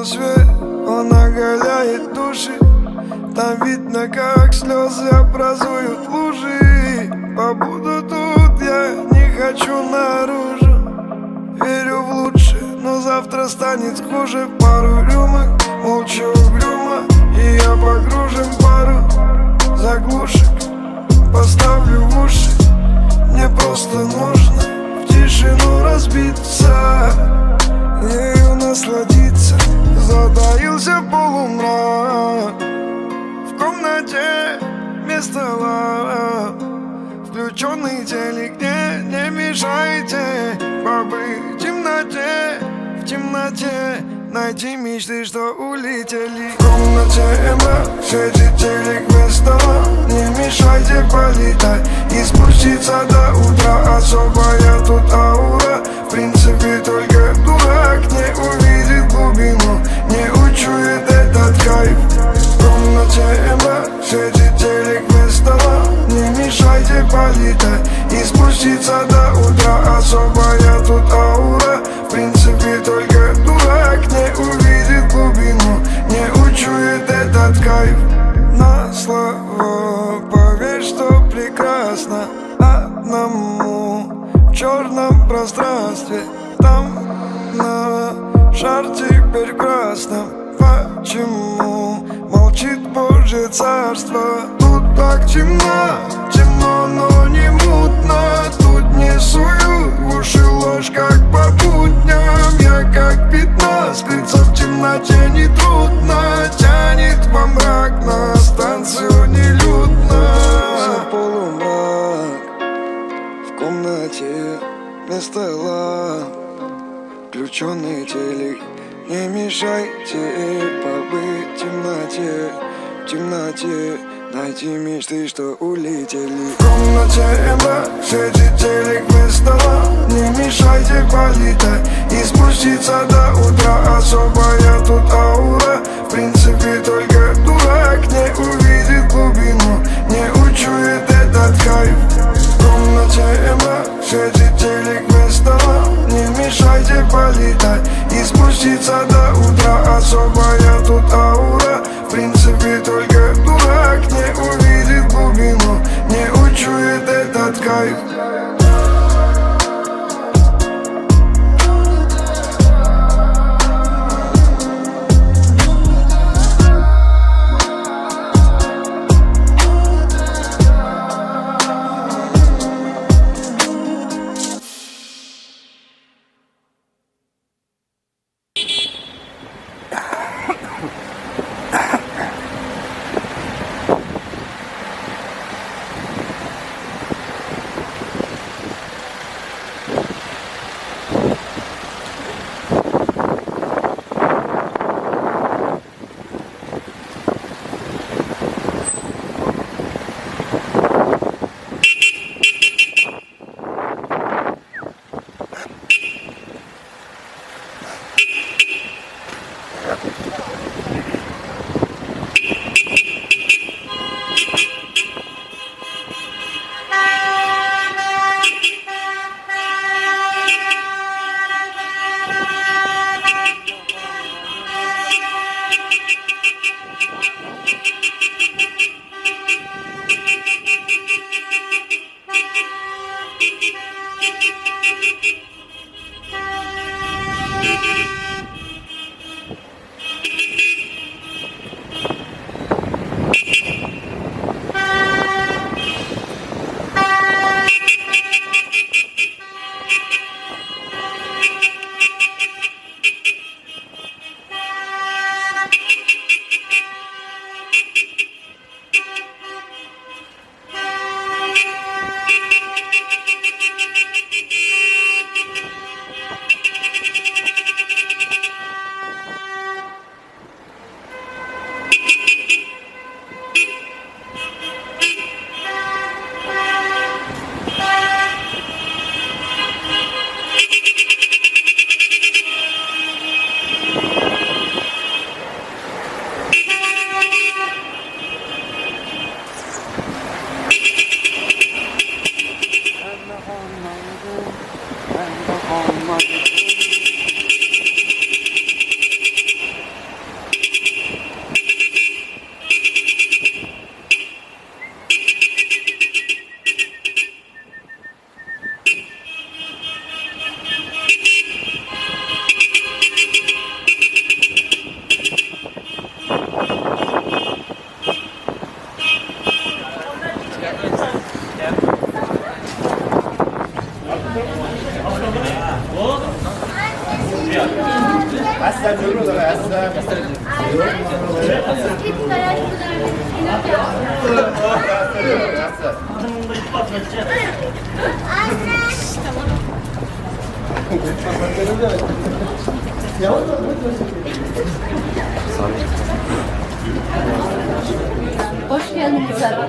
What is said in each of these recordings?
но свет, он оголяет души. Там видно, как слезы образуют лужи. Побуду тут, я не хочу наружу. Верю в лучшее, но завтра станет хуже. Пару рюмок, молча угрюмо, и я погружен в пару заглушек. Поставлю в уши, мне просто нужно в тишину разбиться, ею насладиться. Затаился полумрак в комнате вместо стола. Включенный телек, не мешайте побыть в темноте, в темноте. Найти мечты, что улетели. В комнате мрак, светит телек без стола. Не мешайте полетать и спуститься до утра. Особая тут аура, в принципе только дурак не увидит глубину, не учует этот кайф. В комнате мрак, светит телек без стола. Не мешайте полетать и спуститься до утра. Особая тут аура, в принципе только дурак не увидит глубину, не учует этот кайф. На слова поверь, что прекрасно одному в черном пространстве. Там на шар теперь красном. Почему молчит Божье царство? Тут так темно, темно, но не мутно. Тут не сую в уши ложь, как по будням. Я как пятно, скрыться в темноте нетрудно. Тянет во мрак, на станцию нелюдно. За полумрак в комнате вместо стола. Включенный телек, не мешайте побыть в темноте, в темноте. Найти мечты, что улетели. В комнате мрак, светит телек без стола. Не мешайте полетать и спуститься до утра. Особая тут аура, в принципе только дурак не увидит глубину, не учует этот кайф. В комнате мрак, светит телек без стола. Не мешайте полетать и спуститься до утра. Особая тут аура, в принципе только дурак не увидит глубину, не учует этот кайф. Hoş geldiniz abi.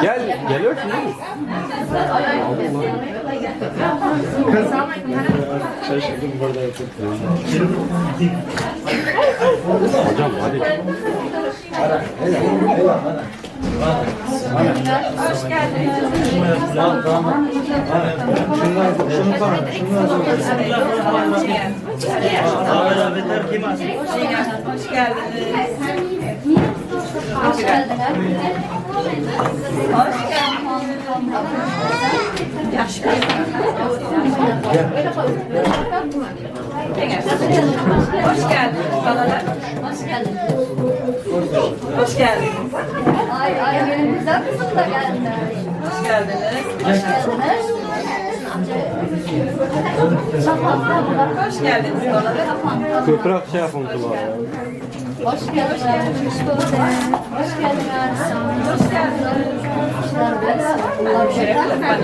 Gel, geliyorsun değil mi? Şaşırdım burada yapıp. Hocam hadi. Hoş geldiniz. Hoş geldiniz. Hoş geldiniz. Hoş geldiniz balalar. Hoş geldiniz. Hoş geldiniz. Ay ay benim güzel kızım da geldi. Hoş geldiniz. Hoş geldiniz. Hoş geldiniz balalar. Köpürek şey yapın kulağa. Hoş geldiniz. Hoş geldiniz. Hoş geldiniz.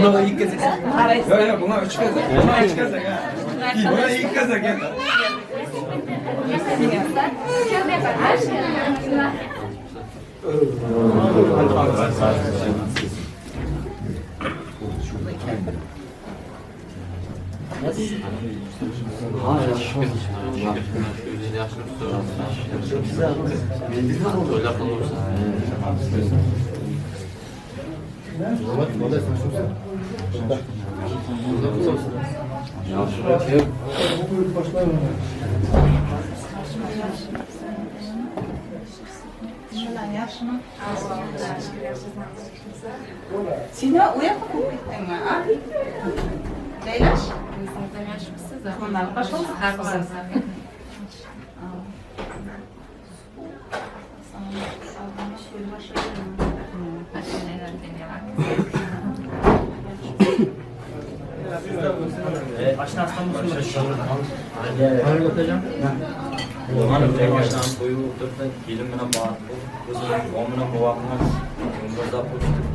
Buna ilk kez. Yok yok buna üç kez. Buna üç kez. Buna ilk kez. Seni uya ketdingmi, a? Leylash? Пожалуйста.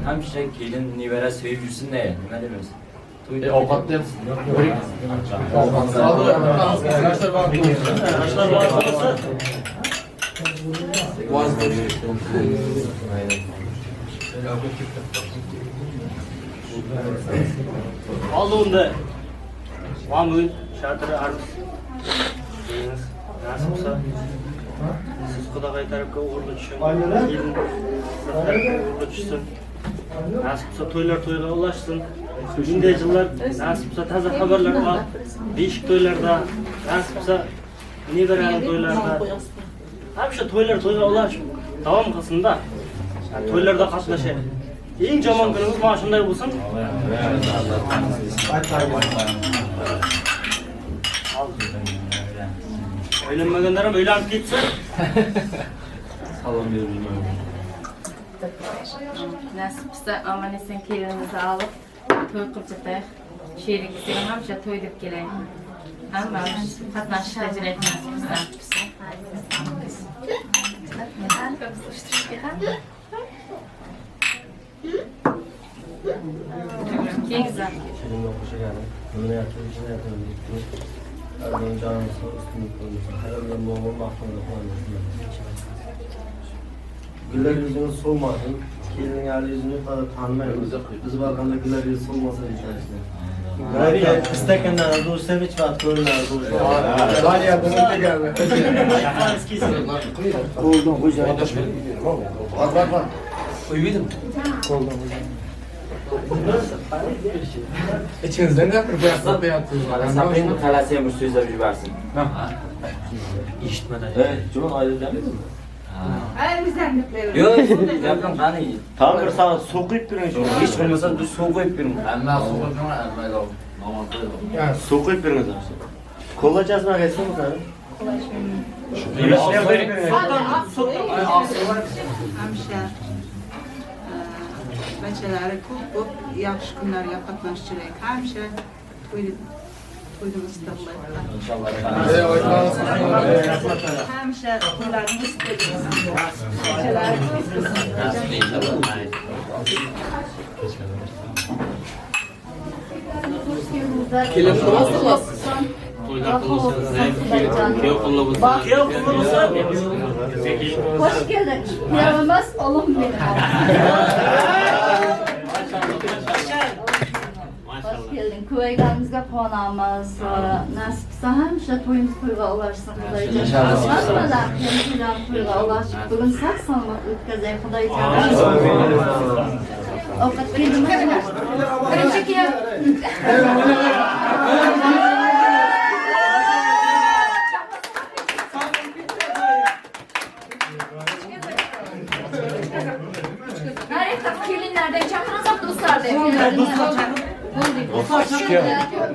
Hamisha kelin nevara sevib yursin ne? Nima demaysiz? Ovqatni ham Oldi Mamul shatri arz. Nasib bo'lsa siz qudag'ay tarafga o'g'irli tushing. Kelin tarafga o'g'irli tushsin. Nasib bo'lsa to'ylar to'yga ulashsin. Bunday yillar nasib bo'lsa toza xabarlar olib, beshik to'ylarda, nasib bo'lsa nevarali to'ylarda, hamisha to'ylar to'yga ulashib davom qilsin-da. To'ylarda qatnashaylik. Eng yomon kunimiz mana shunday bo'lsin. Uylanmaganlar ham uylanib ketsin. Salom berib. Nasib bo'lsa omon eson kelinimizni olib to'y qilib jataylik. Sherigisiga hamisha to'y deb kelaylik. Hammamiz qatnashishga jilaylik nasib bo'lsa. Keyingiz. Güller yüzünü solmasın. Kelinin hali yüzünü kadar tanımayız. Biz bakanda güller yüzü solmasın içerisinde. İstekenler olursa hiç vaxt görürler. İçinizden de bir beyazlar beyazlar. Saping qalasi ham bir so'zlab yuborsin. Eshitmadan. Evet, Cuma ayrı demedin mi? Yo'q, gapim qani? Tam bir sana suv quyib bering shu. Hech bo'lmasa bir suv qo'yib bering. Hamma suv qo'yib hamma namoz qo'yib. Suv qo'yib bering. Kola chasma kelsin mi? Həmişə bacıları ko'p yaxshi kunlarga qatnashchilik. Həmişə to'yni istiqlal. Inshaalloh. Həmişə to'ylarni istiqlal. Bachalari ko'p bo'lsin. Nasib inshaalloh. To'ylar qilsin, kuyov qulli bo'lsin. Kuyov qulli bo'lsin. Hoş geldin. Yaramaz oğlum benim. Hoş geldin. Kuveygamızga quvonamiz. Nasib qilsa hamisha to'yimiz to'yga ulaşsın Xudoyjon. Hammalar to'ylar to'yga ulashib, bugun sog' salomat o'tkazay Xudoyjon. Ovqat keldimi? Birinchi kuyov. Kelinlerden çakırırsak dostlar da.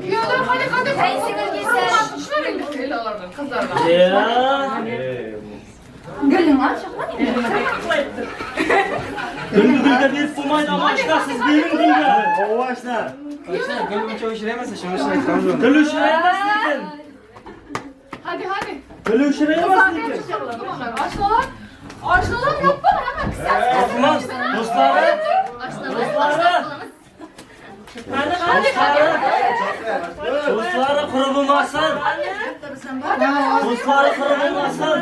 Kuyovlar hadi hadi. Gülün var şaka. Gulni gulga berib bo'lmaydi, ammo ishlasiz bering gulga. Ovaşlar. Gul ushiraymas lekin. Hadi hadi. Gul ushiraymas lekin. Aşnalar. Aşnalar yapma hemen kısa. Qo'rqmaz, do'stlari. Do'stlari. Do'stlari qurib bo'lmasin. Do'stlari qurib bo'lmasin.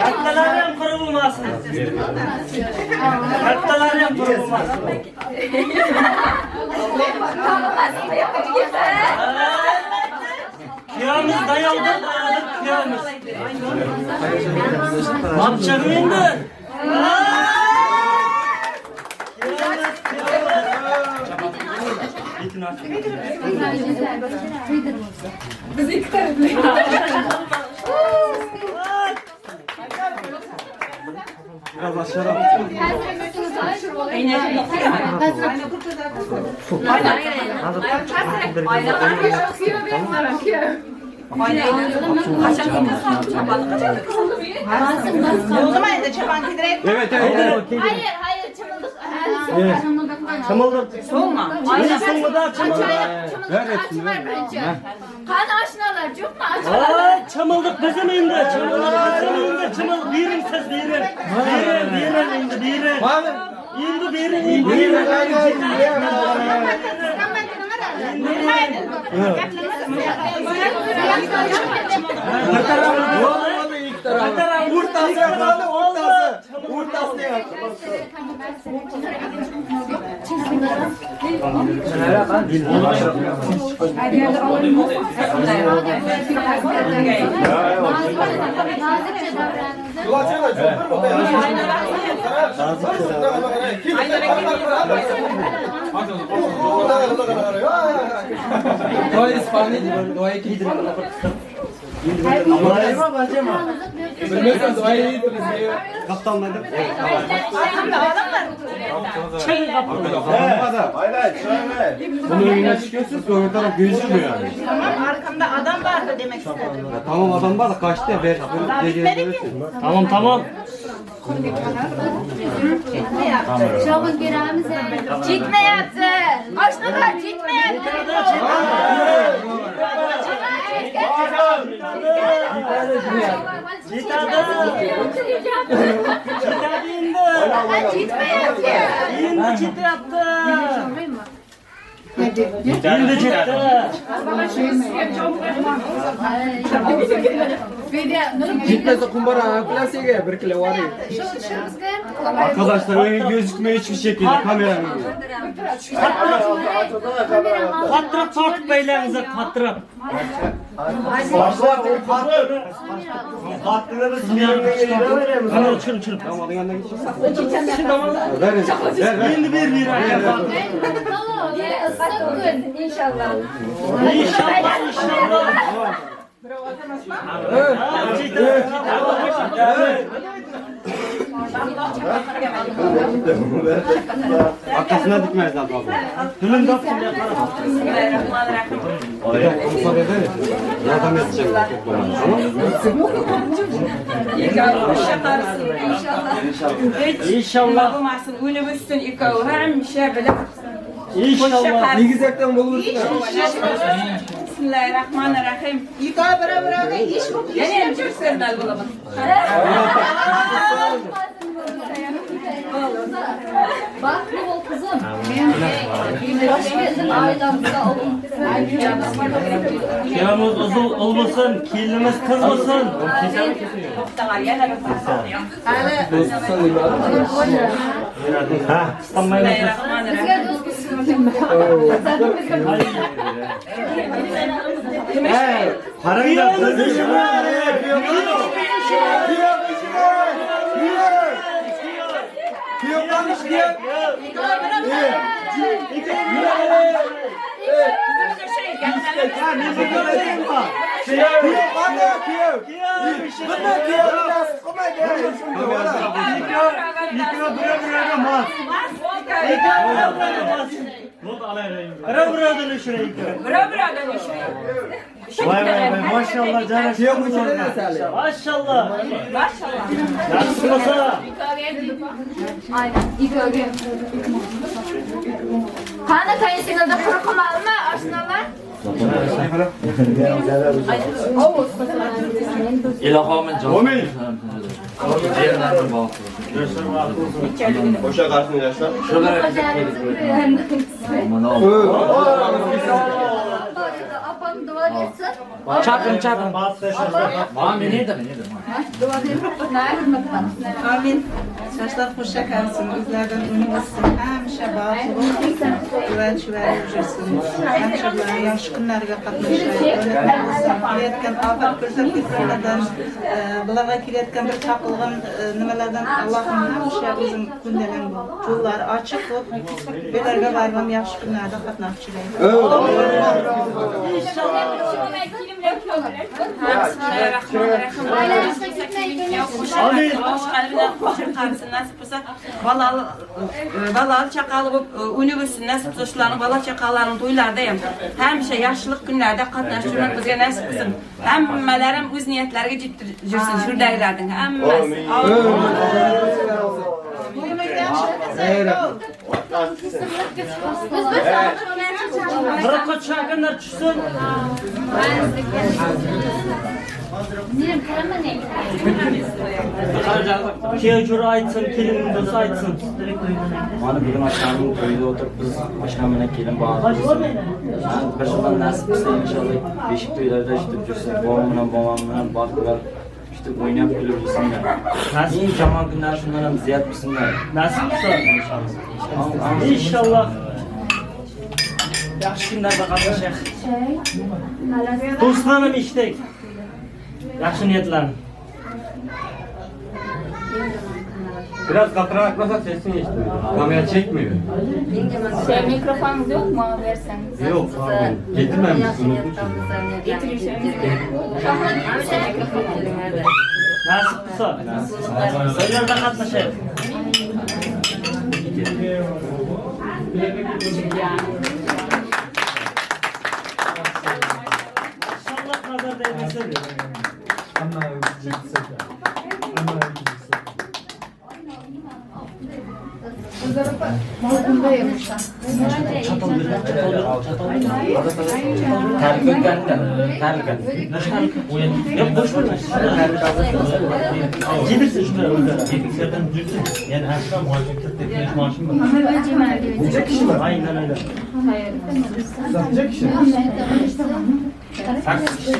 Kattalari ham qurib bo'lmasin. Kattalari ham qurib bo'lmasin. Kuyovimiz dayovdir, dayovdir kuyovimiz. Olib endi. Biz iki taraflı. Biraz aşağıdan. Evet evet. Hayır hayır çımıldık. Chimildiq. Soğuma. Aynen so'ngida chimildiq. Ver hepsini ver. Kan aşnalar çok mu aşnalar? Ay chimildiq bizim endi. Chimildiq bizim endi. Chimildiq bering siz bering. Bering, bering endi bering. Endi bering, endi bering. Bir tarafı İlk tarafı. Ortası yapalım, ortası. Ortasını yap. Nazikçe davranın. Bunun önüne çıkıyorsun, öbür taraf gözükmüyor yani. Tamam arkamda adam vardı demek istedim. Ya tamam adam var da kaçtı ya. Ver, ver, Tamam tamam. Çabuk giremiz. Gitmeyaptı. Aşnalar gitmeyaptı. Chitadi endi. Gitmeyaptı. Endi chityapti. Endi chitdi. Gitmese kumbara plasiga bir kilo var. Arkadaşlar önü gözükmüyor hiçbir şekilde kameranın önü. Qattiroq tortib baylangiz, qattiroq. Başlar o patlı. Patlını biz yerine Kamera tushirib tushirib. Tamam hadi yanına geç. Ver ver ver. Endi ber ber aka. Isık gün inşallah. İnşallah inşallah. Arkasına dikmez lazım. Bismillahirrahmanirrahim. Yardım edecek. İnşallah. Bo'lmasin, o'lib o'ssin ikkovi hamisha bilib. İnşallah. Negizakdan bo'lib o'tsin. Bismillahirrahmanirrahim. Ikkovi bir-biriga ish bo'lib Yana ham cho'ksandal bo'laman. Baxtli bo'l qizim. Hoş geldin ailemizə oğlum. Kuyovimiz uzun olmasın, kelinimiz qiz bo'lsin. To'xtalar yana bir Ha, qisqanmaymiz. Bismillahirrahmanirrahim. Bizga do'st bo'lsin. Qaranglar. Vay vay vay maşallah canım. Maşallah. Maşallah. Nasip olsa. Aynen. İlk Qani kayınsinglida quruq qilmadimi oshnalar? Ilohomin jon. Amin. Jiyanlarning baxti. O'sha qarsini yoshlar. Shular Apam dua etsin. Chaqin, chaqin. Ma men edim, edim. Dua berib, Amin. Yoshlar qo'sha qarsin, o'zlaridan unib o'ssin, hamisha baxtli bo'lsin, guvanch-guvanch yursin. Hamisha bularni yaxshi kunlarga qatnashaylik. Kelayotgan ofat ko'rsat kesalardan, bularga kelayotgan bir chaqilgan nimalardan Allohim hamisha o'zing kundalang bo'l. Yo'llari ochiq bo'lib, bularga borib yaxshi kunlarda qatnashchilik. Amin. Nasip bo'lsa, balalı balalı chaqali bo'lib unib o'ssin, nasip bo'lsa shularning bola chaqalarini to'ylarida ham hamisha yaxshilik kunlarda qatnashishni bizga nasib qilsin. Hammalarim o'z niyatlariga yetib yursin, shurdagilarning hammasi. Qirqqa tushganlar tushsin. Kuyov jo'ra aytsin, kelin do'sti aytsin. Mana bugun oshnamning to'yida o'tirib biz oshnam bilan kelin baxtli. Bir yildan nasib qilsa inshaalloh beshik to'ylarda ishitib yursin. Bobom bilan bobom bilan baxtli ishitib o'ynab kulib yursinlar. Eng yomon kunlar shundan ham ziyod bo'lsinlar. Nasib qilsa inshaalloh. İnşallah. Yaxshi kunlarda qatnashaylik. Do'stlarim eshitdik. Yaxshi niyatlarni. Biraz katırarak sesini işitmiyor. Kamera çekmiyor. Şey mikrofonunuz yok mu verseniz? Yok pardon. Getirmemişsin, unutmuşum. Nasip qilsa. To'ylarda qatnashaylik. İnşallah nazar değmesin. Tarika. Yok boş ver. Yedirsin şunları. Yediklerden dürsün. Yani her şey maaşım 40 maaşım var. Necha kishi var? Aynen öyle. Necha kishi? 8 kishi.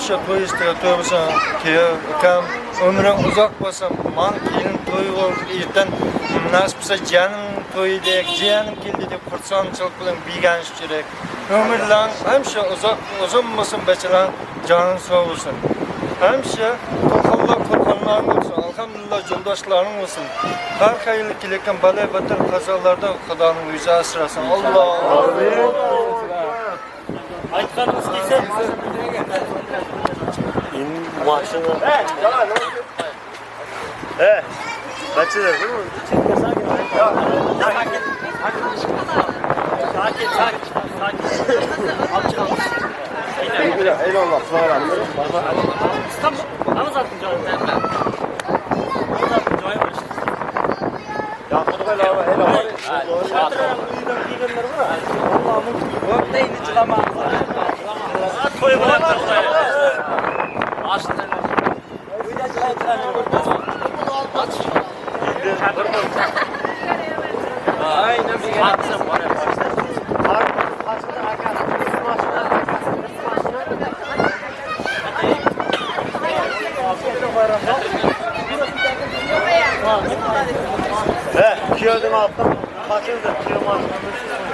Hamisha to'y ustida to'y bo'lsin. Kuyov ukam umring uzoq bo'lsin. Man kelin to'y bo'ldi. Ertan nasib bo'lsa jiyanim to'yidek, jiyanim keldi deb xursandchilik bilan beganish kerak. Umrlar hamisha uzoq uzun bo'lsin, bachalar joning sog' bo'lsin. Hamisha to'qonlar qo'rqonlaring bo'lsin. Alhamdulillah yo'ldoshlaring bo'lsin. Har xil kelayotgan balo battar qazolardan Xudoning o'zi asrasin. Alloh. Aytganimiz kelsa Mashina. Bachalar, Sakin, sakin, sakin. Olib chiqamiz. Eyvallah, sog' bo'ling. Namaz atın joyi. Namaz atın joyi var işte. Ya Xudoy eyvallah. Uydan kelganlar bor. Allohning o'rtayni chiqaman. To'y bo'ladi. Uyda Kuyovning oltin qochirdi, kuyov mashinani.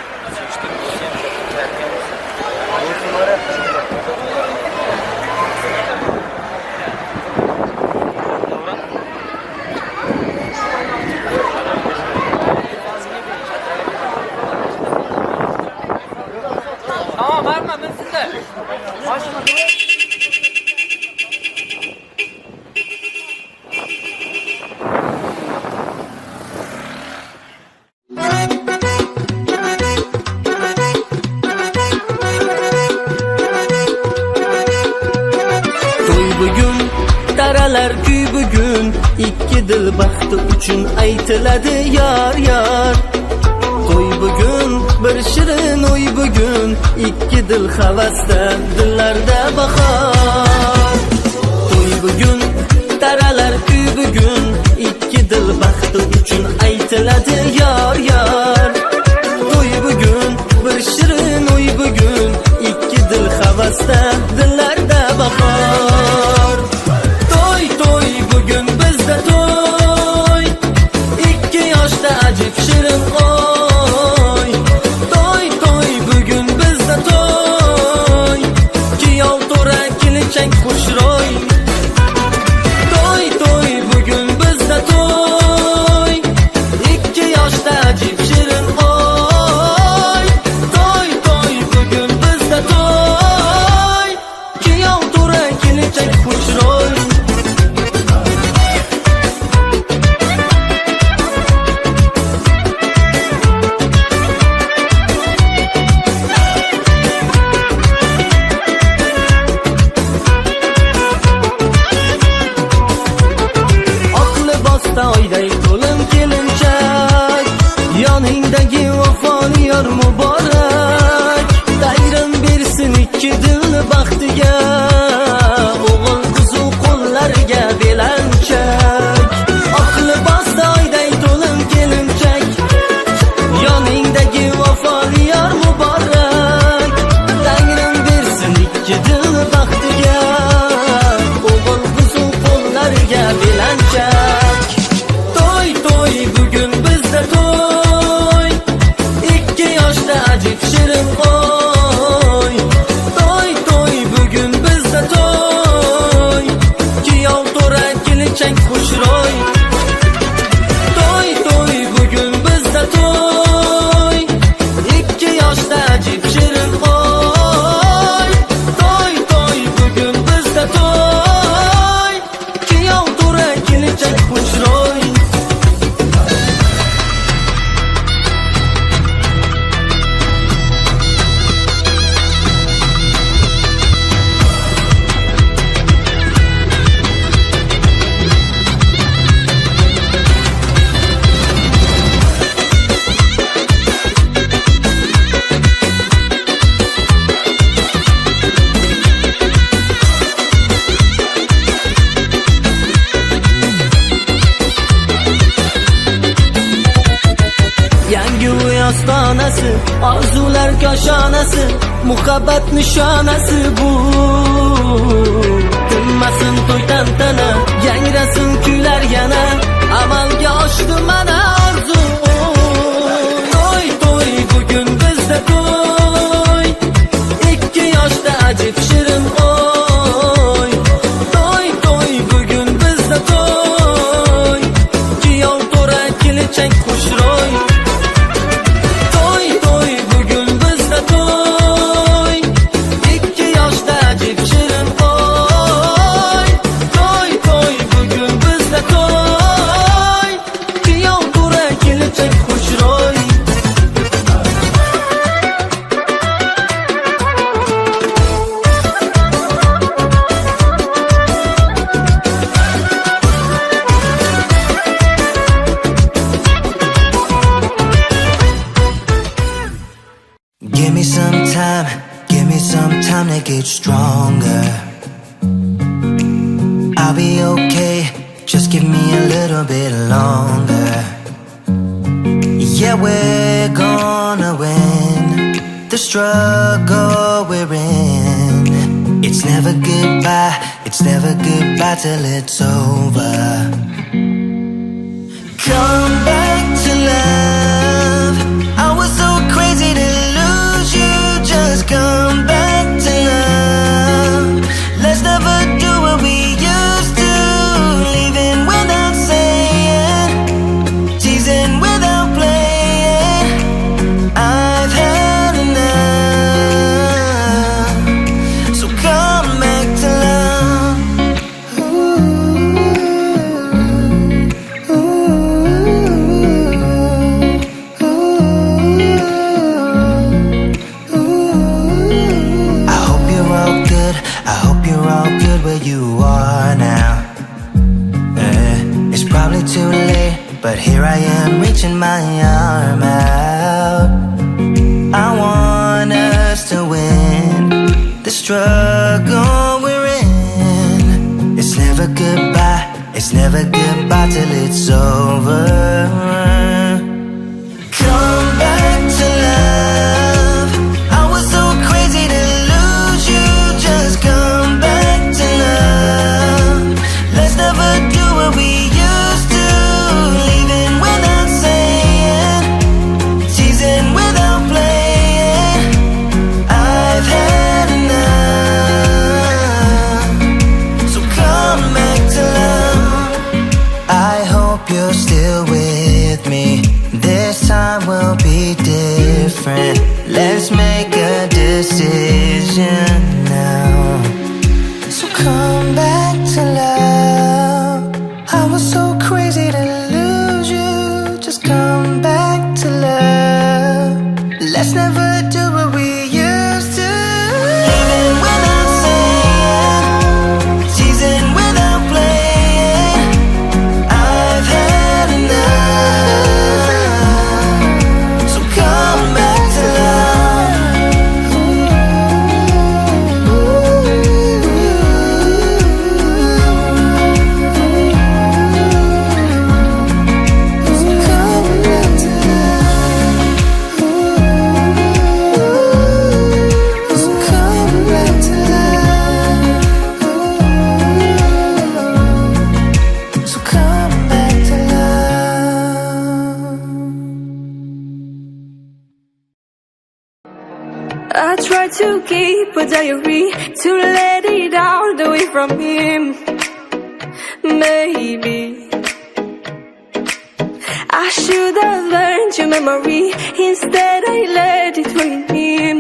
Tamam, varma, minsinlar. Mashina. To'y bugun, taralar kuy bugun, ikki dil baxti uchun aytiladi yor yor. To'y bugun, bir shirin o'y bugun, ikki dil havasda, dillarda bahor. To'y bugun, taralar kuy bugun, ikki dil baxti uchun aytiladi yor yor. To'y bugun, bir shirin o'y bugun, ikki dil havasda, dillarda bahor. To'y to'y bugun bizda to'y, ikki yoshda ajib shirin oy. To'y to'y bugun bizda to'y, kuyov to'ra kelinchak xushro'y. To'y to'y bugun bizda to'y, ikki yoshda ajib shirin oy. To'y to'y bugun bizda to'y, kuyov to'ra kelinchak xushro'y. Oq libosda oyday to'lin kelinchak, yoningdagi vafoli yor muborak. Tayrim bersin ikki dilni baxtiga, o'g'il qizu qo'llariga belanchak. Oq libosda oyday to'lin kelinchak, yoningdagi vafoli yor muborak. Tangrim bersin ikki dilni baxtiga, o'g'il qizu qo'llariga belanchak. To'y to'y bugun bizda to'y, ikki yoshda ajib shirin oy. To'y to'y bugun bizda to'y, kuyov to'ra kelinchak xushro'y. To'y to'y bugun bizda to'y, ikki yoshda ajib shirin oy. To'y to'y bugun bizda to'y, kuyov to'ra kelinchak xushro'y. Yangi uy ostonasi, orzular koshonasi, muhabbat nishonasi bu. Tinmasin to'y tantana, yangrasin kuylar yana, amalga oshdi mana orzu. To'y to'y bugun bizda to'y, ikki yoshda ajib shirin oy. To'y to'y bugun bizda to'y, kuyov to'ra kelinchak xushro'y. To'y to'y bugun bizda to'y, ikki yoshda ajib shirin oy. To'y to'y bugun bizda to'y, kuyov to'ra kelinchak xushro'y. Give me some time, give me some time to get stronger. I'll be okay, just give me a little bit longer. Yeah, we're gonna win the struggle we're in. It's never goodbye till it's over. Come back to love. I was so crazy to lose you. Just come back to love. Let's never do what we used to. Leaving without saying, teasing without playing. I've had enough. So come back to love. Ooh, ooh, ooh. I hope you're all good. I hope you're all good where you are now. It's probably too late, but here I am reaching my arm out. I want us to win the struggle we're in. It's never goodbye, it's never goodbye till it's over. Come back to love. I was so crazy to lose you. Just come back to love. Let's never do what we used to. Leaving without saying, teasing without playing. I've had enough. So come back to love. I hope you're still with me. This time will be different. Let's make a decision now. So come back to love. I was so crazy to lose you. Just come back to love. Let's never do what we used to. Leaving without saying, teasing without playing. I've had enough. So come back to love. So come back to love. So come back to love. So come back to love. I try to keep a diary to let it out away from him. Maybe I should have learned your memory. Instead, I let it ruin him.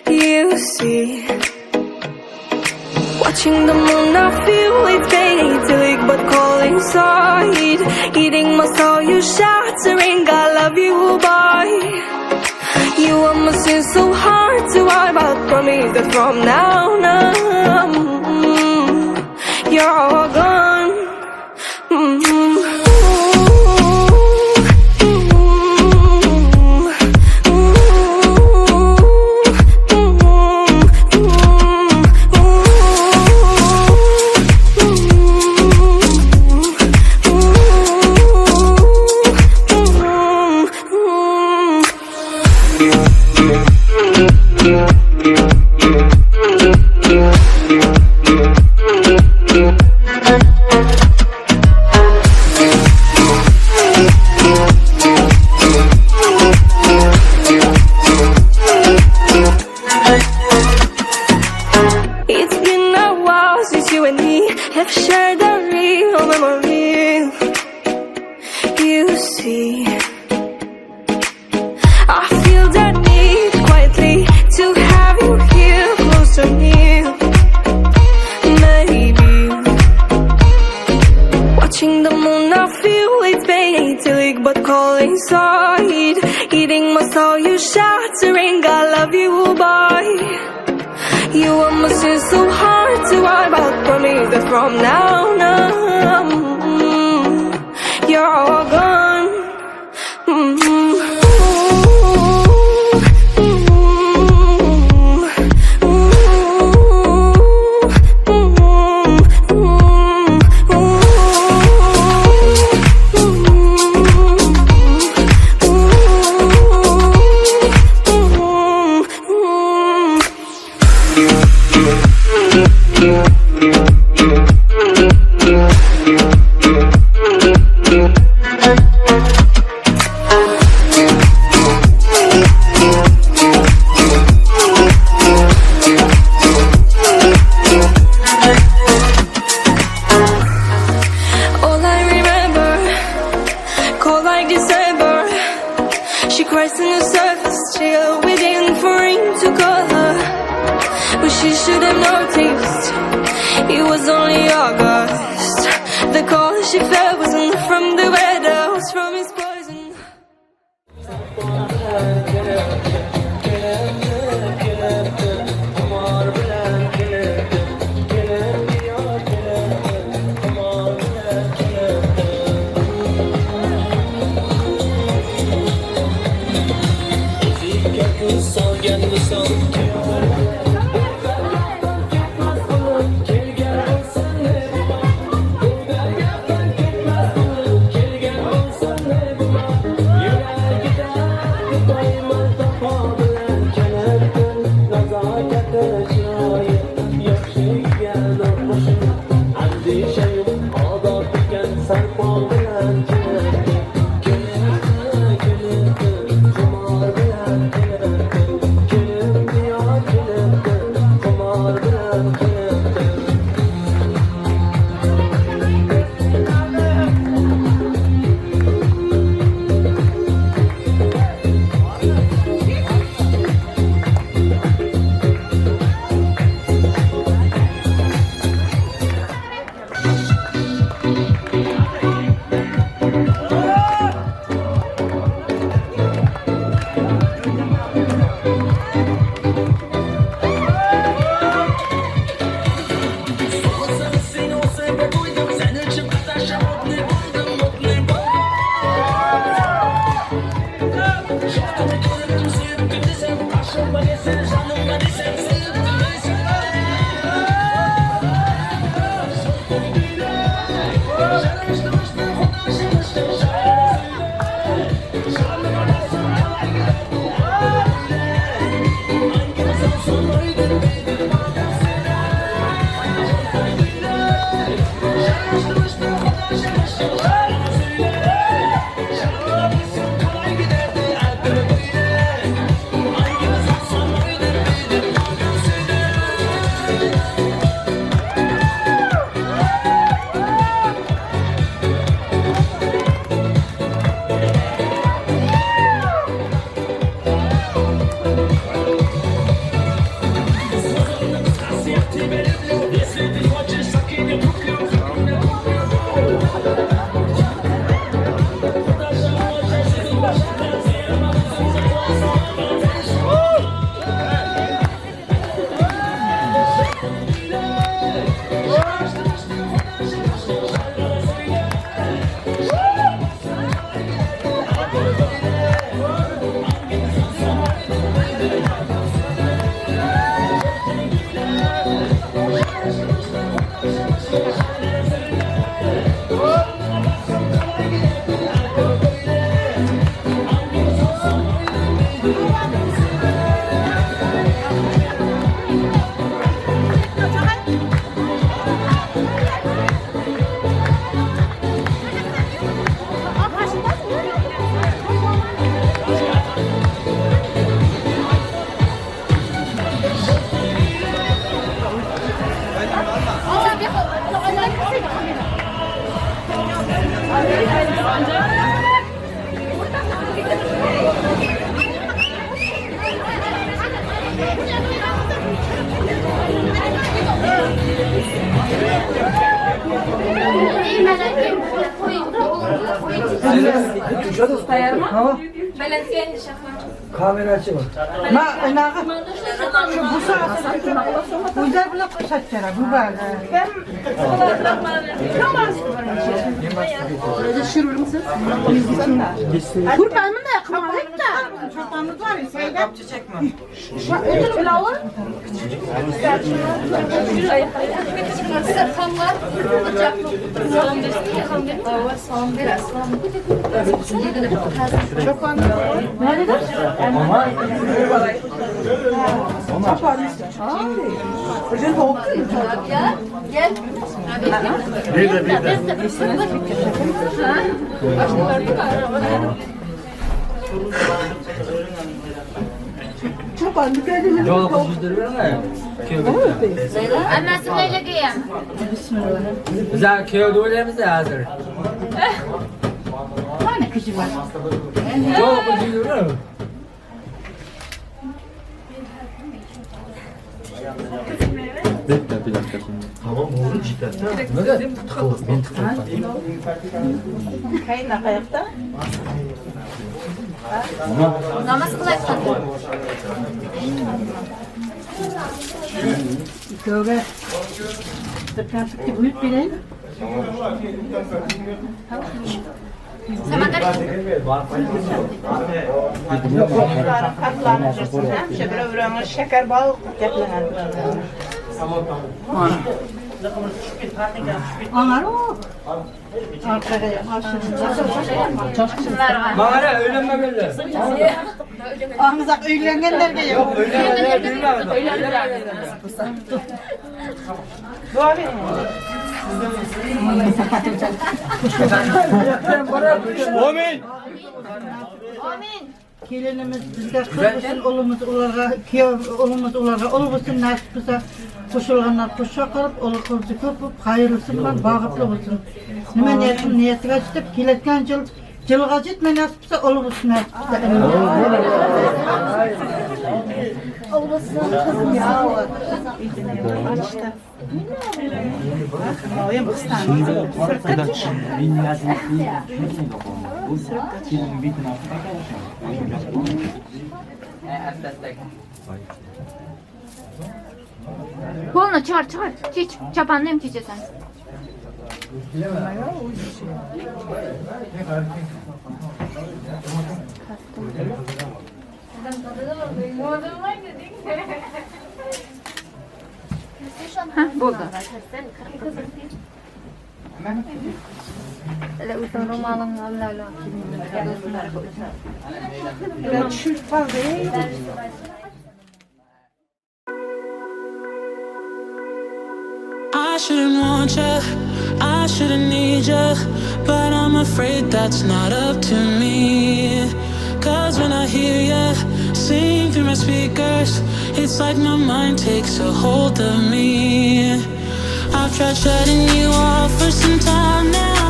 You see, watching the moon, I feel it's fatally, but cold inside. Eating my soul, you shattering. I love you, boy. You are my sin so hard to hide, but promise that from now on, you're all gone. Yeah. saw you shattering. I love you, boy. You are my sin so hard to wipe out. Promise that from now on, you're all gone. All I remember, cold like December. She cries in the surface, chill within for him to call her. But she should have noticed it was only August. The call she felt wasn't from the weather, was from his poison. Qimor bilan kelibdi kelin, diyor kelibdi, qimor bilan kelibdi. Eshikka ko'z solgan visol kelgan bo'lsin, gapdan ketmas qo'lim kelgan bo'lsin, yuragida doimo taqo bilan kelibdi. Nazokati chiroyi yoshligiga nur qo'shib, andisha yo'q odob ekan, sarpo bilan kelibdi. Kelibdi, kelibdi, xumor bilan kelibdi kelin, diyor kelibdi, xumor bilan kelibdi. Kamerachi bor. Ma anaqa shu bu o'zlar bilan qo'shadi kerak bu bal. Gel. Bir de bir de. Hammasi Laylaga ham. Biz kuyovda o'ylaymiz hozir. Qani kishi bor. Yo'q, yuzdirib. Bitta bir dakika. Tamam oğlum cidden. Nima Men tiqilib. Qayna qayoqda? Namoz qilayotgan. Ikkoviga bir konfetni buyurib beraymi? Samandar Qatlanib yursin, hamisha bir-biringga shakar bol gaplanadi. Mana uylanmaganlar. Og'zaq uylanganlarga yo'q. Yo'q, uylanganlar bilmadi. Duo bering. Amin. Amin. Kelinimiz bizga qiz bo'lsin, o'g'limiz ularga kuyov, o'g'limiz ularga o'g'il bo'lsin, nasib bo'lsa qo'shilganlar qo'sha qilib, o'g'il qizi ko'p bo'lib, xayrlisi bilan baxtli bo'lsin. Nima niyatim niyatiga yetib, kelayotgan yil yilga yetmay nasib bo'lsa o'g'il bo'lsin, nasib bo'lsa. O'g'il bo'lsin, qiz bo'lsin. Qo'lni chiqar, chiqar. Chech, chopanni ham chechasan. Ha, bo'ldi. Tushib qoldi. I shouldn't want you, I shouldn't need you, but I'm afraid that's not up to me. 'Cause when I hear you sing through my speakers, it's like my mind takes a hold of me. I've tried shutting you off for some time now,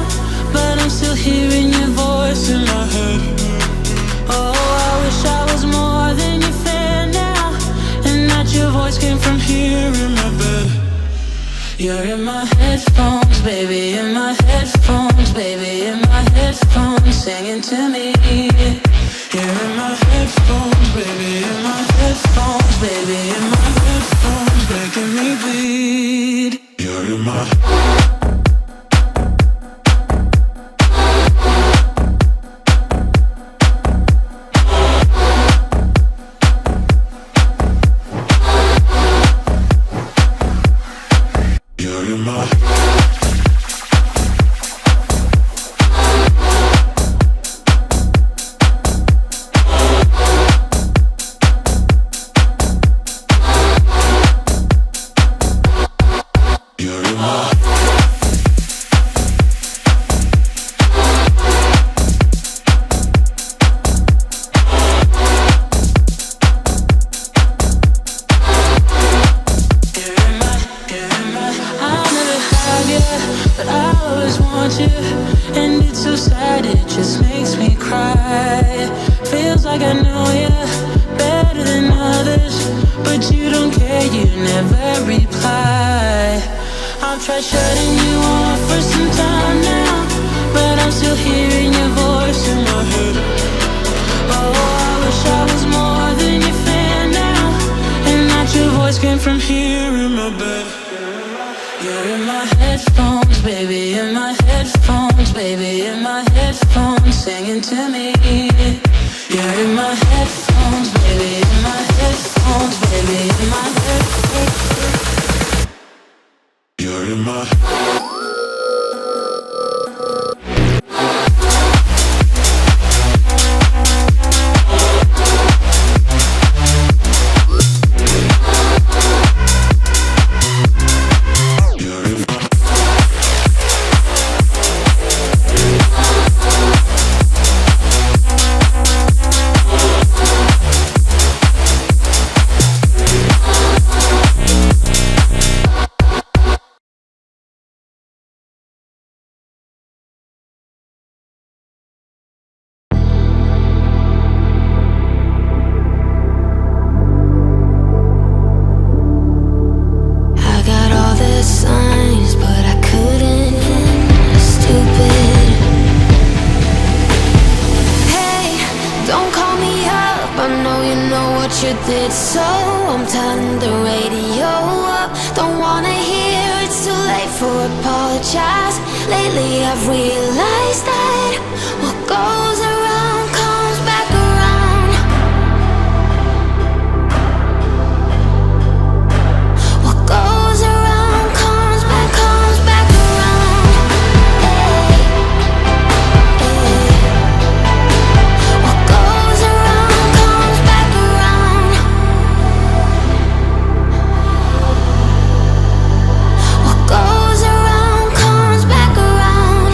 but I'm still hearing your voice in my head. Oh, I wish I was more than your friend now, and that your voice came from here in my bed. You're in my headphones, baby, in my headphones, baby, in my headphones, singing to me. You're in my headphones, baby, in my headphones, baby, in my headphones, making me bleed. You're in my You're in my You're in my You're in my, you're in my. I never have you, but I always want you, and it's so sad it just makes me cry. Feels like I know you better than others, but you don't care, you never reply. I've tried shutting you off for some time now, but I'm still hearing your voice in my head. Oh, Noise came from here in my bed. You're in my headphones, baby, in my headphones, baby, in my headphones, singing to me. You're in my headphones, baby, in my headphones, baby, in my headphones. You're in my I got all the signs, but I couldn't. Stupid. Hey, don't call me up. I know you know what you did, so I'm turning the radio up. Don't wanna hear it's too late for apologize. Lately I've realized that what goes around comes back around. What goes around comes back around. Hey, hey. What goes around comes back around. What goes around comes back around.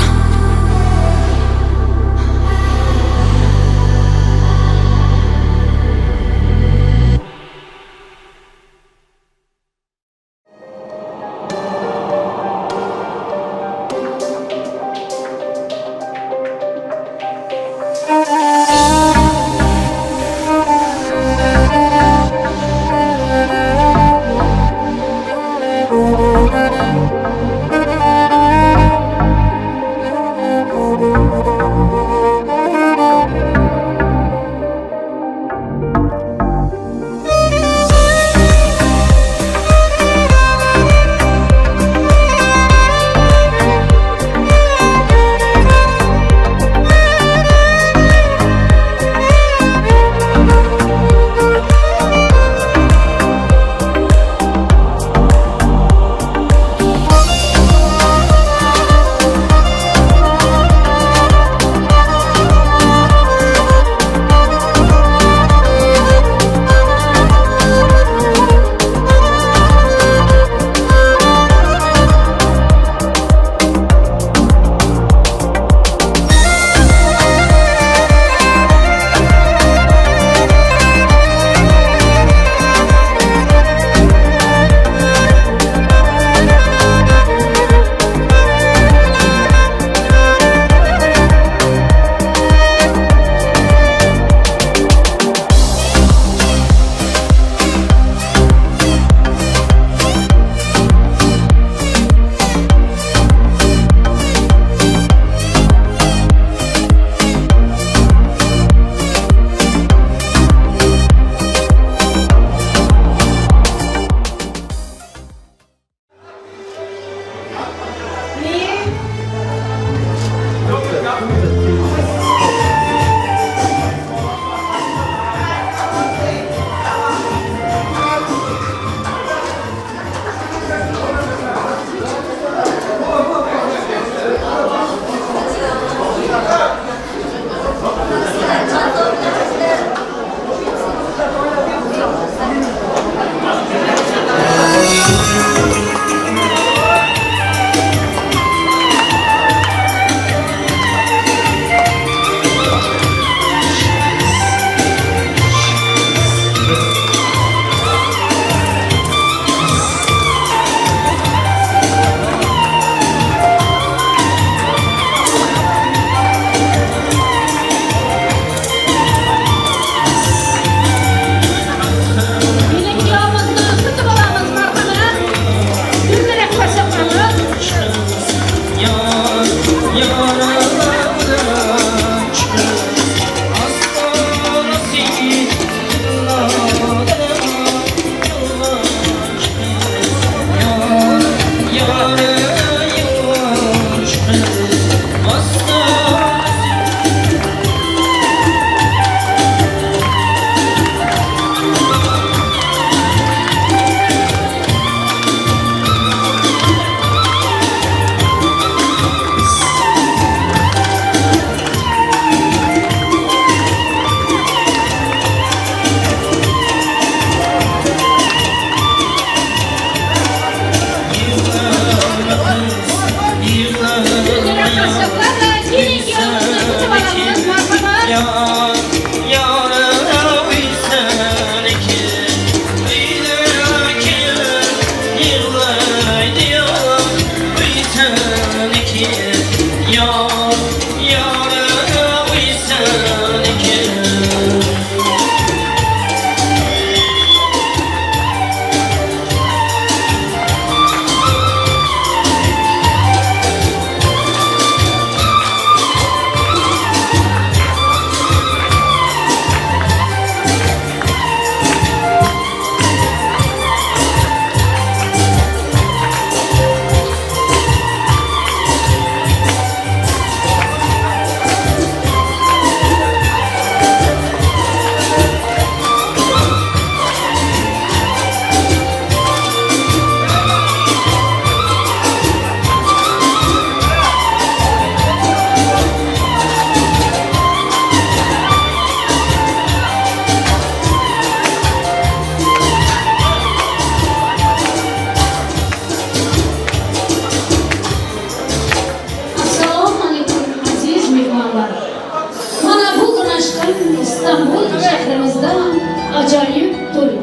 Ajoyib to'y.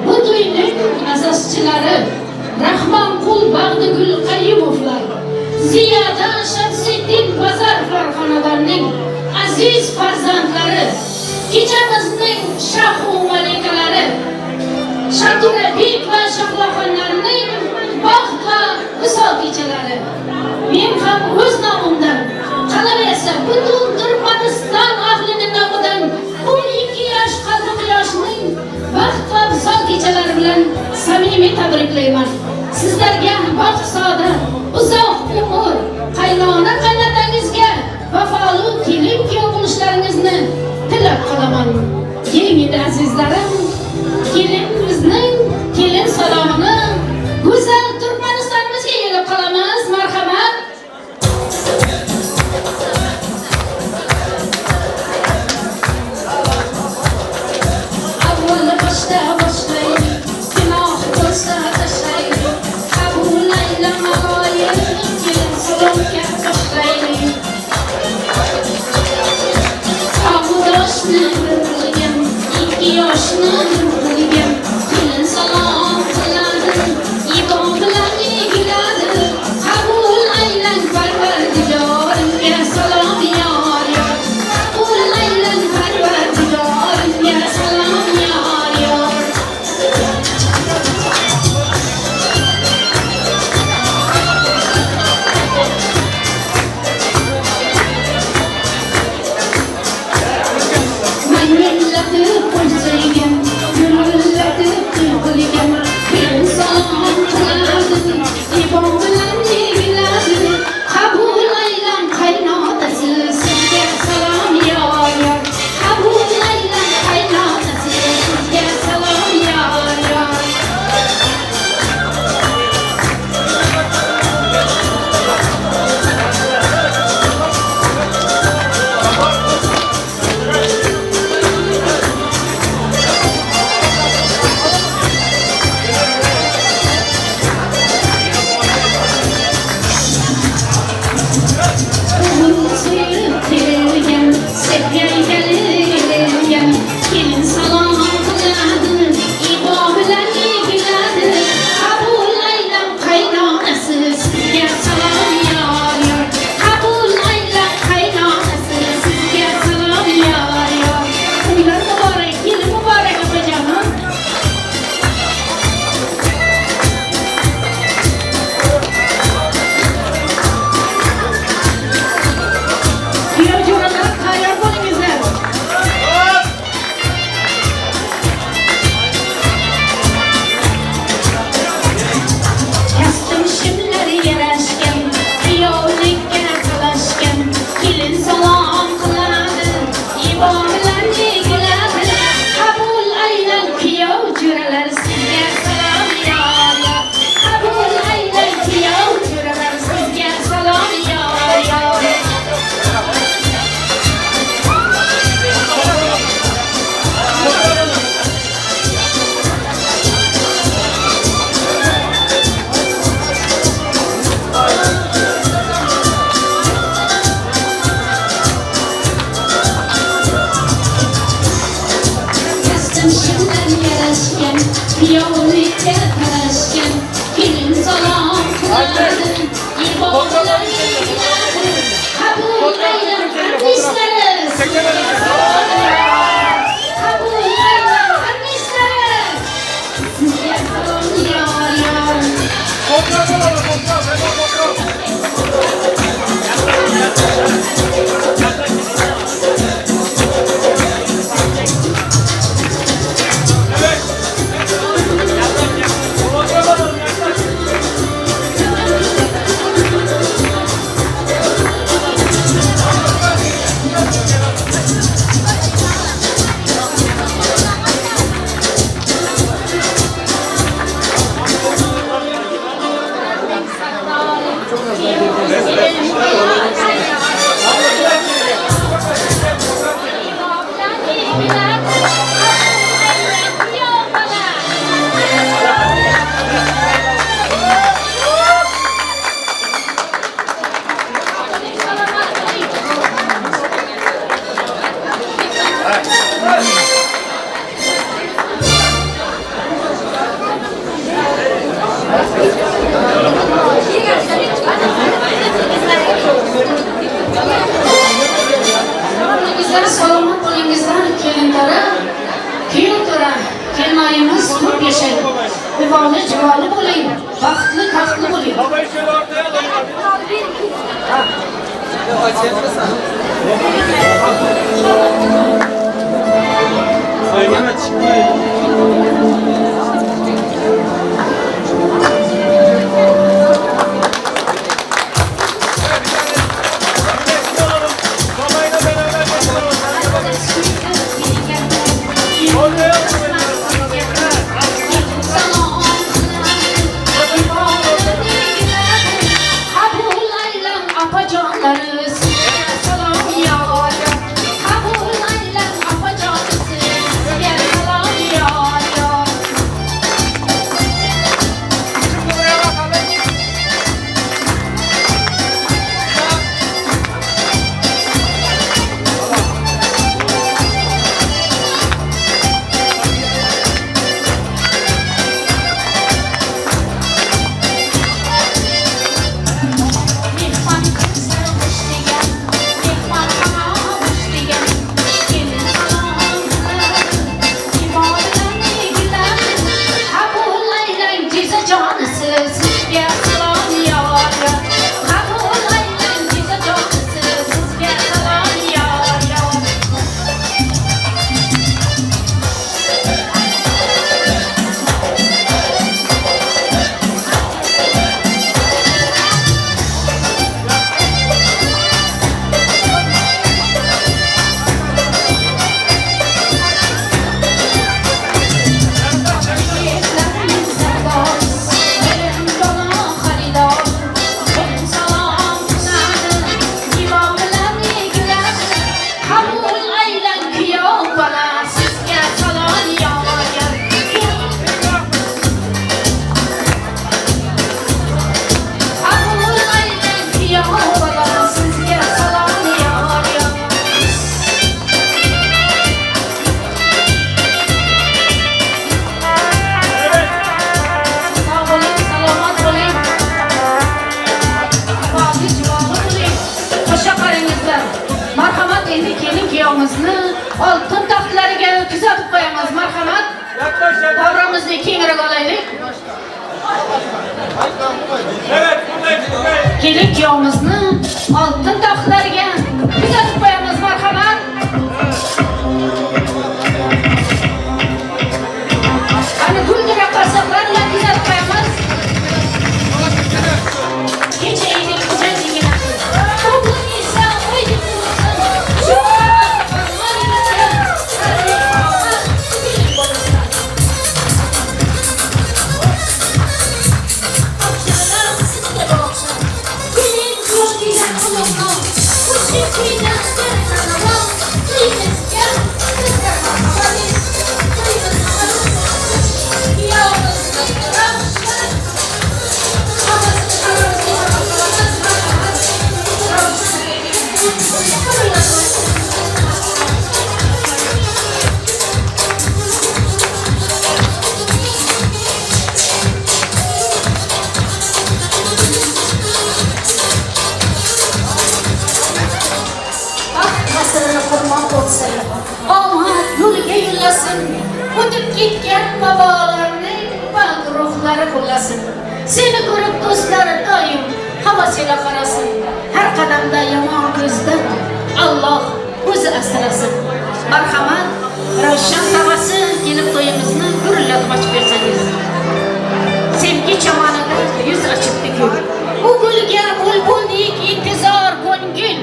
Bu to'yning asoschilari Rahmonqul Bag'digul Qayumovlar, Ziyada Shamsiddin Bazarovlar xonadonining aziz farzandlari, kechamizning shahu malikalari, Shaturabek va Shahloxonlarning baxt va visol kechalari. Men ham o'z nomimdan, qolaversa butun Turkmaniston ahlining nomidan bu ikki yosh qalbi quyoshning baxt va visol kechalari bilan samimiy tabriklayman. Sizlarga baxt, saodat, uzoq umr, qaynona qaynotangizga vafoli kelin kuyov bo'lishlaringizni tilab qolaman. Keling endi azizlarim, kelinimizning kelin salomini go'zal Turkmanistonimizga yig'ib qolamiz. Marhamat. Avval boshda boshlaylik, gunoh bo'lsa tashlaylik, qabul ayla maloyim, kelin salomga boshlaylik. Tog'u toshni bir qilgan, ikki yoshni bir qilgan, kelin salom qiladi, ibo bilan egiladi, qabul aylang parvardigorimga salom yor yor, qabul aylang parvardigorimga salom yor yor. Mangillatib qo'ysaygan, gurullatib to'y qilgan, kelin salom qiladi, ibo bilan egiladi, qabul aylang qaynotasi, sizga salom yor yor, qabul aylang qaynotasi, sizga salom yor yor. O'g'il suyib kelgan, sevgan kelgan, kelin salom qiladi, ibo bilan egiladi, qabul aylang qaynonasi, sizga salom yor yor, qabul aylang qaynonasi, sizga salom yor yor. To'ylar muborak, kelin muborak opajonim. Kuyov jo'ralar tayyor bo'lingizlar. Kastim shimlari yarashgan, kuyovlikka talashgan, kelin salom qiladi, ibo bilan egiladi, qabul aylang kuyov jo'ralar, sizga salom yor yor, qabul aylang kuyov jo'ralar, sizga salom yor yor. Kastim shimlar yarashgan, kuyovlikka talashgan, kelin salom qiladi, ibo bilan egiladi, qabul aylang qardoshlari, sizga salom yor, qabul aylang qardoshlari, sizga salom yor yor. To'yimiz ko'p yashang. Uvoli jivoli bo'ling, baxtli taxtli bo'ling. Oltin taxtlariga kuzatib qo'yamiz, marhamat. Davramizni kengroq olaylik. Kelin kuyovimizni oltin taxtlariga kuzatib qo'yamiz, marhamat. Ana guldirak qarsaklar bilan kuzatib qo'yamiz. Kecha edik, xo'jayinigina. O'g'lim esa o'ydi bo'lsin. Shu o'tib ketgan bobolarning bak ruhlari qo'llasin. Seni ko'rib do'stlari doim havas ila qarasin. Har qadamda yomon ko'zdan Alloh o'zi asrasin. Marhamat, Ravshan tog'asi kelib to'yimizni gurillatib ochib bersangiz. Sevgi chamanida yuz ochibdi gul. U gulga bulbuldek intizor ko'ngil.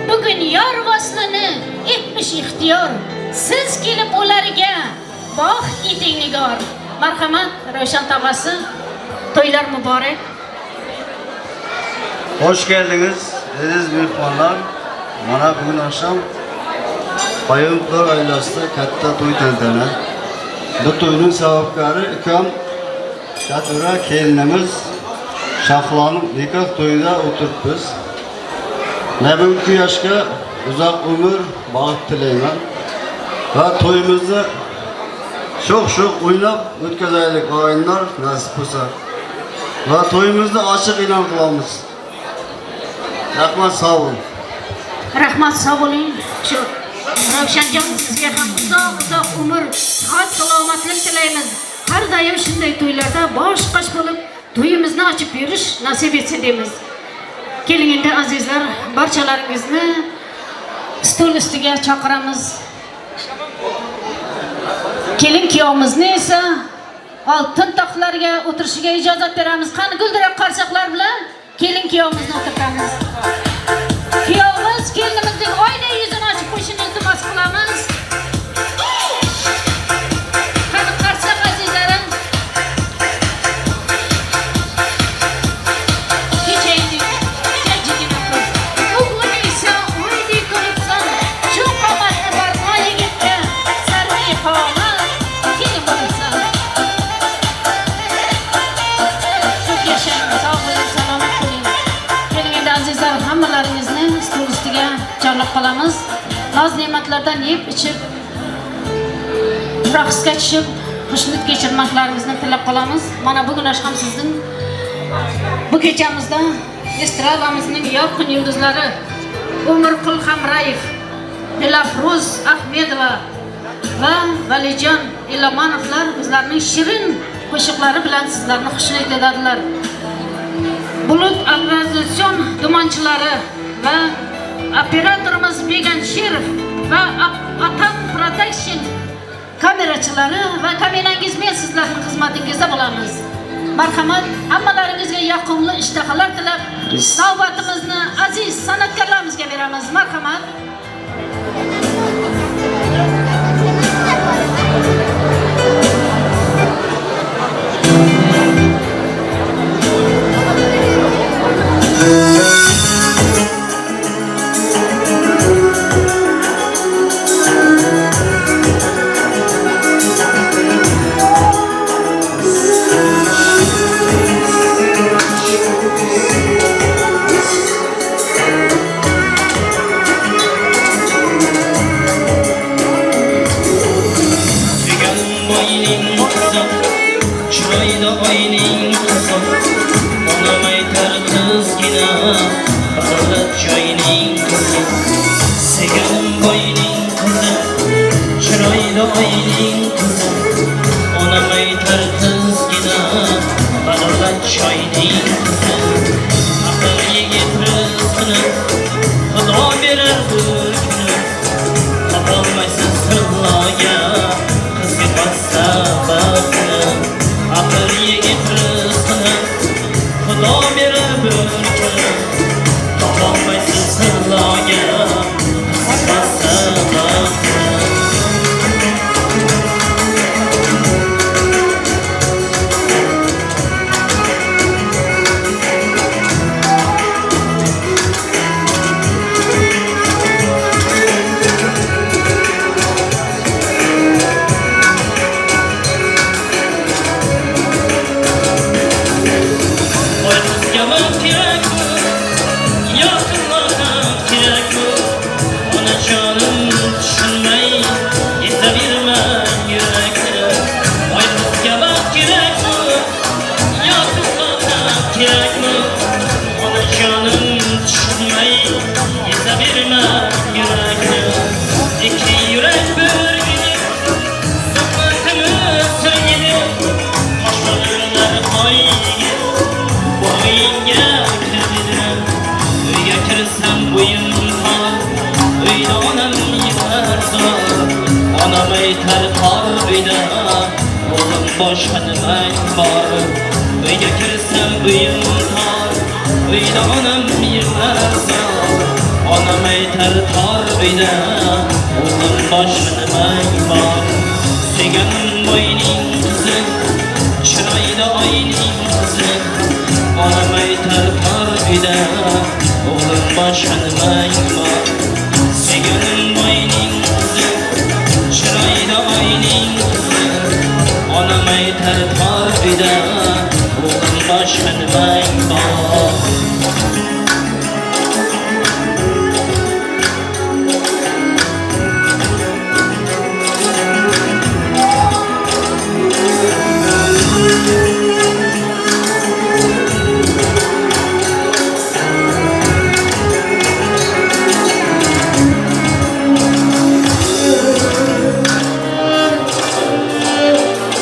Bugun yor vaslini etmish ixtiyor. Siz kelib ularga baxt eting nigor. Marhamat, Ravshan tog'asi, to'ylar muborak. Hoş geldiniz aziz mehmonlar. Mana bugun akşam Qayumlar ailesida katta to'y tantana. Bu to'yning sababkori ukam Katura kelinimiz Shahloning nikoh to'yida o'tiribmiz. Men bugungi yoshga uzoq umr, baxt tilayman. Va to'yimizni sho'x-sho'x o'ynab o'tkazaylik og'aynilar nasib bo'lsa. Va to'yimizni ochiq e'lon qilamiz. Rahmat, sog' bo'ling. Rahmat, sog' bo'ling. Shu Ravshanjon, sizga ham uzoq uzoq umr, sihat, salomatlik tilaymiz. Har doim shunday to'ylarda bosh qosh bo'lib to'yimizni ochib berish nasib etsin deymiz. Keling endi azizlar, barchalaringizni stol ustiga chaqiramiz. Kelin kuyovimizni esa oltin taxtlarga o'tirishiga ijozat beramiz. Qani guldirak qarsaklar bilan kelin kuyovimizni o'tirtamiz. Kuyovimiz kelinimizning oyday yuzini ochib qo'yishini iltimos qilamiz. Qani qarsak azizlarim. Kechaydik, jajjigina qiz. Bugun esa oydek kulibsan, shu qomatni barno yigitga sarvi qomat kelin bo'libsan. Ko'p yashang, sog' bo'ling, salomat bo'ling. Keling endi azizlar, hammalaringizni stol ustiga chorlab qolamiz. Noz ne'matlardan yeb ichib, raqsga tushib, xushnud kechirmaklaringizni tilab qolamiz. Mana bugun ham sizning bu kechamizda estradamizning yorqin yulduzlari Umurqul Hamrayev, Dilafruz Ahmedova va Valijon Ilomanovlar o'zlarining shirin qo'shiqlari bilan sizlarni xushnud etadilar. Bulut organizatsion dumonchilari va operatorimiz Began Sherov va Atam Production kamerachilari va kamerangiz men sizlarning xizmatingizda bo'lamiz. Marhamat, hammalaringizga yoqimli ishtahalar tilab, navbatimizni aziz san'atkorlarimizga beramiz. Marhamat.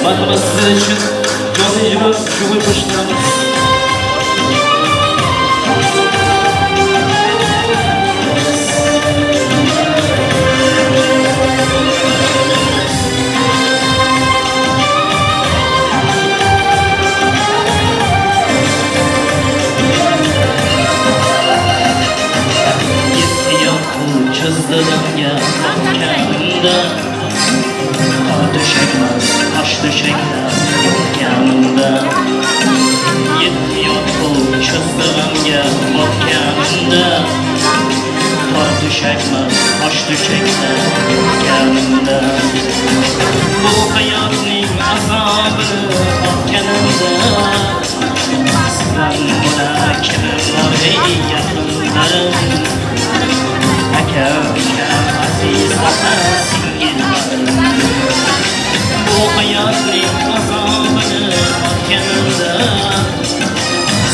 Marhamat, sizlar uchun jonli ijro Jumhur qo'shiqlarimiz. Çızdırımga botganimda, qor to'shakmas, tosh to'shaklar yotganimda. Yetti yotqul chizdig'imga botganimda, qor to'shakmas, tosh to'shaklar yotganimda. Bu hayotning azobini topganimda, sizdan bo'lak kimim bor ey yaqinlarim? Aka, uka, aziz opa, singillarim. Bu hayotning azobini topganimda,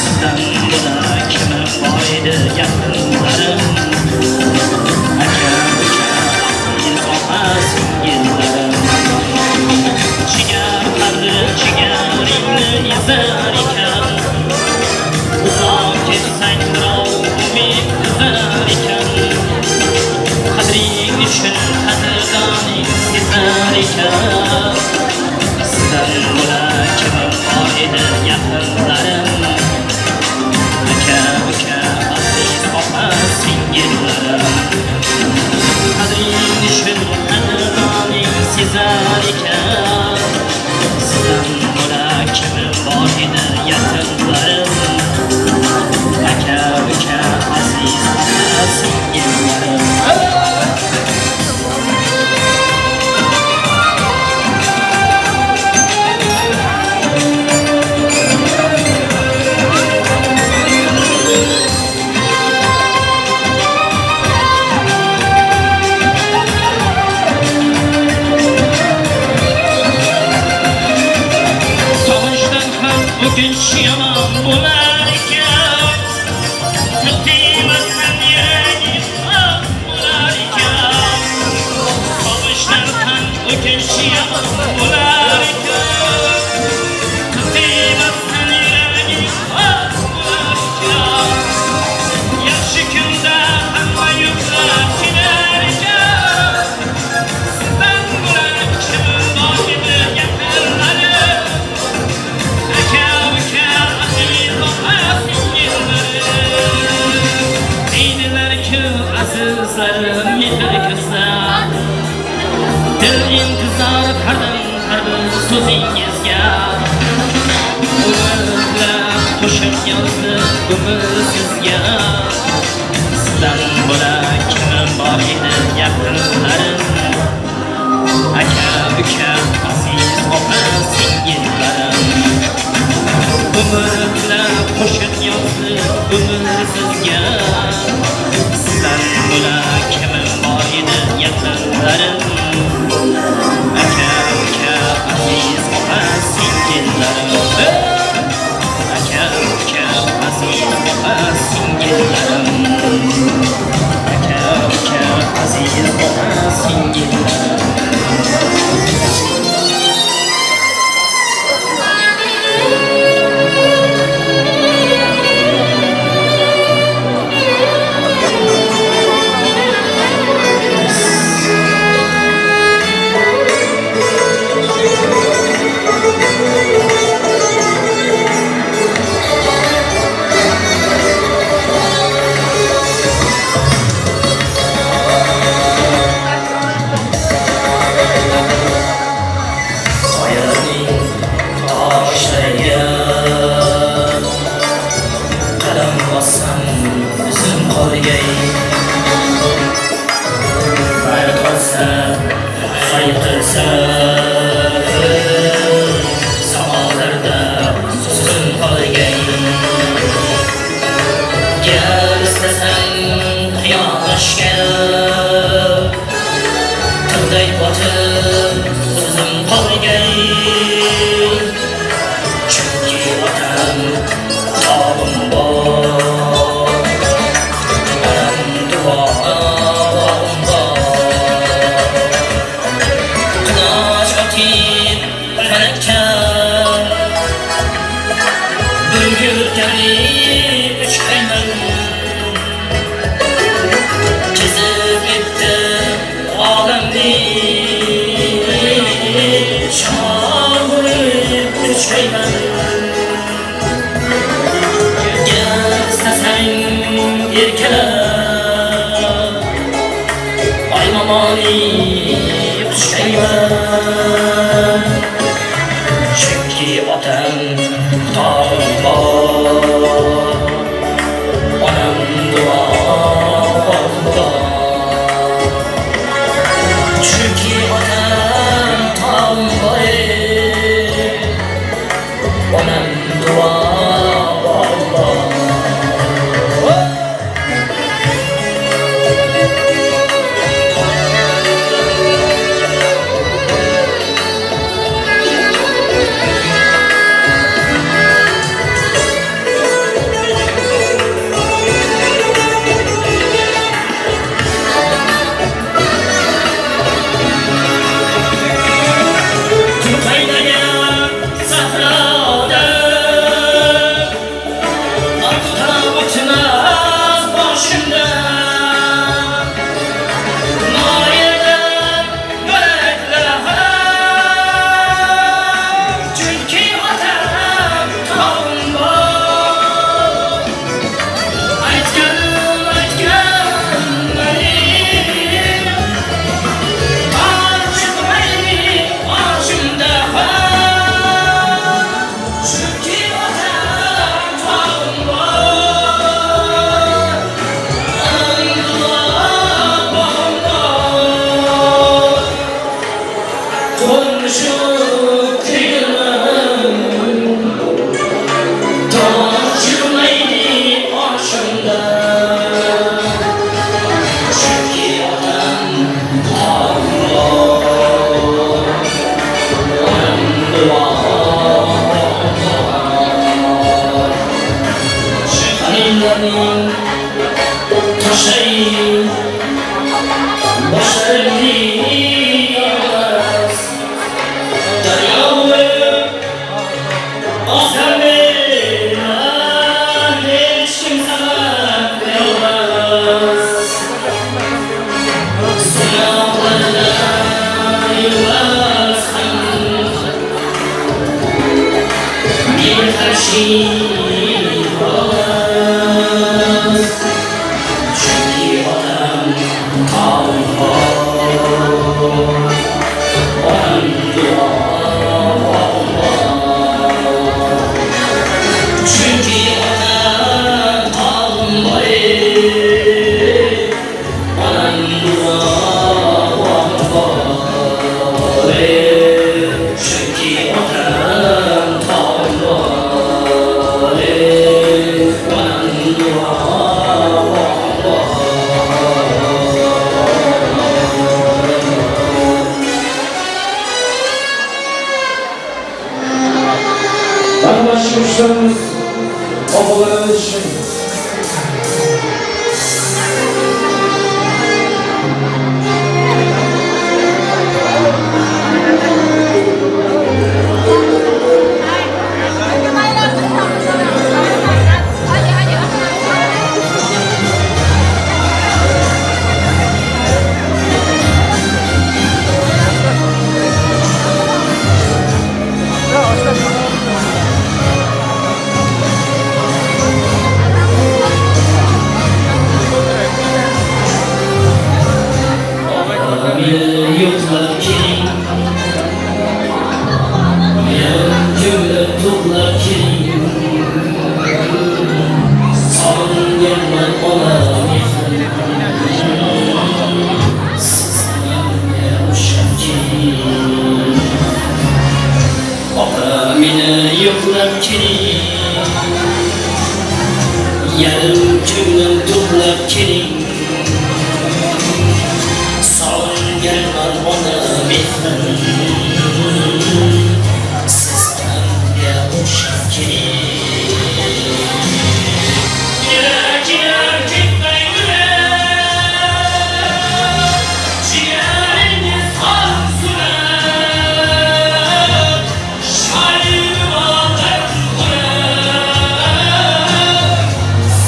sizdan bo'lak kimim bor edi yaqinlarim? Aka, uka, aziz opa, singillarim. Jigar qadri jigaringni ezar ekan, uzoq ketsang birov umid uzar ekan. Qadring uchun qadrdoning sezar ekan, sizdan bo'lak kimim bor edi yaqinlarim? Aka, uka, aziz opa, singillarim. Qadring uchun qadrdoning sezar ekan, sizdan bo'lak kimim bor edi yaqinlarim? Aka, uka, aziz opa, singillarim. O'kinch yomon bo'lar ekan, tegmasdan yuragim ham bo'lar ekan. Sog'inchdan ham o'kinch yomon bo'lar ekan, tegmasdan yuragim ham bo'lar ekan. Yaxshi kunda hamma yo'qlab kelar ekan, sizdan bo'lak kimim bor edi yaqinlarim? Aka, uka, aziz opa, singillarim. Deydilar-ku azizlarim mehr ko'zlar, dil intizor qildim har bir so'zingizga. Umrlar qo'shiq yozdi umr sizga, sizdan bo'lak kimim bor edi yaqinlarim? Aka, uka, aziz opa, singillarim. Umrlar qo'shiq yozdi umr sizga, sizdan bo'lak kimim bor edi yaqinlarim? Aka, uka, aziz opa, singillarim. Aka, uka, aziz opa, singillarim. Aka, uka, aziz opa, singillarim. Kuchayman. Istasang erkalab, Oymomoni quchayman. Chunki otam tog'im bor, onam duo bor. Chunki otam tog'im bor, onam duo bor.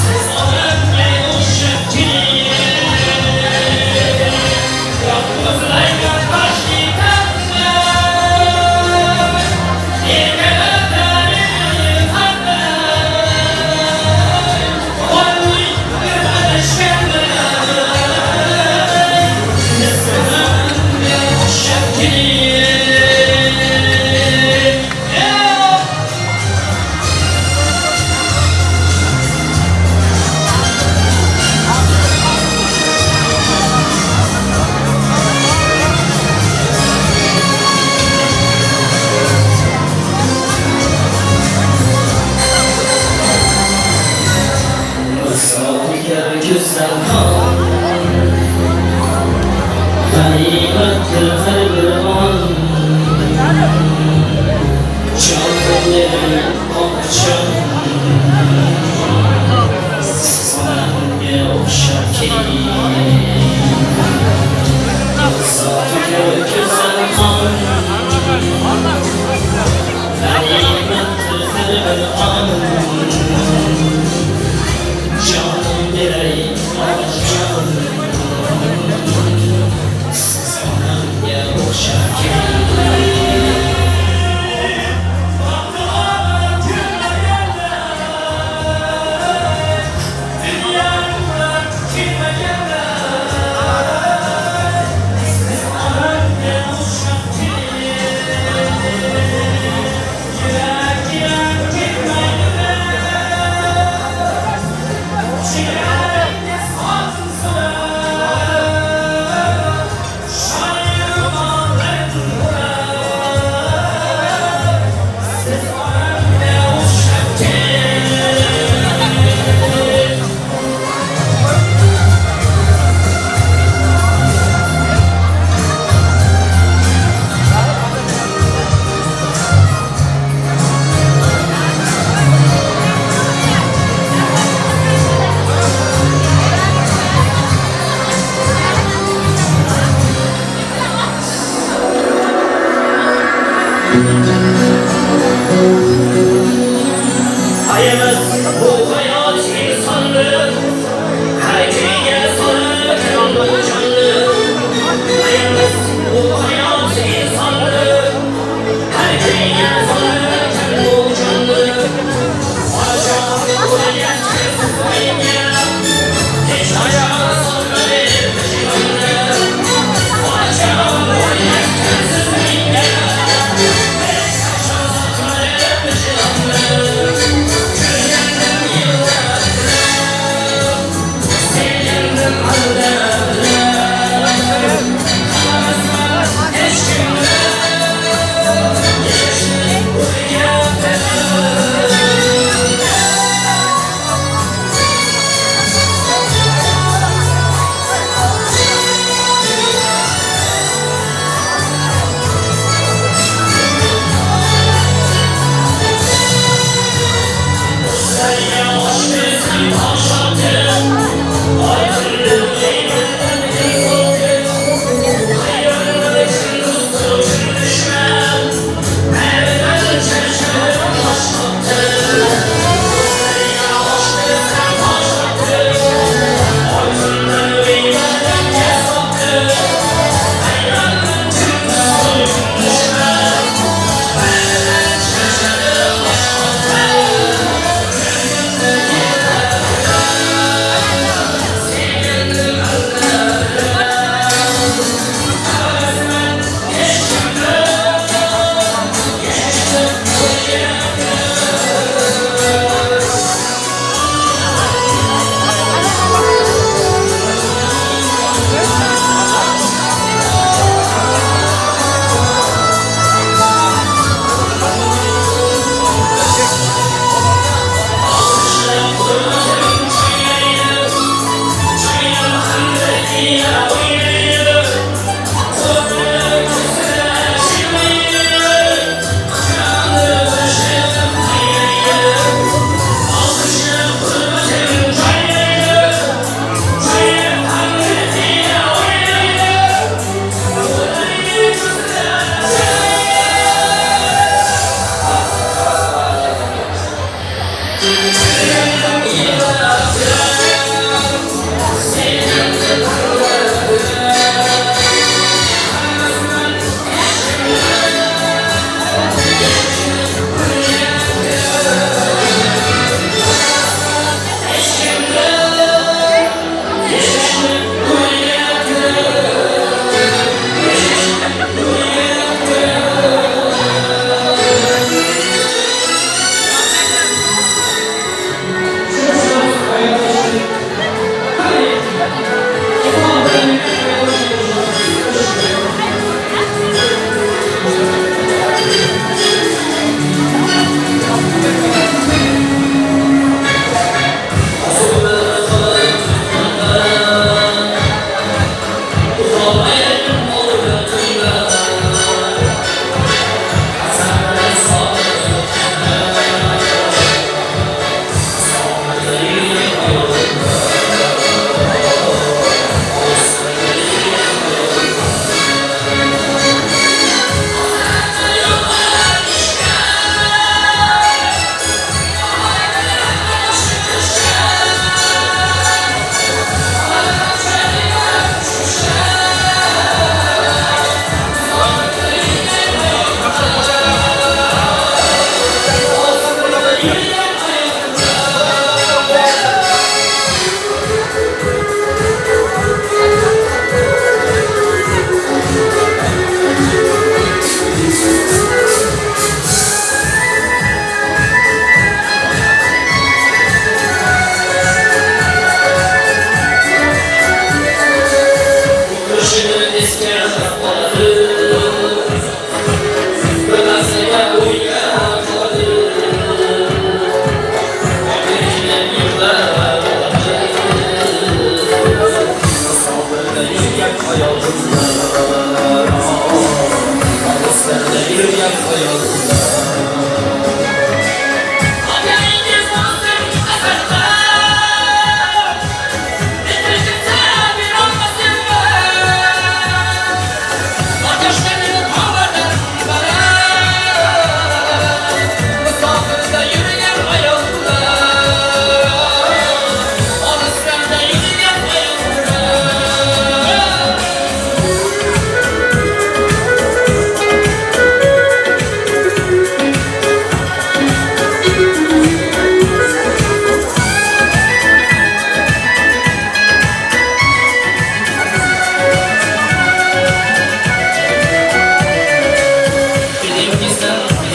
Siz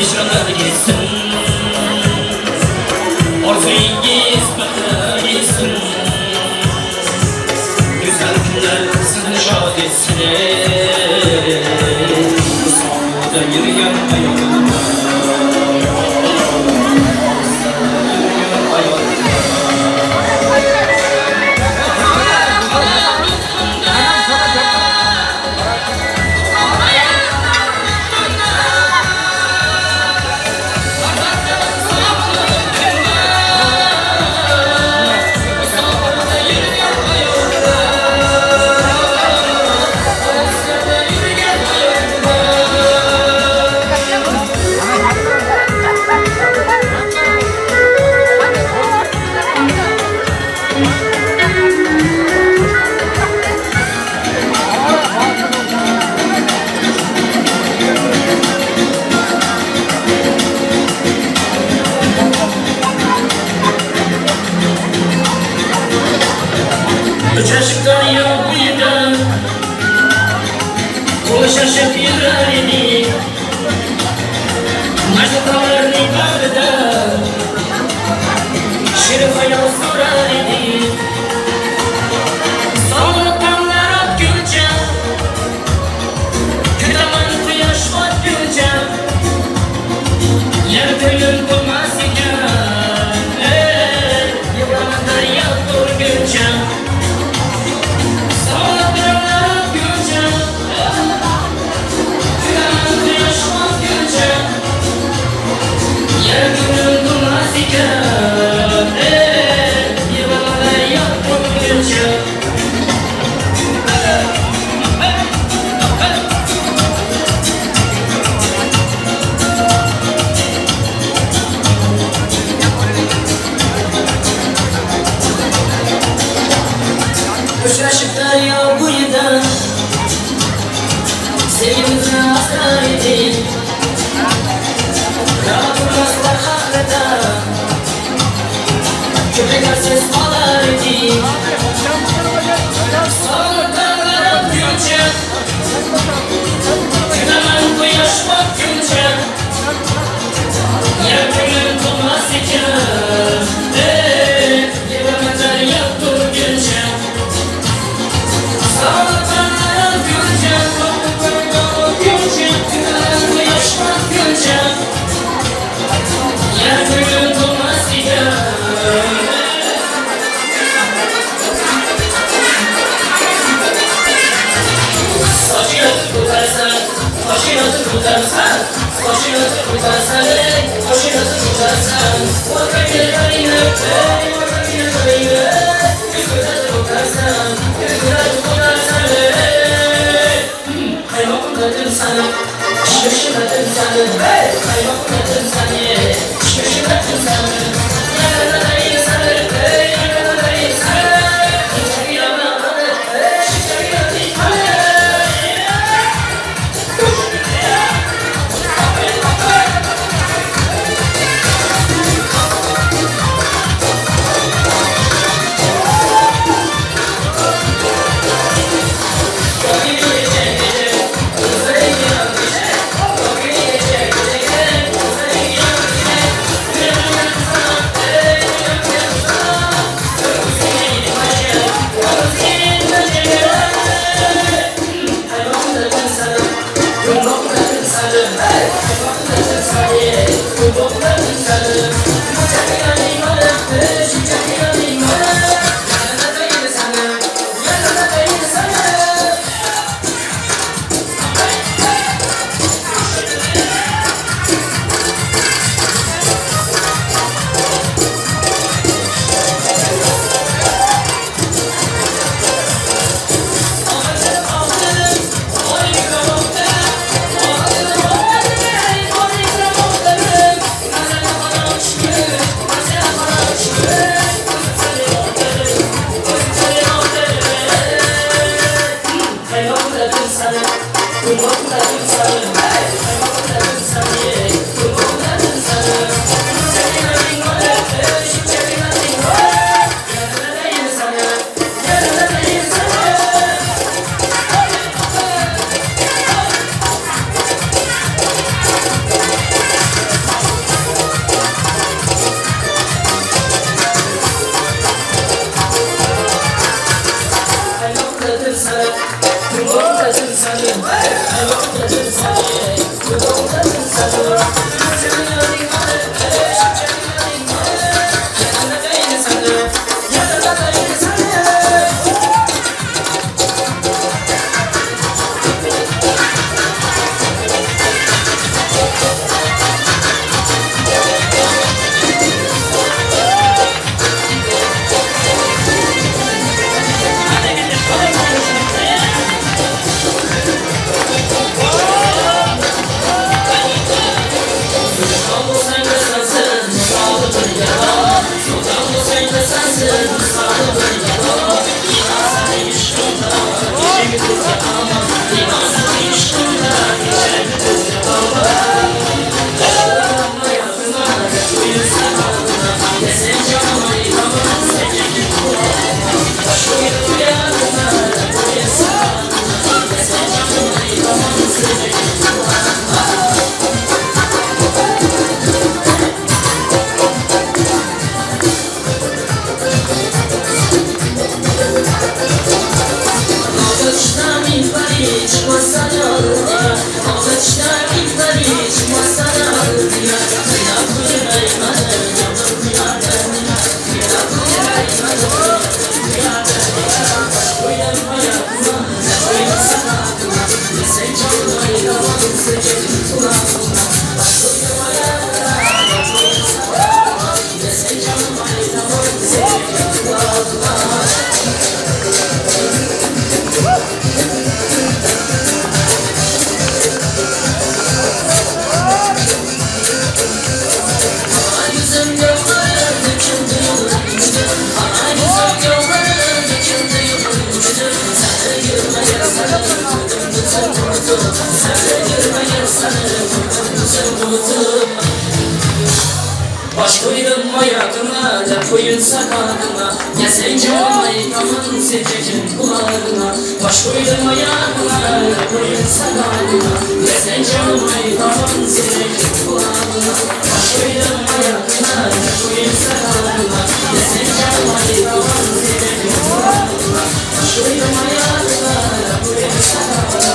Hijronlar ketsin, orzuyingiz baxtga yetsin. Güzel günler sizni şad etsin. Sonda yürüyen ayollar, yürüyen ayollar. Uchrashib daryo bo'yida qo'l shashib yurar edik. Majnuntollarning bag'rida shirin xayol surar edik. Sog'inib tonglar otguncha, kutaman quyosh botguncha, yana ko'nglim to'lmas ekan, yig'laman daryo to'lguncha. Uchrashib daryo bo'yida sevgimizni asrar edik. Ravo turmaslar haqida ko'priklarsiz qolar edik. Sog'inib tonglar otguncha, kutaman quyosh botguncha, yana ko'nglim to'lmas ekan, yig'laman daryo to'lguncha. Sog'inib tonglar otguncha, kutaman quyosh botguncha, yana ko'nglim to'lmas ekan. Baş koydum hayatına, laf koyunsa kanadına. Gel canım tamam sececin kulağına. Baş koydum hayatına, laf koyunsa kanadına. Gel canım tamam sececin kulağına. Baş koydum hayatına, laf koyunsa kanadına. Gel canım tamam sececin kulağına. Baş koydum hayatına, laf koyunsa kanadına.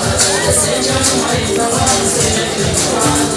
Gel canım tamam sececin kulağına.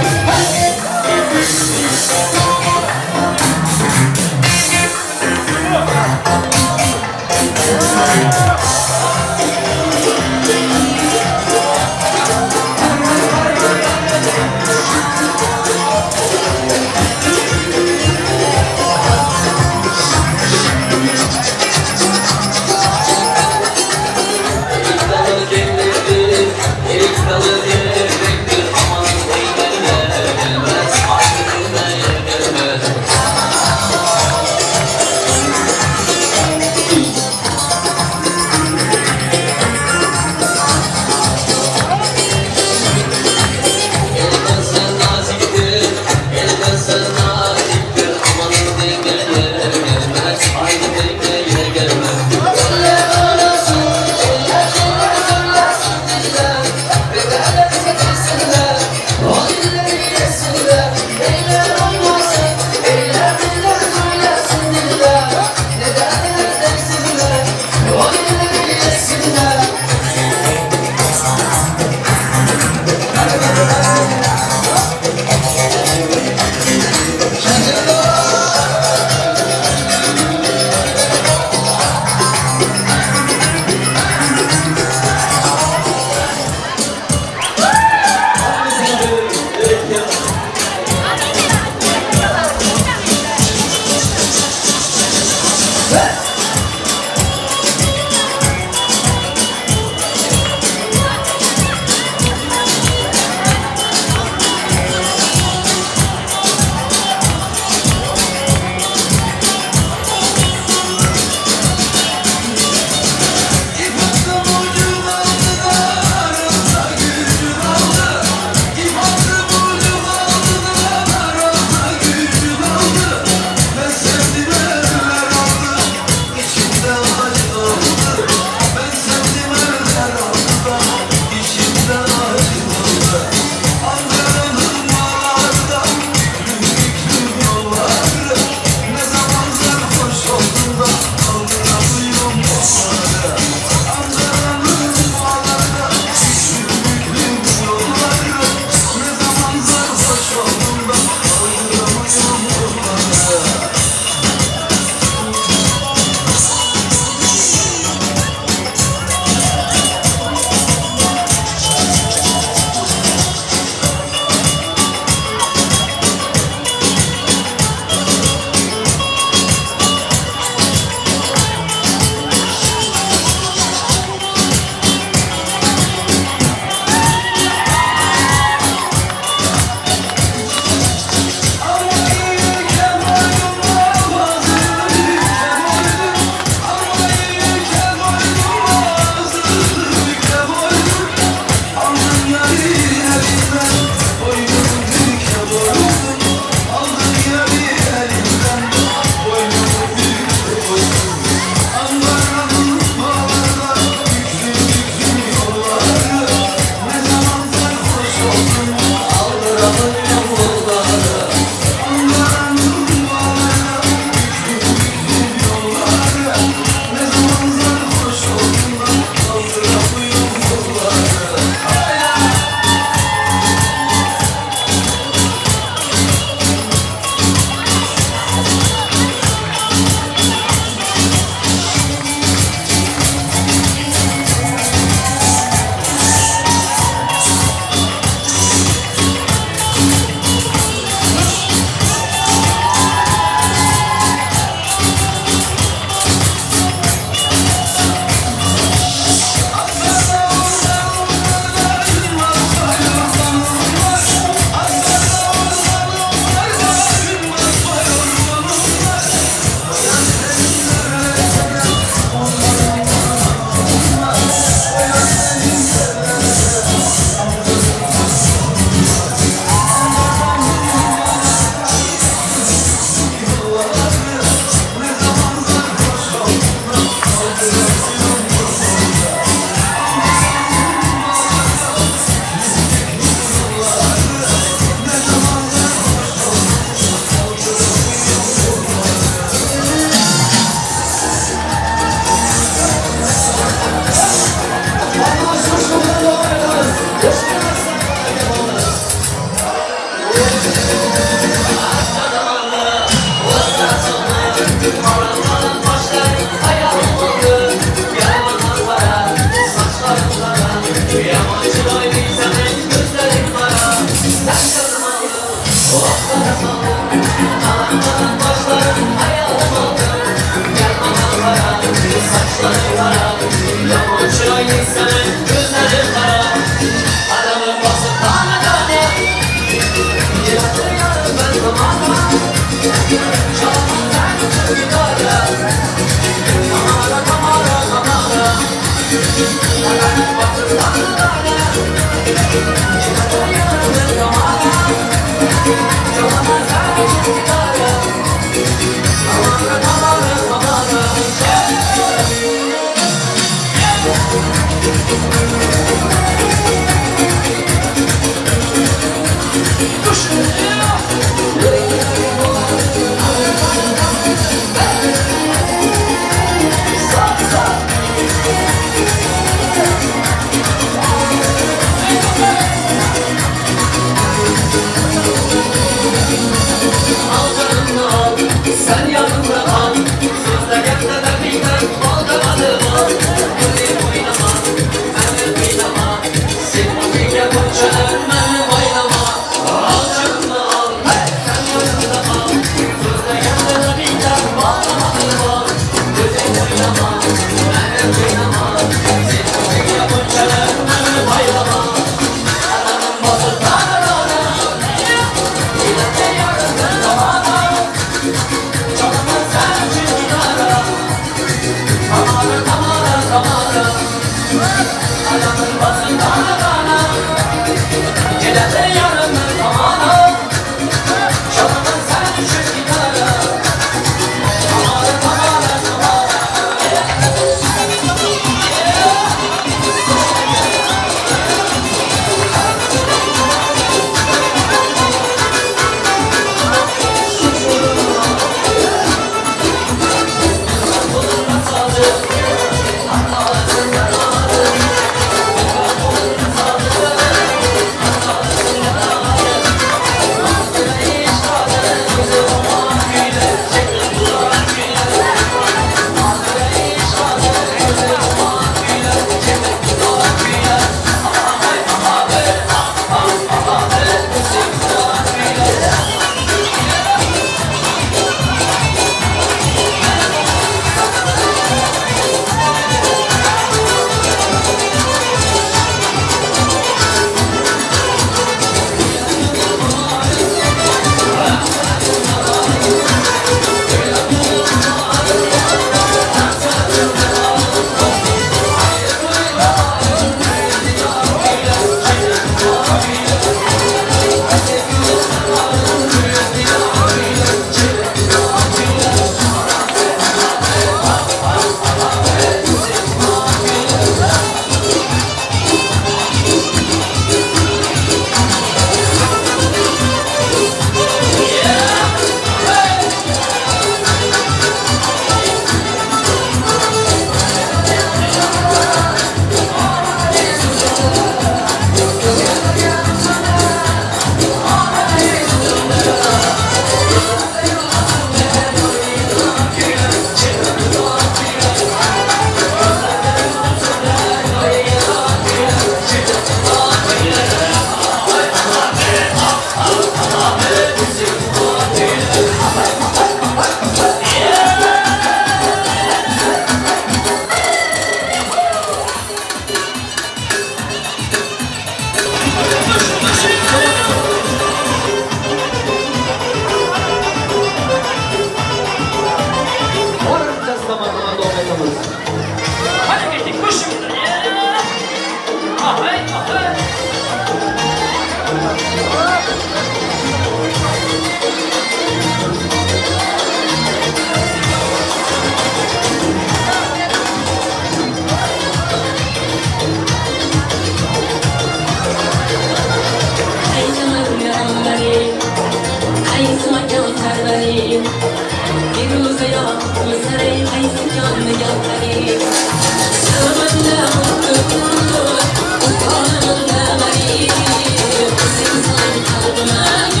I'm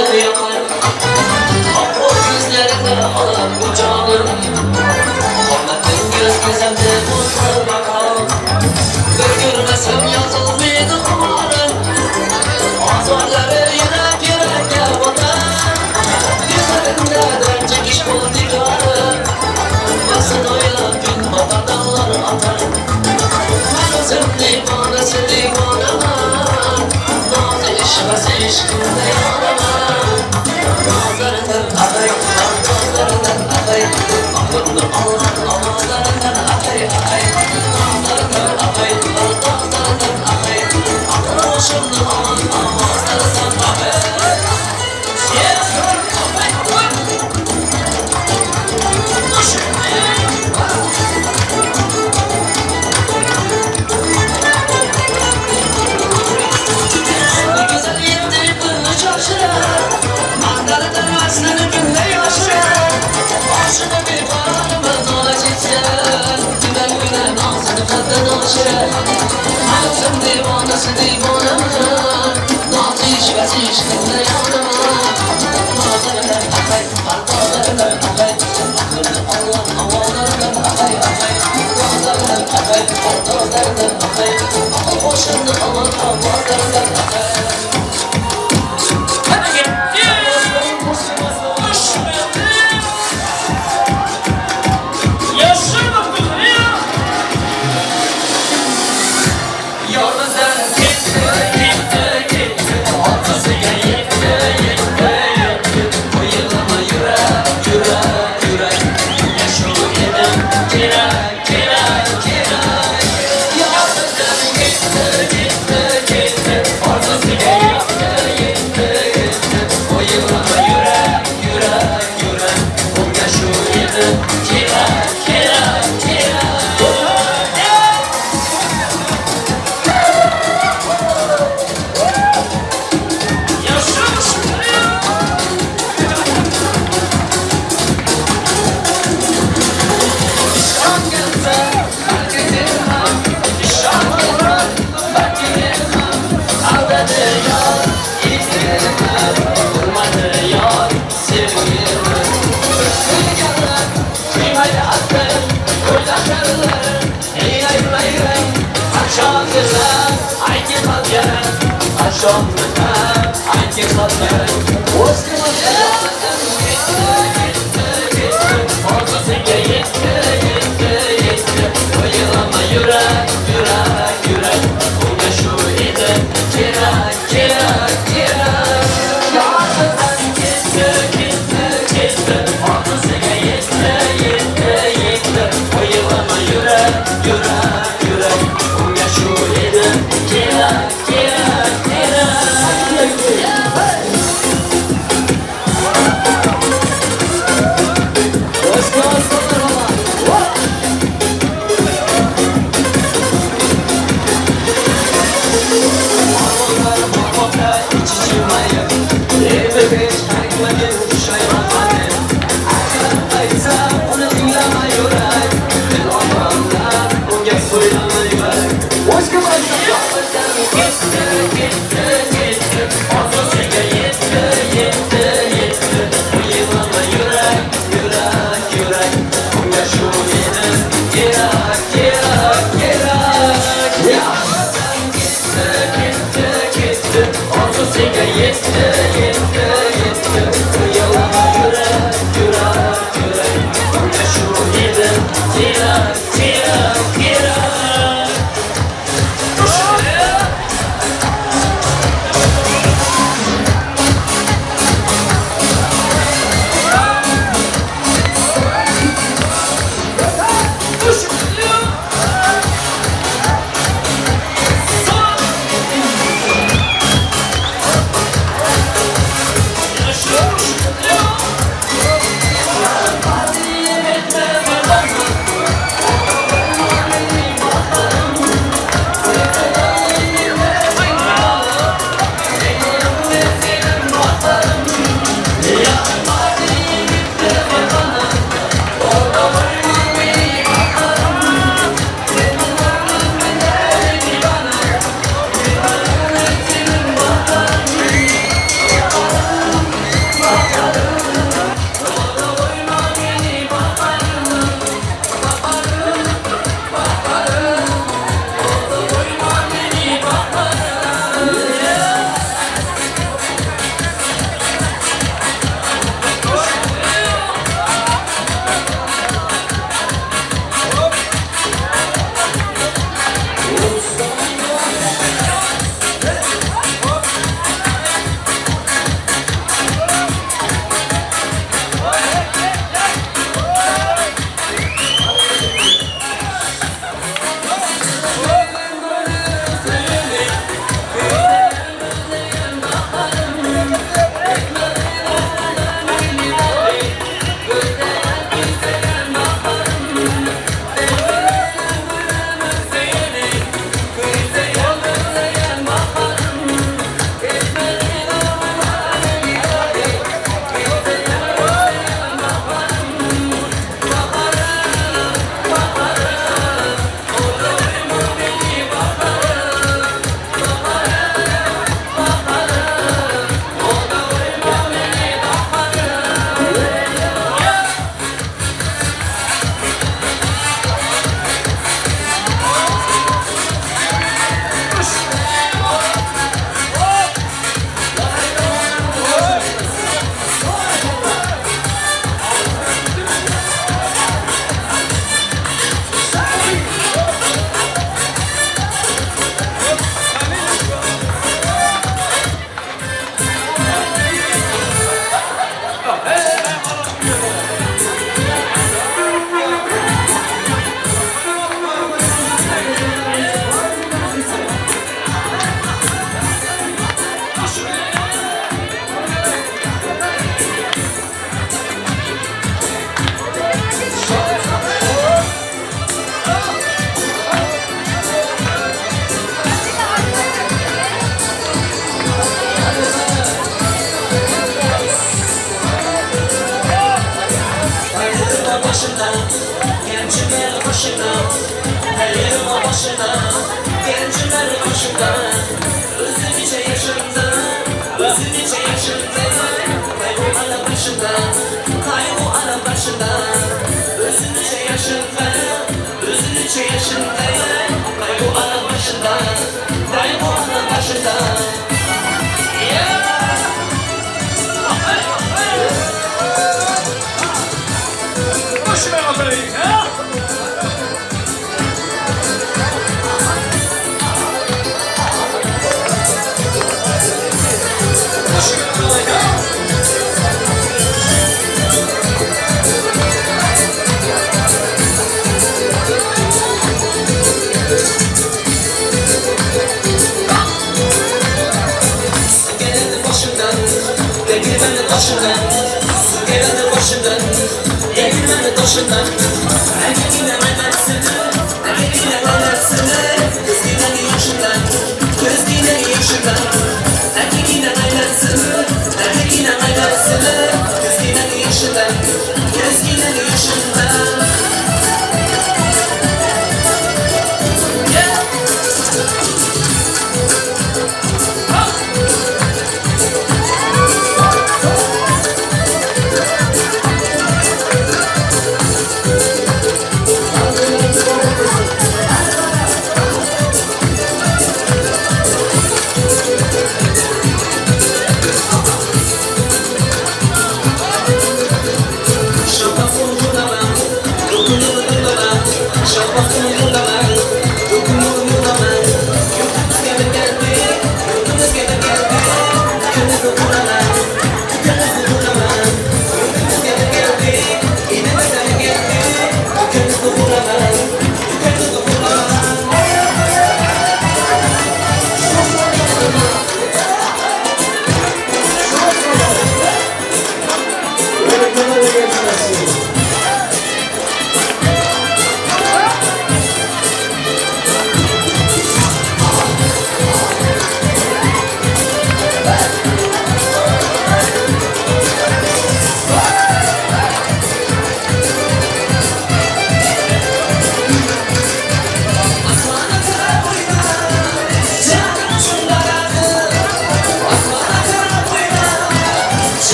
O'tib yoqar. Oq ko'zlarini olib bu jonim, Qomatingiz go'zaldi bo'lsa maqom. Bir ko'rmasam yozilmaydi xumorim, Ozorlari yurak yurakka botar. Yuzlarimda dard chekish bu digorim, Vasin o'ylab kun botar dog'lar otar. Man o'zim devonasi devonaman, Nozi ishqasi ishqimda yonaman. Nozlaridan aqay, nozlaridan aqay, Aqlimni olgan ovozlaridan aqay, aqay. Nozlaridan aqay, nozlaridan aqay, Aql-hushimni olgan ovozlaridan aqay. Güzel yetti pulni shoshirar, Mandalidan vaznini kunda yoshirar. Boshini beqarormi nola cheksa, Kundan kuna nozini qaddini oshirar. Man o'zim devonasi devonaman, Nozi ishvasi ishqimda yonaman. Nozlaridan aqay, pardozlaridan aqay, Aqlimni olgan ovozlaridan aqay, aqay. Nozlaridan aqay, pardozlaridan aqay, Aql-hushimni olgan ovozlaridan aqay. Let's go. başına, her yerime başına, genciler başında. Özü nice yaşında, özü nice yaşında, kaygı ala başında, kaygı ala başında. Özü nice yaşında, özü nice yaşında, kaygı ala başında, kaygı ala başında. Su geldi başından, değirmeni taşından. Erkeğine meyvesini, erkeğine meyvesini, kız yaşından, kız yaşından. Erkeğine meyvesini, erkeğine meyvesini, kız yaşından, kız yaşından.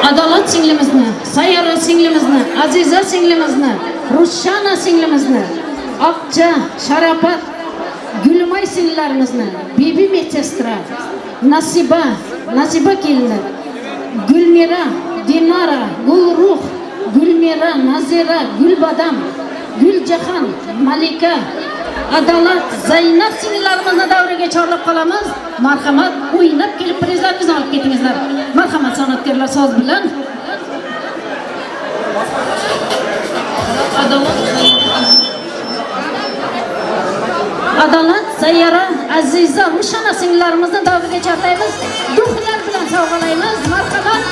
Adolat singlimizni, Sayyora singlimizni, Aziza singlimizni, Rushana singlimizni, Oqcha, Sharafat, Gulmay singillarimizni, Bibi medsestra, Nasiba, Nasiba kelini, Gulmira, Dinara, Gulruh, Gulmira, Nazira, Gulbadam, Guljahan, Malika, Adolat, Zaynab singillarimizni davraga chorlab qolamiz. Marhamat, o'ynab kelib prizlarimizni olib ketingizlar. Marhamat san'atkorlar soz bilan. Adolat, Sayyora, Aziza, Rushana singillarimizni davraga chorlaymiz. Duxlar bilan sovg'alaymiz. Marhamat.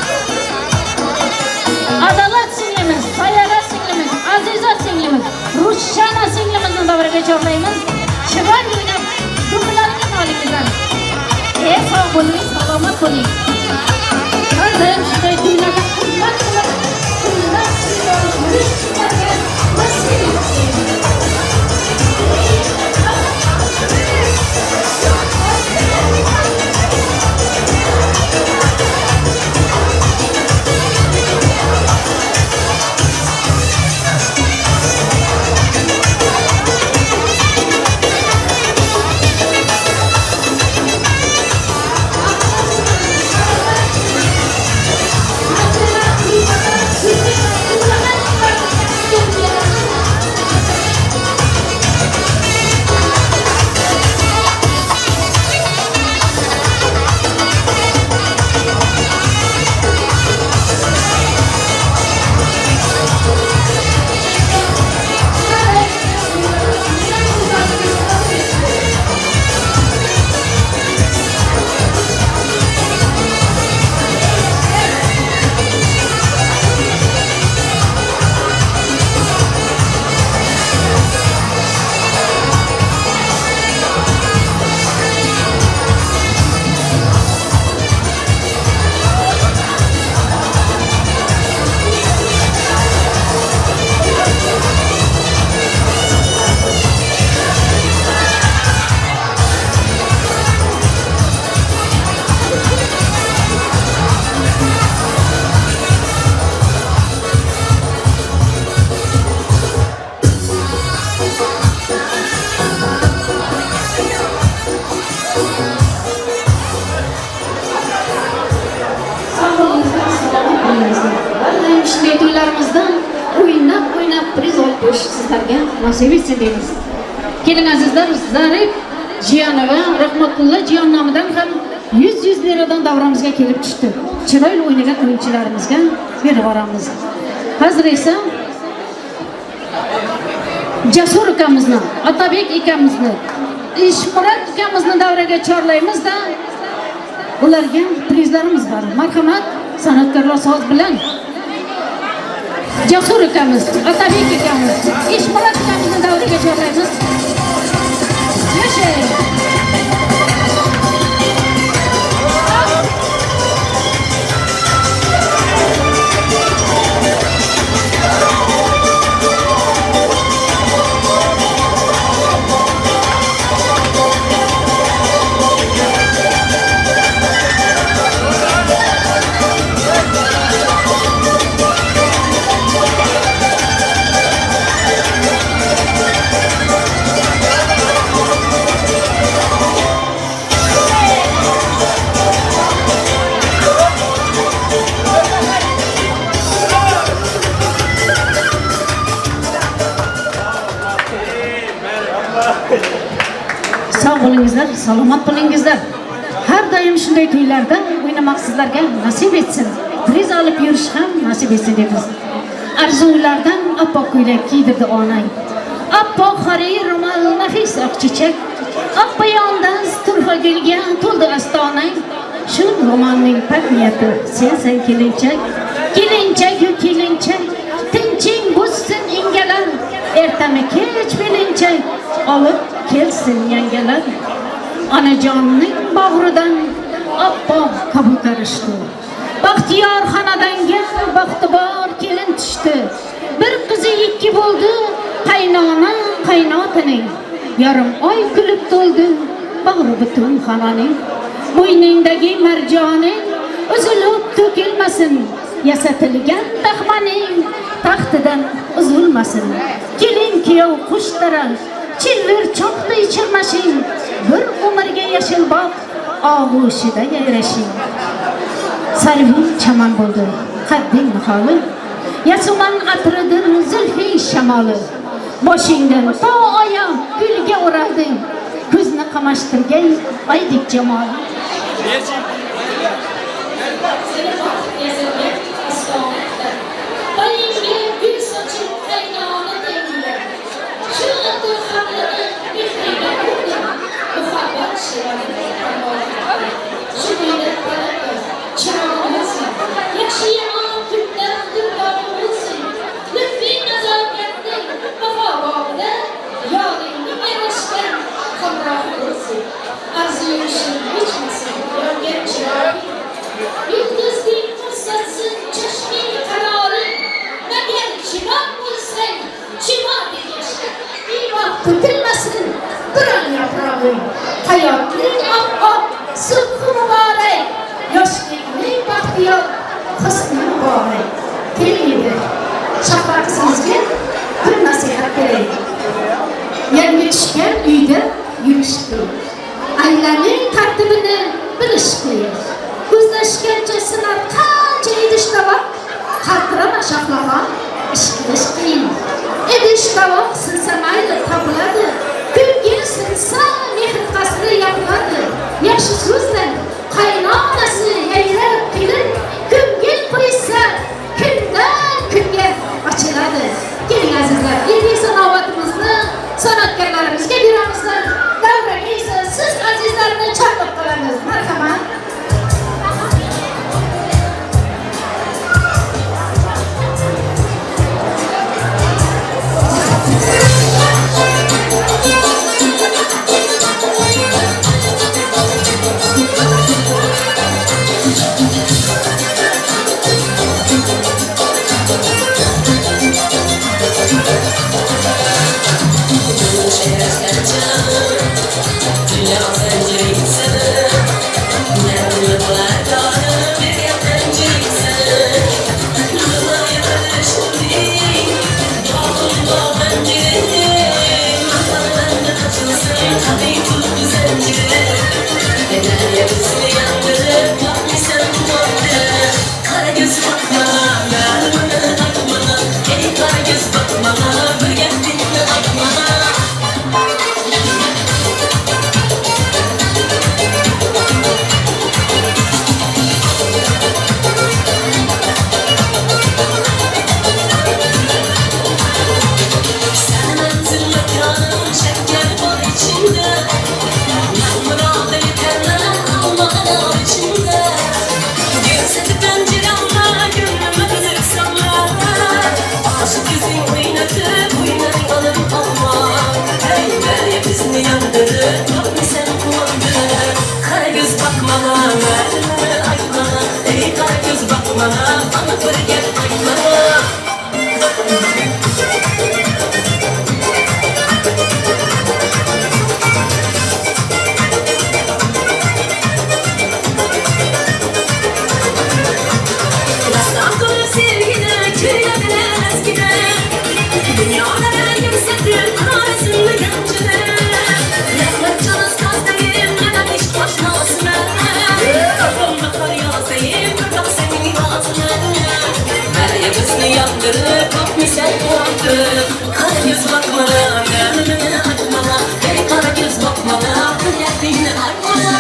Adolat singlimiz, Sayyora singlimiz, Aziza singlimiz, Rushana singlimizni davraga chorlaymiz. Chiroyli o'ynab, duxlaringizni olingizlar. Sog' bo'ling, salomat bo'ling. Har doim shunday to'ylarda hurmat qilib, to'ylar sizlarga nasib etsin. yurish sizlarga nasib etsin deymiz. Keling azizlar, Zarif Jiyanova Rahmatulloh Jiyan nomidan ham 100 liradan davramizga kelib tushdi. Chiroyli o'ynagan o'yinchilarimizga berib yuboramiz. Hozir esa Jasur ukamizni, Otabek ukamizni, Ishmurod ukamizni davraga chorlaymiz-da, ularga prizlarimiz bor. Marhamat, san'atkorlar soz bilan. Jasur ukamiz, Otabek ukamiz, Ishmurod ukamizni davraga chorlaymiz. Yashang! Sog' bo'lingizlar, salomat bo'lingizlar. Har doim shunday to'ylarda o'ynamoq sizlarga nasib etsin. Priz olib yurish ham nasib etsin deymiz. Arzulardan oppoq ko'ylak kiydirdi onang. Oppoq harir ro'mol, nafis oq chechak. Oq bayondan turfa gulga to'ldi ostonang. Shu ro'molning pak niyati sensan kelinchak. Kelinchak yu kelinchak, tinching buzsin ingalar. Ertami kech bilinchak olib kelsin yangalar. Onajonning bag'ridan oppoq kabutar uchdi. Baxtiyor xonadonga baxti bor kelin tushdi. Bir qizi ikki bo'ldi qaynona qaynotaning. Yarim oy kulib to'ldi bag'ri butun xonaning. Bo'yningdagi marjoning uzilib to'kilmasin. Yasatilgan taxmaning taxtidan uzilmasin. Kelin kuyov qush tarar, chilvir cho'qli chirmashing, bir umrga yashil bog' og'ushida yayrashing. Sarving chaman bo'ldi, qadding niholi, yasuman atridir zulfing shamoli. Boshingdan to oyoq gulga o'ralding, ko'zni qamashtirgan oydek jamoli. Oyingga gul sochib qaynona tenglar. Shu atir hamlini mehriga urdim, muhabbat shirini kamol. Shu uyda baraka, chirog'i bo'lsin, yaxshi yomon kundan durdona bo'lsin. Lutfi nazokatning vafo bog'ida yoringni yarashgan hamrohi bo'lsin. Arzu yushing o'chmasin, yongan chirog'ing. Yulduzning ko'rsatsin chashming qaroring. Magar chinor bo'lsang, chinordek yasha. Bevaqt to'kilmasin biron yaprog'ing. Hayotning oppoq subhi muborak, yoshlikning baxtiyor husni muborak. Keling endi Shahlo qizimizga bir nasihat beraylik. Yangi tushgan uyda yurish qiyin. Ailaning tartibini bilish qiyin. Ko'zlashgancha sinar qancha idish tovoq, qaltirama Shahloxon, ish qilish qiyin. Idish tovoq sinsa mayli topiladi, ko'ngil sinsa mehr qasri yopiladi. Yaxshi so'zdan qaynonasi yayrab kelin, ko'ngil qo'ysa kundan kunga ochiladi. Keling azizlar, endi esa navbatimizni san'atkorlarimizga beramiz. Davraga esa siz azizlarni chorlab qolamiz. Marhamat. Yondirib, topmaysan quvontirib. Qara ko'z boqmana, ma'lumini aytmana. Ey qara ko'z boqmana, aniq bir gap aytmana. Dastan qilib sevgini, kuyladini eskini. Dunyoda yuksaltir qorasinni ganjini. Rahmatjon ustozdayim, yana ishq oshnosiman. Bahor yozayim, bir boqsang yozini. Daryo bizni yondirib, topmaysan quvontirib. Qara ko'z boqmana, gapimni aytmana. Ey qara ko'z boqmana, bir gapingni aytmana.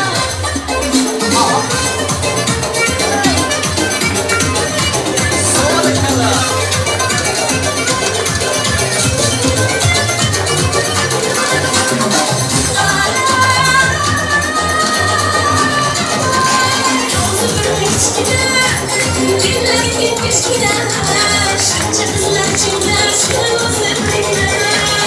Shuncha qizlar ichida shu o'zi birgina.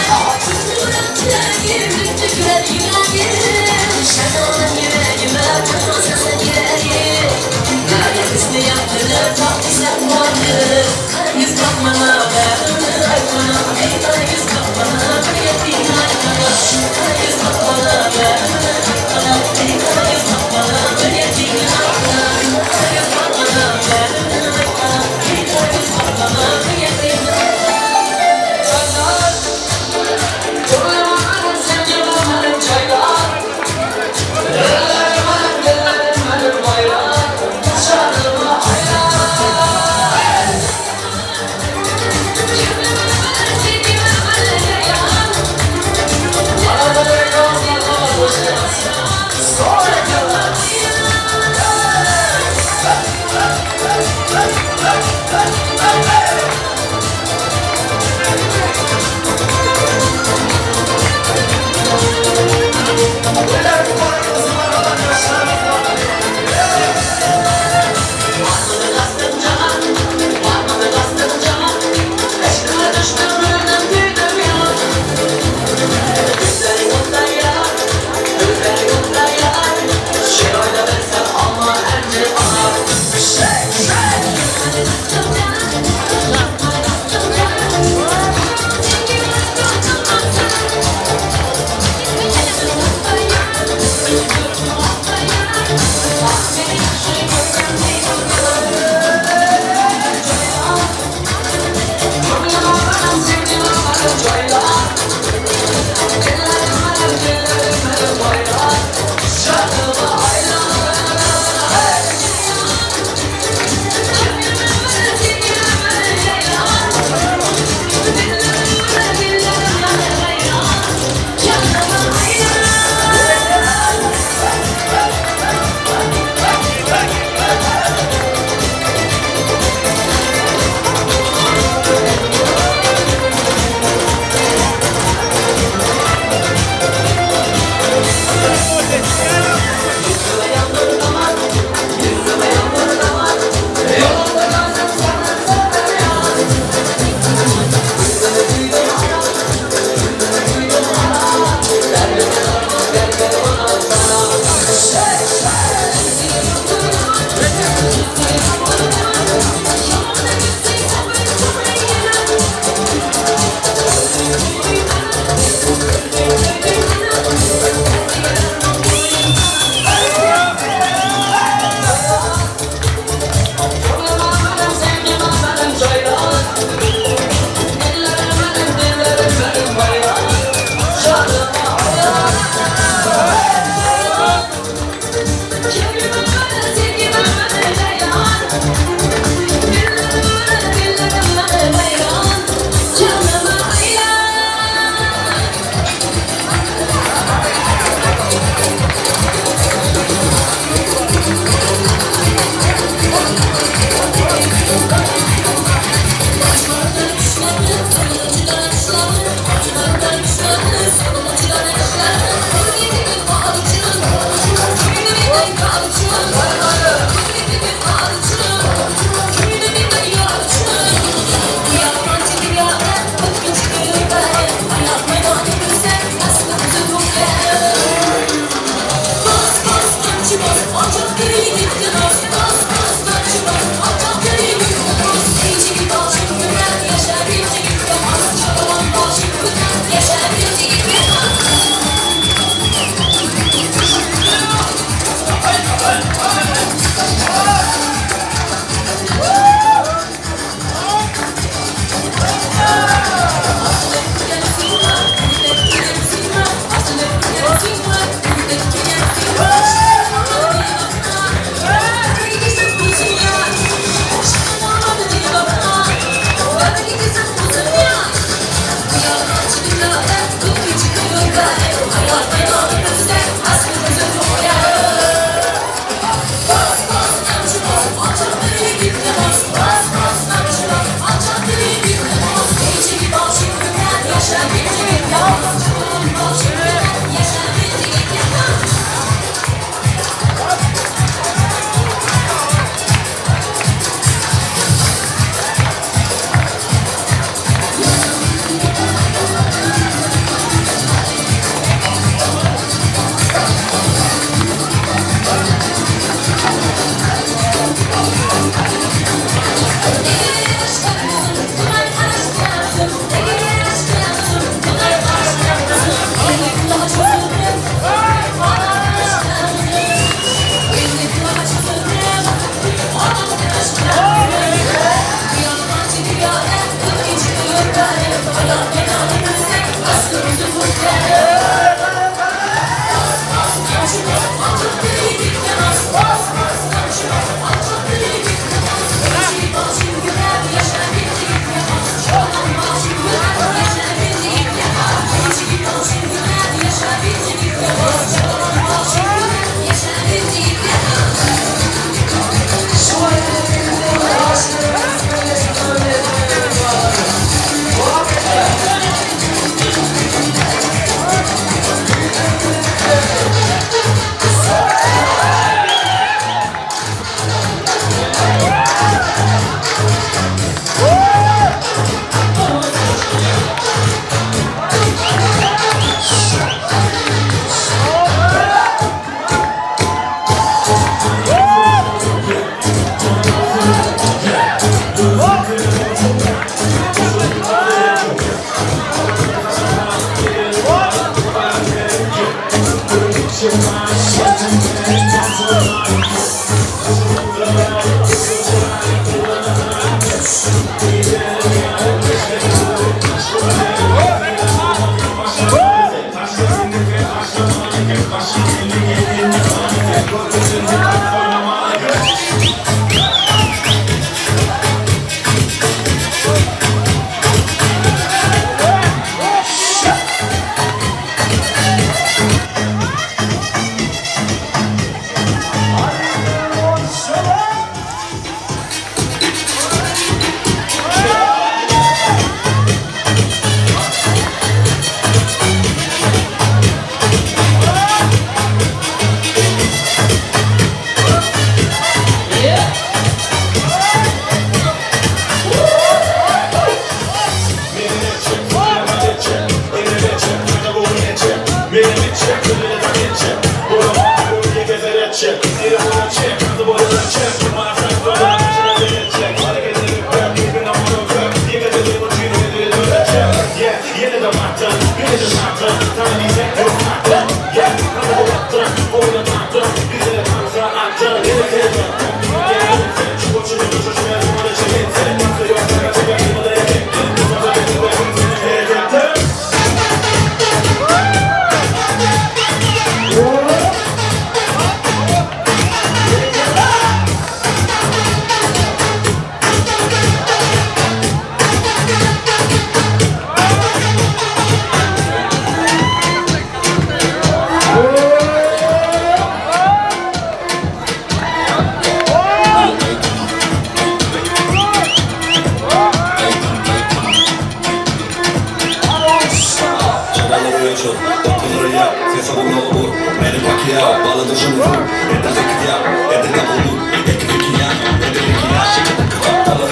Göçür, Doktorları yap, ses gulağı vur. Beni Pacquiao, bağla duruşunu vur. Это zekya, это kabul, это dünya, это dünya. Şekil kaptalı,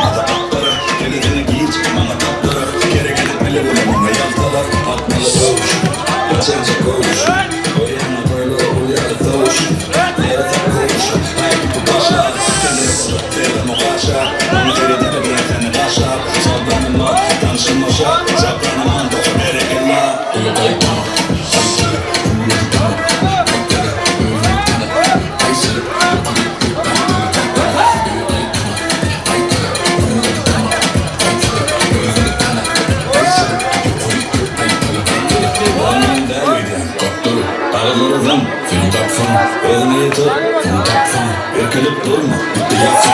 это atları. Kendine giy, bana kaptırır. Geri gidip bile bulamam, yaltalar. Atmalı dövüş, geçence koğuş. O yana böyle uyarı dövüş. Nerede koğuş, haydi bu başlar. Kendine devrim o başa. Onu geri de bir başa. Sabranıma, tanışılmışa. Sabranıma, berekella. Erkelip durma, bitti yapsın.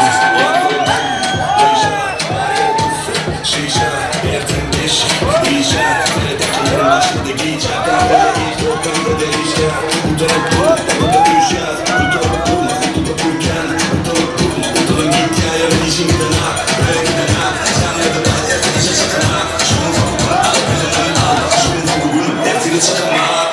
Şişe, erten iş, işe. Neredekilerin başında giyecek. Ortamda değişe. Utanıp durma, bu da düşer. Utanıp durma, kutuda durken. Utanıp durma, utanın git ya. Yarın işin giden hak, böyle giden hak. Sen ya da ben erken işe çıkamak. Şunun foku, al gözünü al. Şunun foku gülüm, erteni çıkamak.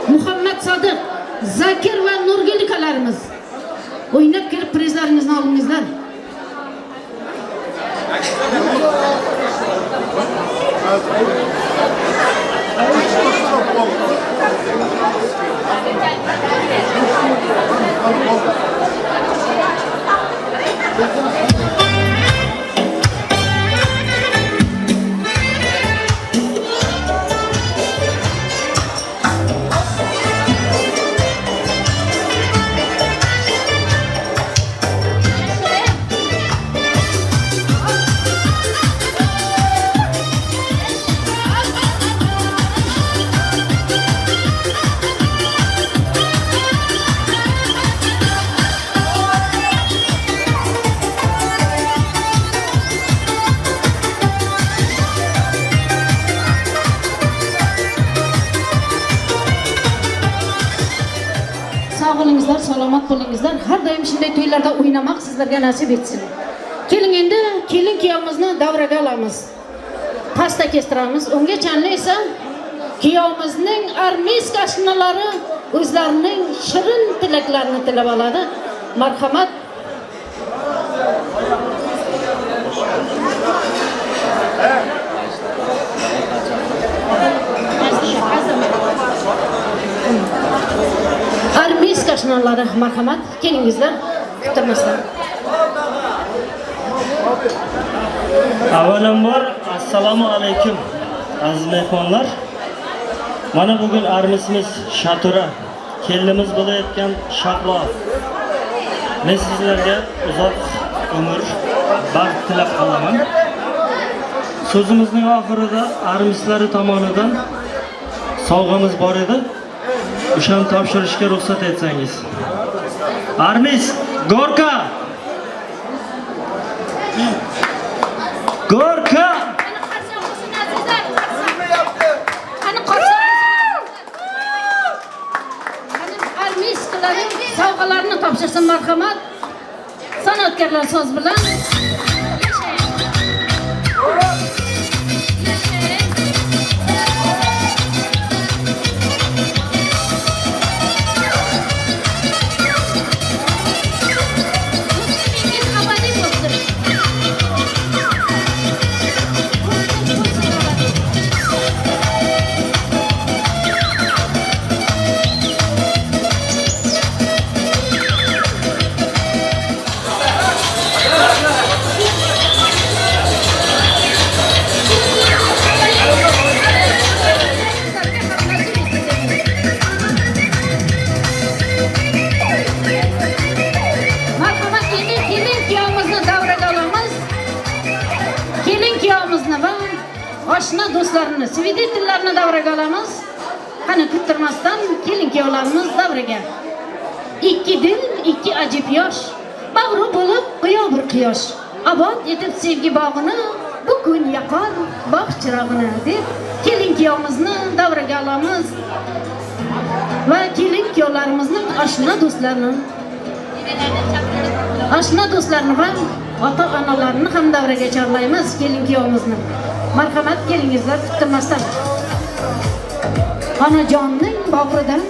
Muhammad Sodiq, Zakir va Nurgul ukalarimiz. O'ynab kelib prizlaringizni olingizlar. Salomat bo'lingizlar. Har doim shunday to'ylarda o'ynamoq sizlarga nasib etsin. Keling endi kelin kuyovimizni davraga olamiz. Pasta kestiramiz. Unga chanli esa kuyovimizning armeysk ashnalari o'zlarining shirin tilaklarini tilab oladi. Marhamat. Armeysk ashnalari marhamat, kelingizlar, kuttirmasdan. Avvalambor assalomu alaykum aziz mehmonlar. Mana bugun armisimiz Shatura, kelinimiz bo'layotgan Shahlo. Men sizlarga uzoq umr, baxt tilab qolaman. So'zimizning oxirida armislari tomonidan sovg'amiz bor edi. O'shani topshirishga ruxsat etsangiz. Armis, Gorka! Gorka! Armiskalarning sovg'alarini topshirsin marhamat. San'atkorlar so'z bilan. Oshna do'stlarini, svidetellarni davraga olamiz. Qani kuttirmasdan kelin kuyovlarimiz davraga. Ikki dil, ikki ajib yosh, bag'ri bo'lib quyo bir quyosh. Obod etib sevgi bog'ini, bu kun yoqar bog' chirog'ini deb kelin kuyovimizni davraga olamiz. Va kelin kuyovlarimizning oshna do'stlarini va ota-onalarini ham davraga chorlaymiz kelin kuyovimizni. Marhamat, kelingizlar, kuttirmasdan. Onajonning bag'ridan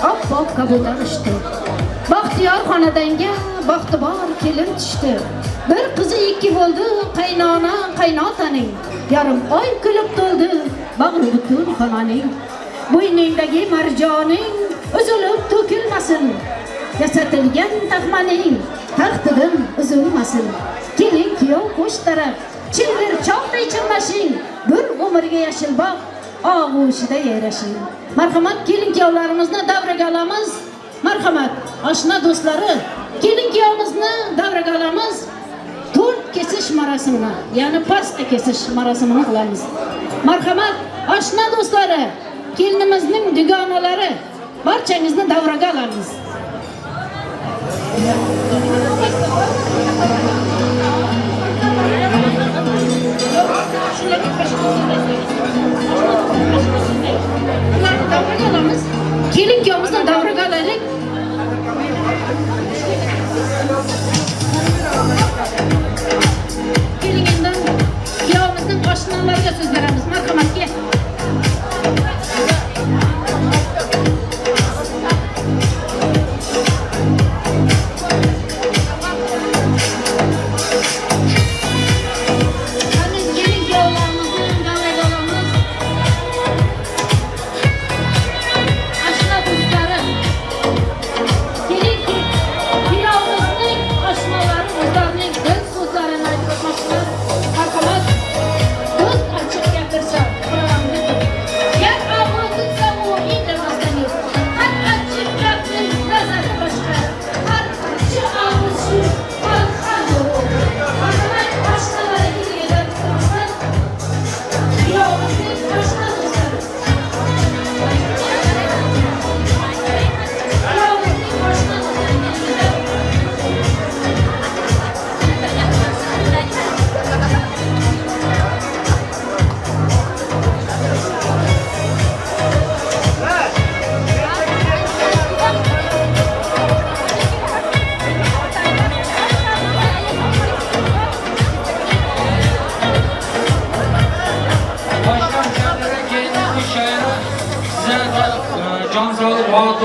oppoq kabutar uchdi. Baxtiyor xonadonga baxti bor kelin tushdi. Bir qizi ikki bo'ldi qaynona qaynotaning. Yarim oy kulib to'ldi bag'ri butun xonaning. Bo'yningdagi marjoning uzilib to'kilmasin. Yasatilgan taxmaning taxtidan uzilmasin. Kelin kuyov qo'sh taraf chilgir chog'day chilmashing, bir umrga yashil bog' og'ushida yarashing. Marhamat, kelin kuyovlarimizni davraga olamiz. Marhamat, oshna do'stlari, kelin kuyovimizni davraga olamiz. To'rt kesish marosimini, ya'ni pasta kesish marosimini qilamiz. Marhamat, oshna do'stlari, kelinimizning dugonalari, barchangizni davraga olamiz. Ularni davraga olamiz. Kelin kuyovimizni davraga olaylik. Keling endi kuyovimizning oshnalariga so'z beramiz. Marhamat, kel.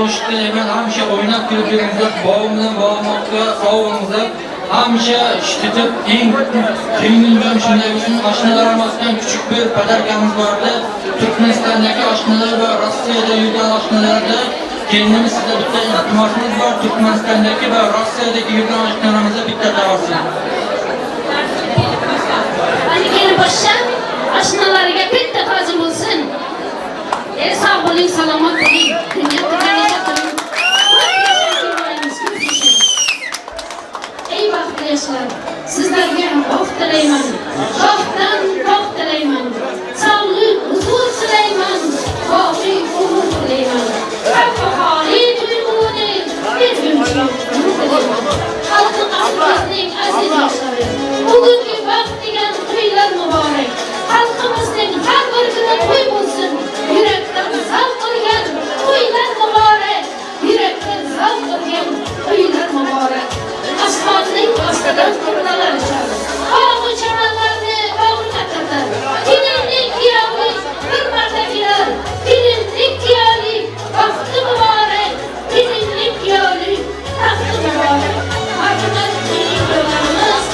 Qo'shiq tilayman, hamisha o'ynab kulib yuringizlar, bobom bilan bobom sog' bo'lingizlar. Hamisha ishitib, eng ko'nglim ham shunday bo'lsin. Oshnalarımızdan küçük bir подарка miz vardı. Turkmenistan'daki oshnalar va Rossiyada yurgan oshnalarda kelinimiz sizga bitta iltimosimiz bor. Turkmenistan'daki va Rossiyadagi yurgan oshnalarimizga bitta tavsiya. Hadi kelin boshqa oshnalariga bitta ta'zim bo'lsin. Sog' bo'ling, salomat bo'ling. Dunyo turganicha qiling. Ko'p yashang, kuyovlarimiz, ko'p yashang. Ey baxtli yoshlar, sizlarga baxt tilayman. Baxtdan tog' tilayman. Sog'lik, huzur tilayman. Boqiy umr tilayman. Xalqi tuyg'uni bir guncha nur tilayman. Xalqi qasrimizning aziz yoshlari, bugungi baxt degan to'ylar muborak. Xalqimizning har bir kuni to'y bo'lsin. Yurakdan zavq olgan to'ylar muborak. Yurakdan zavq olgan to'ylar muborak. Osmonning ostidan turnalar uchar. Bog'u chamanlarni bag'rina kirdi. Kelinlik kuyovlik bir marta kelar. Kelinlik kuyovlik baxti muborak. Kelinlik kuyovlik taxti muborak. Marhamat kelin kuyovlarimiz,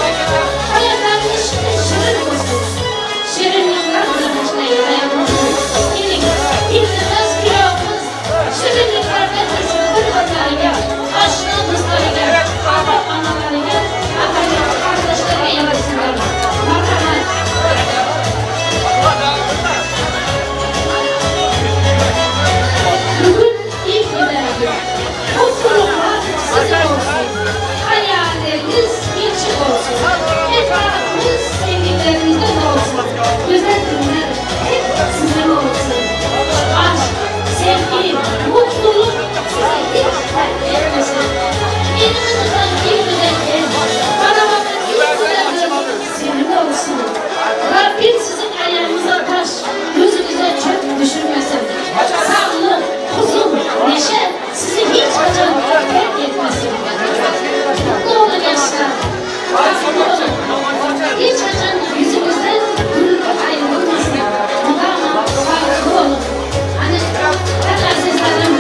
hayotlaringiz shunday shirin bo'lsin. Shirinliklar bilan boshlaydi hayotimizni. Keling, kelinimiz, kuyovimiz shirinliklarga to'lsin bir-birlariga, oshna do'stlariga, ota-onalariga, aka-qardoshlarga yarashsinlar. Marhamat. Bugun ilk edadi. Mutluluklar sizin olsun. Hayalleriniz gerçek olsun. Etrafınız sevdiklerinizden olsun. Güzel günler hep sizin olsun. Aşk, sevgi, mutluluk sizi hiç terk etmesin. Elimi tutan ilk güzel el, bana bakan ilk güzel göz senin olsun. Rabbim sizin ayağınıza taş, gözünüze çöp düşürmesin. Sağlık, huzur, neşe sizi hiç kaçan terk etmesin. Mutlu olun yaşlar. Mutlu olun. Hiç kaçan yüzümüzden gülük ayrılmasın. Mudama sağlıklı olun. Hani ben azizlerim,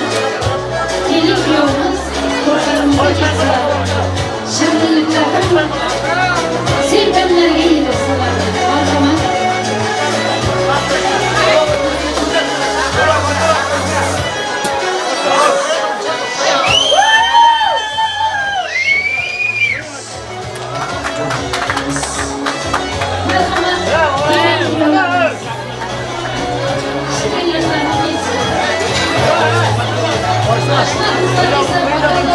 gelin kuyovumuz, korkarımıza geçseler, şirinliklerden sevgenlerge yedirseler. Marhamat. Marhamat, gelin kuyovlarımız. Şirinliklerden geçsin. Aşna kızlar ise bakalım.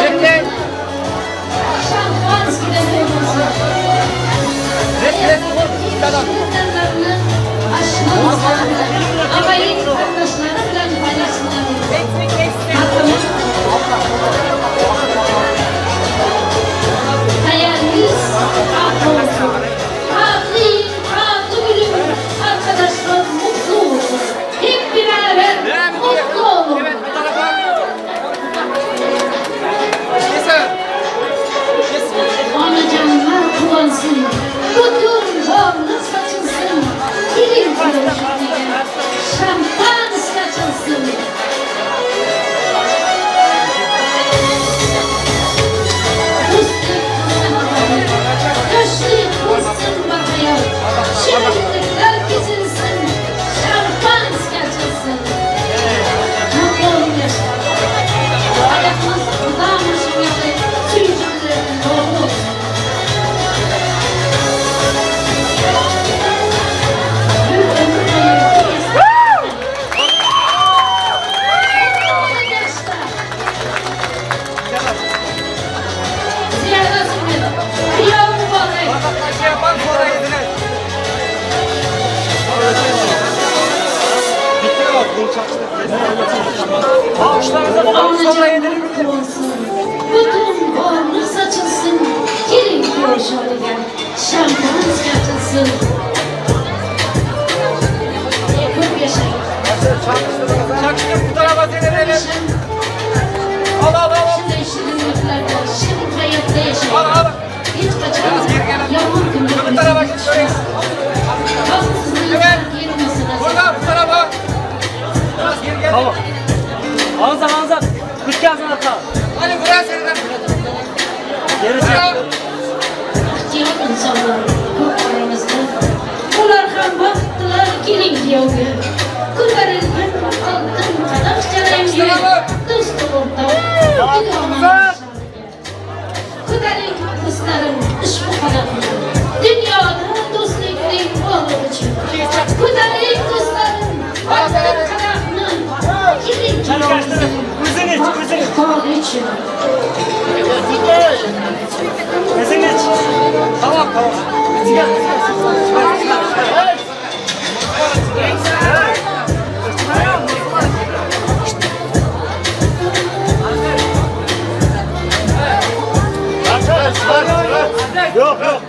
Şampanski'den olmasın. Şirinliklerini aşna kızları bilen, ağayın kardeşleri bilen paylaşsınlar. Marhamat. Hayaliniz ak olsun. Tatlı yiyin, tatlı gülün. Arkadaşlar mutlu olsun. Hep beraber mutlu olun. Anacanlar kuvansın, bütün varlık saçılsın, gelin kuyovşuğuna şampanski açılsın. Dostluk kılsın havayı, göçlük kılsın bakaya, şirinlikler kesilsin, şampanski açılsın. Mutlu olun yaşlar. Hayatımız mudama şungaday suyuncumuzlardan doğru olsun. Bir ömür boyu Mutlu olun yaşlar. Ziyaret etmedim. Kıyam mübarek. Anacanlar kuvansın, bütün varlık saçılsın, gelin kuyovşuğuna şampanski açılsın. Ko'p yashang. Çakıştır bu tarafa seni. Al al al. Shunday shirinliklarda, shirin hayotda yashang. Hech qachon yomon kunga Bu tarafa git. Baxtsizlik kelmasin aziz. Burada bu tarafa. Biraz geri gel. Tamam. Ağzına ağzına. Kuşka. Baxtiyor insonlar ko'p oramizda. Ular ham baxt tilar kelin kuyovga. Ko'tarilgan oltin qadah jarangga, do'st o'rtoq dugonalar shoniga. Ko'taring do'stlarim ushbu qadahni. Dunyoda do'stlikning borlig'i uchun. Ko'taring do'stlarim oltin qadahni. Kelin kuyovimizning iqboli uchun. O'zing ich. Tamam, tamam. Yok yok.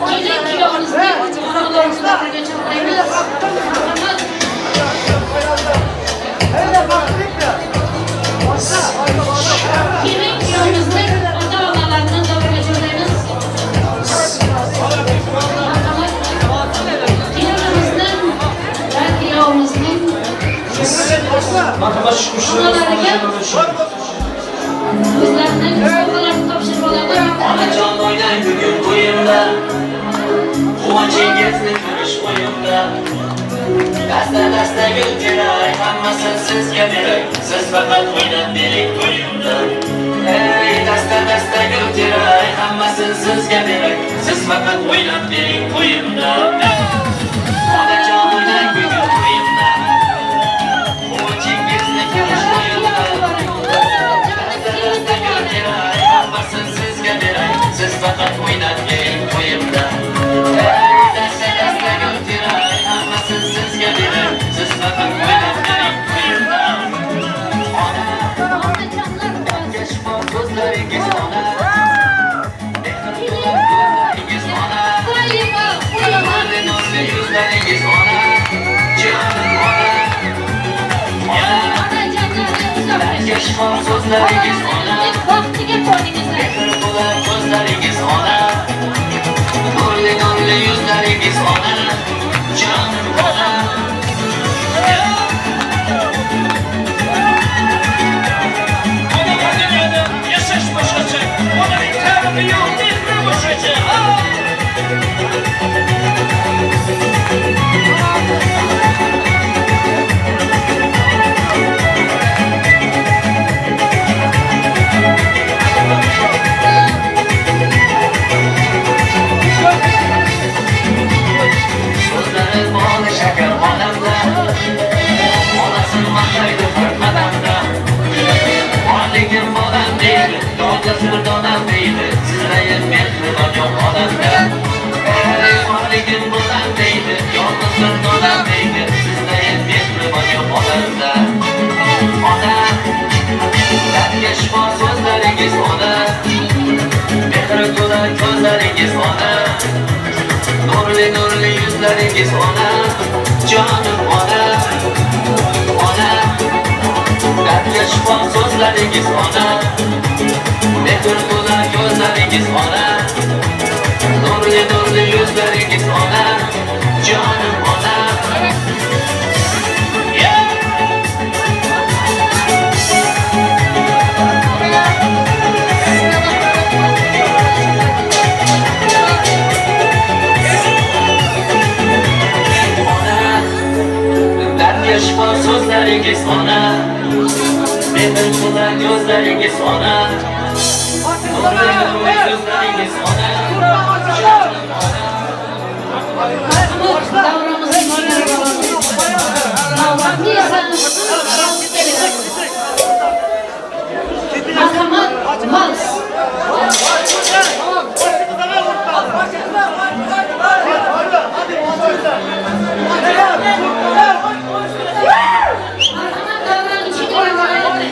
Kelin kuyovimizni onalarimizni birga chaqiramiz. Marhamat. Kelin kuyovimizni ota-onalarini davraga chaqiramiz. Marhamat. Kelinimizning va kuyovimizning onalariga o'zlarining sovg'alarini topshirib oladi. Onajon o'ynang bugun to'yimda, quvonchingizni ko'rish o'yimda. Dasta dasta gul teray, hammasini sizga beray, siz faqat o'ynab bering to'yimda. Ey dasta dasta gul teray, hammasini sizga beray, siz faqat o'ynab bering to'yimda. Onajon o'ynang bugun to'yimda, quvonchingizni ko'rish o'yimda. Dasta dasta gul teray, hammasini sizga beray, siz faqat o'ynab bering to'yimda. Ey dasta dasta gul teray, hammasini sizga beray, siz faqat o'ynab bering to'yimda. Ona, dardga shifo so'zlaringiz ona, mehr to'la ko'zlaringiz ona, nurli nurli yuzlaringiz ona, jonim ona. Ona, dardga shifo so'zlaringiz ona, Baxtiga qo'ningizlar. mehr to'la ko'zlaringiz ona, nurli nurli yuzlaringiz ona, jonim ona. Ona dunyoda yashash boshqacha, onaning ta'rimi yo'q, mehri boshqacha. So'zlari bol shakar onamda, onasin maqtaydi har qadamda. Borligim bolam deydi, yolg'iz bir donam deydi, sizlayin mehribon yo'q olamda. Ey borligim bolam deydi, yolg'iz bir donam deydi, sizlayin mehribon yo'q olamda. Ona, dardga shifo so'zlaringiz ona, mehr to'la ko'zlaringiz ona, nurli nurli yuzlaringiz ona, jonim ona. Ona, dardga shifo so'zlaringiz ona, mehr to'la ko'zlaringiz ona, nurli nurli yuzlaringiz ona, jonim ona. Ona, dardga shifo so'zlaringiz ona, mehr to'la ko'zlaringiz ona, nurli nurli yuzlaringiz ona, jonim ona. Marhamat, davramizni navbatni esa marhamat vals. Marhamat, davran ichiga ko'rinmayapti.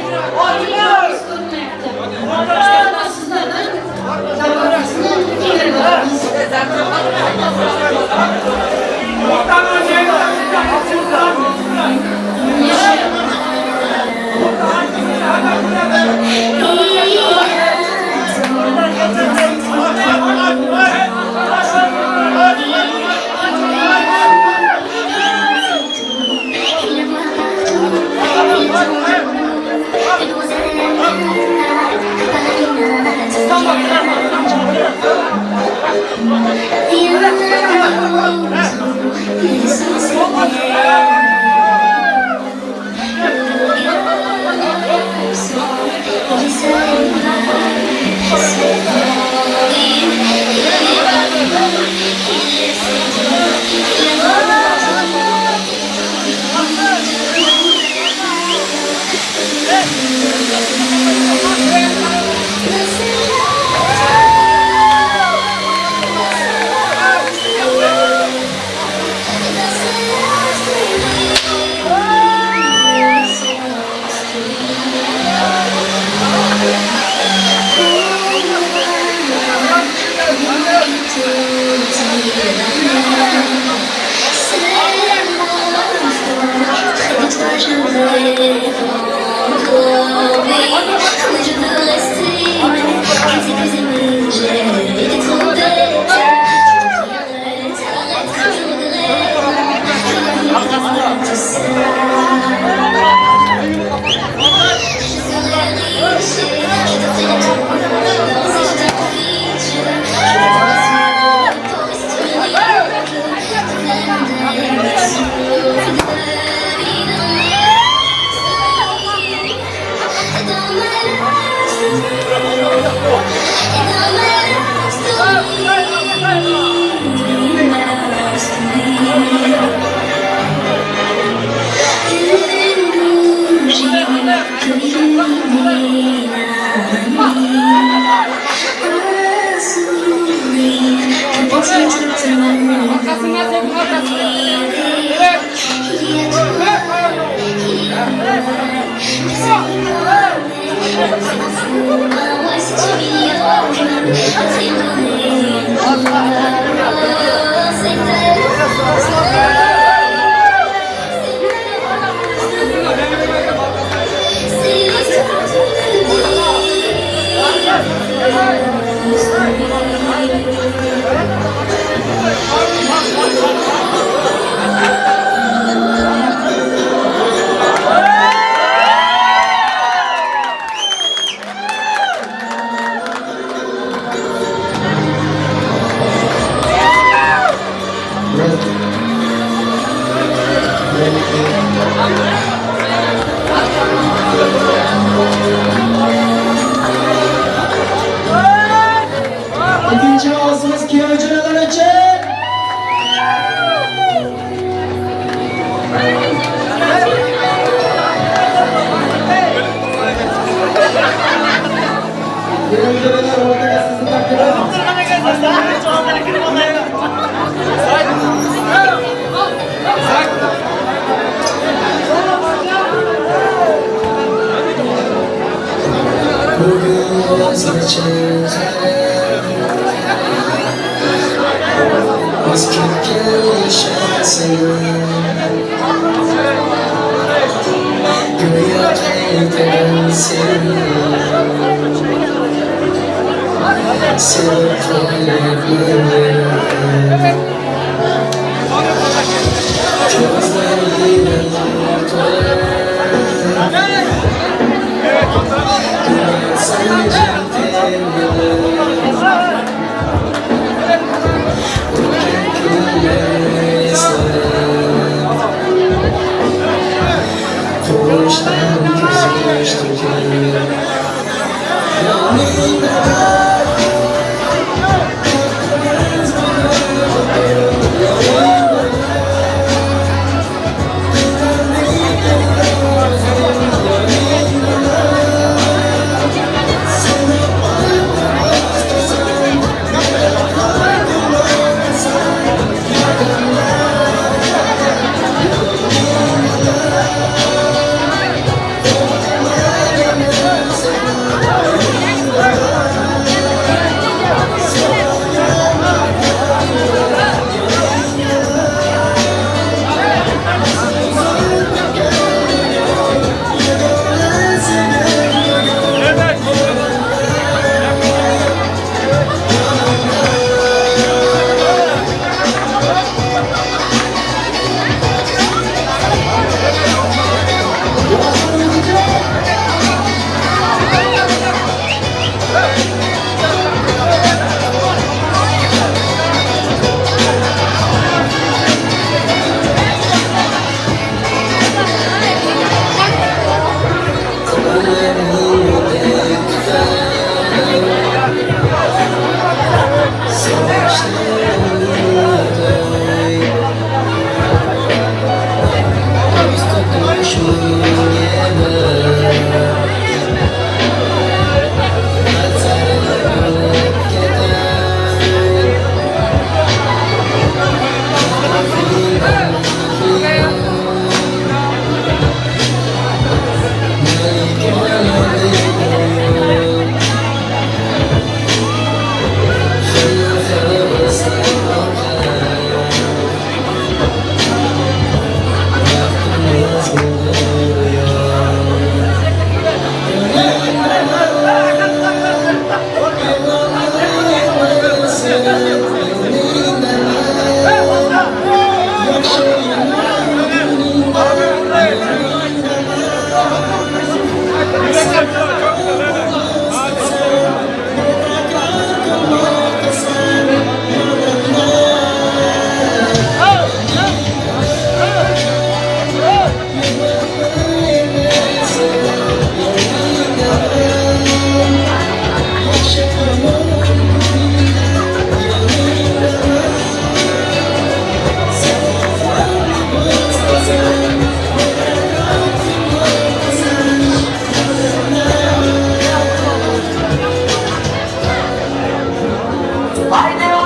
Sizlardan davramizni kengaytiramiz. J'aimerais encore vivre, mais je veux rester. Je ne sais plus aimer, j'ai été trop bête. Je te prie, arrête, arrête, je regrette. Je ne voulais pas tout ça. Je serai riche, je t'offrirai tout mon argent si je t'invite. Je te Ikkinchi ovozimiz kuyovjo'ralar uchun. Kuyovjo'ralar o'rtaga sizni taqdim etamiz.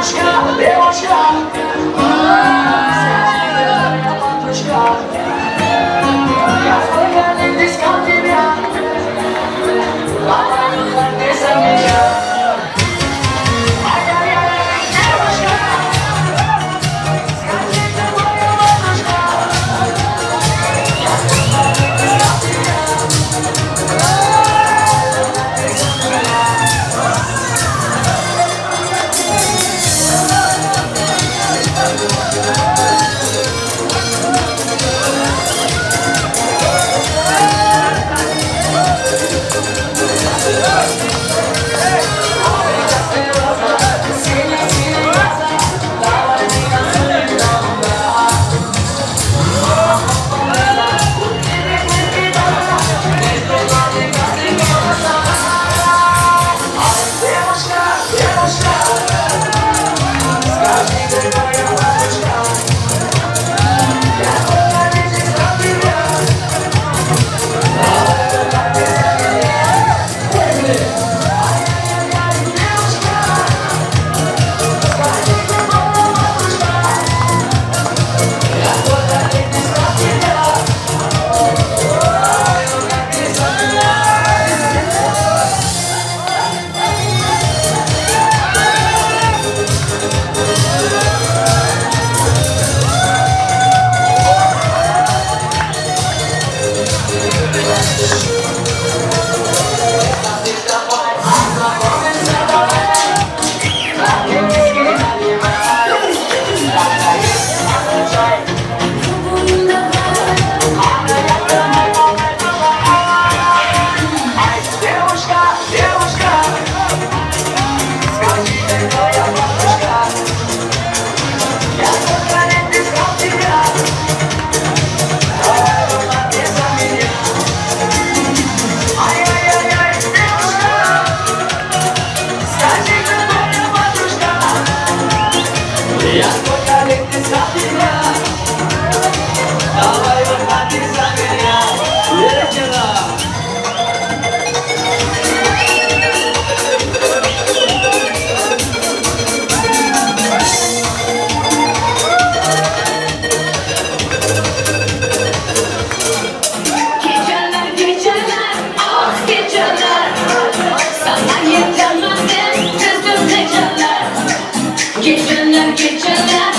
Девушка, девушка, скажи, моя подружка, я сколько лет искал тебя, давай выходи за меня. Ай-яй-яй, девушка, скажи, ты моя подружка, я сколько лет искал тебя, выходи за меня. Девушка, девушка, скажи, ты моя бабушка, я сколько лет искал тебя, давай выходи за меня. Ай-яй-яй, девушка, скажи, ты моя бабушка, я сколько лет искал тебя, давай выходи за меня. Девушка, девушка, скажи, ты моя бабушка, я сколько лет искал тебя, давай выходи за меня. Ай-яй-яй-яй, девушка, скажи, ты моя бабушка, я сколько лет искал тебя, давай выходи за меня. Летела. Geceler geceler, ah geceler, sana yetemem ben kızım geceler. Geceler geceler,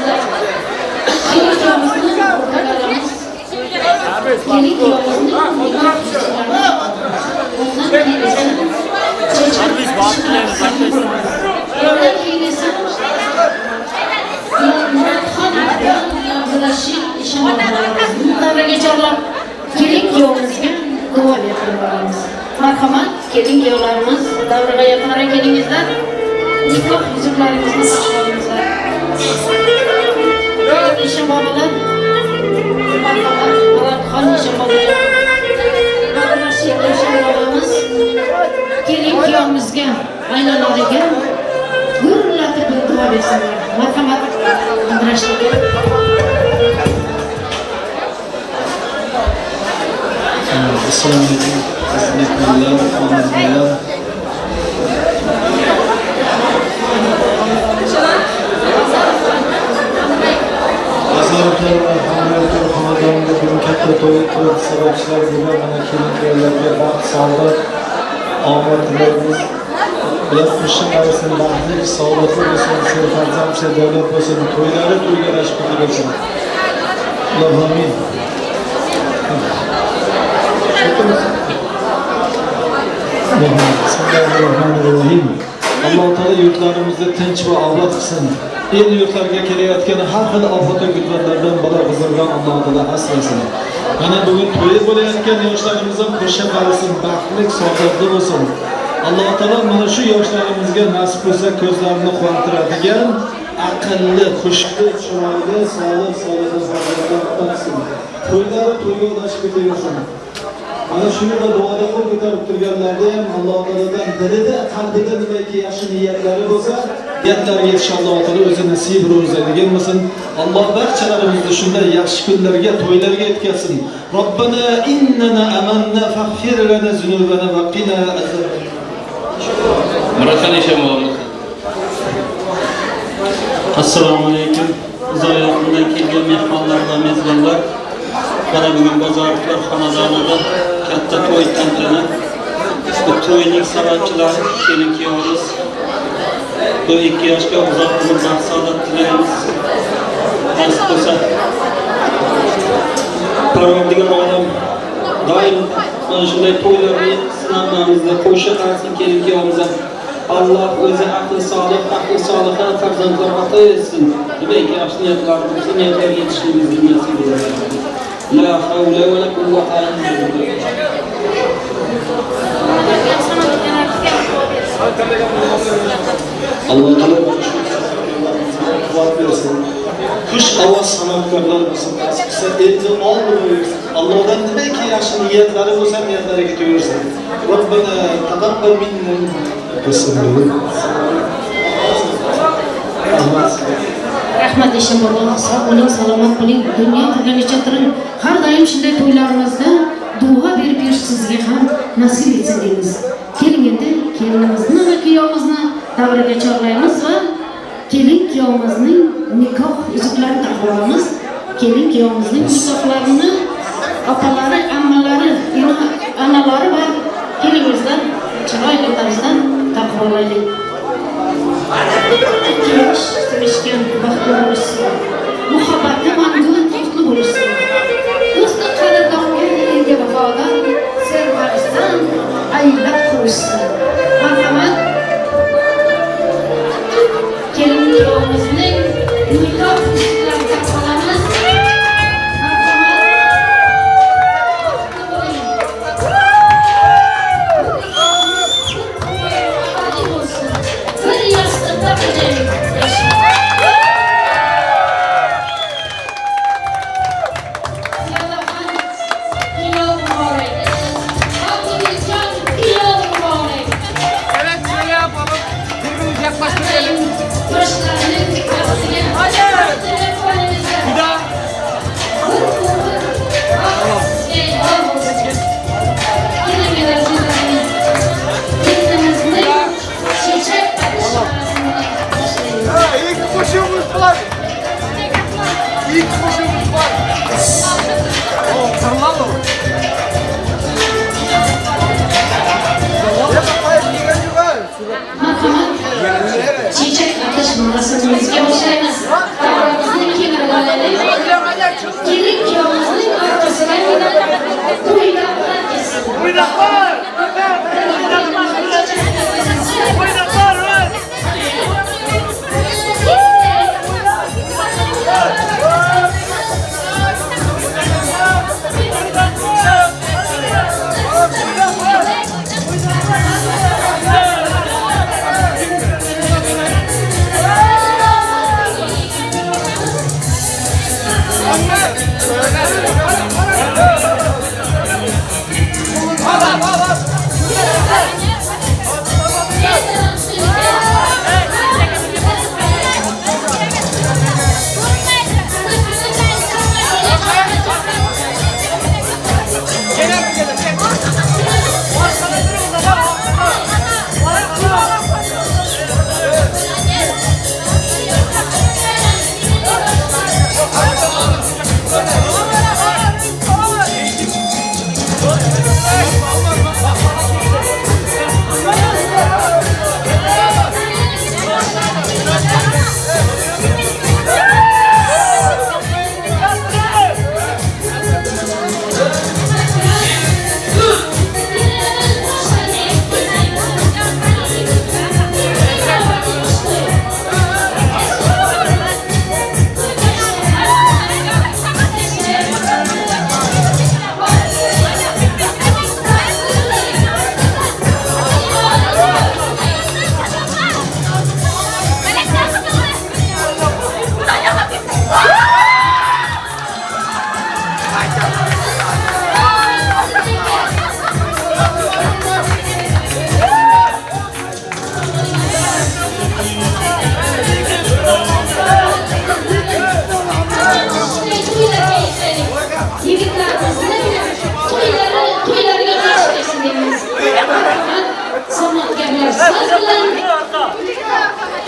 Kelingizlar. Kelin kuyovimizni o'rtaga olamiz. Kelin kuyovimizni nikoh yuzuklarini undan keyin esa chechak atish. Undan keyin esa Murodxon bilan Abdurashid Eshon bobolarimizni davraga chorlab, kelin kuyovimizga duo berib olamiz. Marhamat, kelin kuyovlarimiz davraga yaqinroq kelingizlar. Nikoh yuzuklaringizni taqib olingizlar. Eshon bobolar, marhamat, Murodxon Eshon bobolar, Abdurashid Eshon bobomiz kelin kuyovimizga, oilalariga gurlatib bir duo bersinlar. Marhamat, Abdurashid aka. Assalomu alaykum, aziz mehmonlar, mezbonlar. Azorovlar va Hamroyev xonadonida bugun katta to'y sababchilari bo'lgan mana kelin kuyovlarga baxt, saodat, omad tilaymiz. Ular qo'shiq qilsin, baxtli, saodatli bo'lsin, serfarzand, serdavlat bo'lsin, to'ylari to'yga yarashib ketaversin. Allohu amin. Bismillahirrohmanirrohim. Alloh taolo yurtlarimizni tinch va obod qilsin. El yurtlarga kelayotgan har xil ofat va kulfatlardan, balo qazondan Alloh taolo asrasin. Mana bugun to'yi bo'layotgan yoshlarimiz ham qo'sha qarasin, baxtli, saodatli bo'lsin. Alloh taolo mana shu yoshlarimizga nasib bo'lsa ko'zlarini quvontiradigan aqlli, xushli, chiroyli, solih, soliha farzandlar ato qilsin. To'ylari to'yga ulashib ketaversin. Mana shuni da duoda qo'l ko'tarib turganlarda ham Alloh taolodan dilida, qalbida nimaki yaxshi niyatlari bo'lsa, niyatlariga yetish Alloh taolo o'zi nasib ro'zaydigan bo'lsin. Alloh barchalarimizni shunday yaxshi kunlarga, to'ylarga yetkazsin. Robbana innana amanna faghfir lana zunubana va qina azaban. Murodxon Eshonbobomiz. Assalomu alaykum. Uzoq yaqindan kelgan mehmonlar va mezbonlar. Mana bugun Bozorovlar xonadonida katta to'y tantana. Bu to'yning sababchilari kelin kuyovimiz. Bu ikki yoshga uzoq umr, baxt, saodat tilaymiz. Nasib bo'lsa, Parvardigor olam doim mana shunday to'ylarni sinamamizda qo'shiq qilsin kelin kuyovimizga. Alloh o'zi aqli solih, aqli soliha farzandlar ato etsin. Demak, yaxshi niyatlar bo'lsa, niyatlarga yetishimizni nasib etsin. La havla va la quvvata illa billah. Alloh taolo quvvat bersin. Xush ovoz san'atkorlar bo'lsin, nasib qilsa elni oldini bersin. Allohdan nimaki yaxshi niyatlari bo'lsa, niyatlariga yetaversin. Robbana taqabbal minna. Rahmat Eshon bobo, sog' bo'ling, salomat bo'ling. Dunyo turganicha turing. Har doim shunday to'ylarimizda duo berib yurish sizga ham nasib etsin deymiz. Keling endi kelinimizni va kuyovimizni davraga chorlaymiz va kelin kuyovimizning nikoh yuzuklarini taqib olamiz. Kelin kuyovimizning nikohlarini opalari, ammalari, onalari bor. Kelingizlar chiroyli tarzda taqib olaylik. Ikki yosh sevishgan, baxtli bo'lishsin. Muhabbatni mangu totli bo'lishsin. Do'stni qadrdonga, elga vafodor, serfarzand aylab qurishsin. Marhamat. Kelin kuyovimizning nikoh yuzuklarini taqib olamiz. Marhamat. Baxtli bo'ling. Bir yostiqda qilib yashang. Kuyov muborak. Abduljon kuyov muborak. Evet şöyle yapalım. Birbirimizi yaklaştıralım. Yoshlarning baxtiga Bir daha. Bir umr baxt sizga yor bo'lsin. Keling azizlarim, kelinimizning chechak atish marosimini boshlaymiz. İyi ki koşuyormuş var. İyi ki koşuyormuş var. Sarılan mı? Marhamat, chechak atish marosimimizga boshlaymiz. Davramizni Kelin kuyovimizning orqasidan to'ylar bilan kelsin.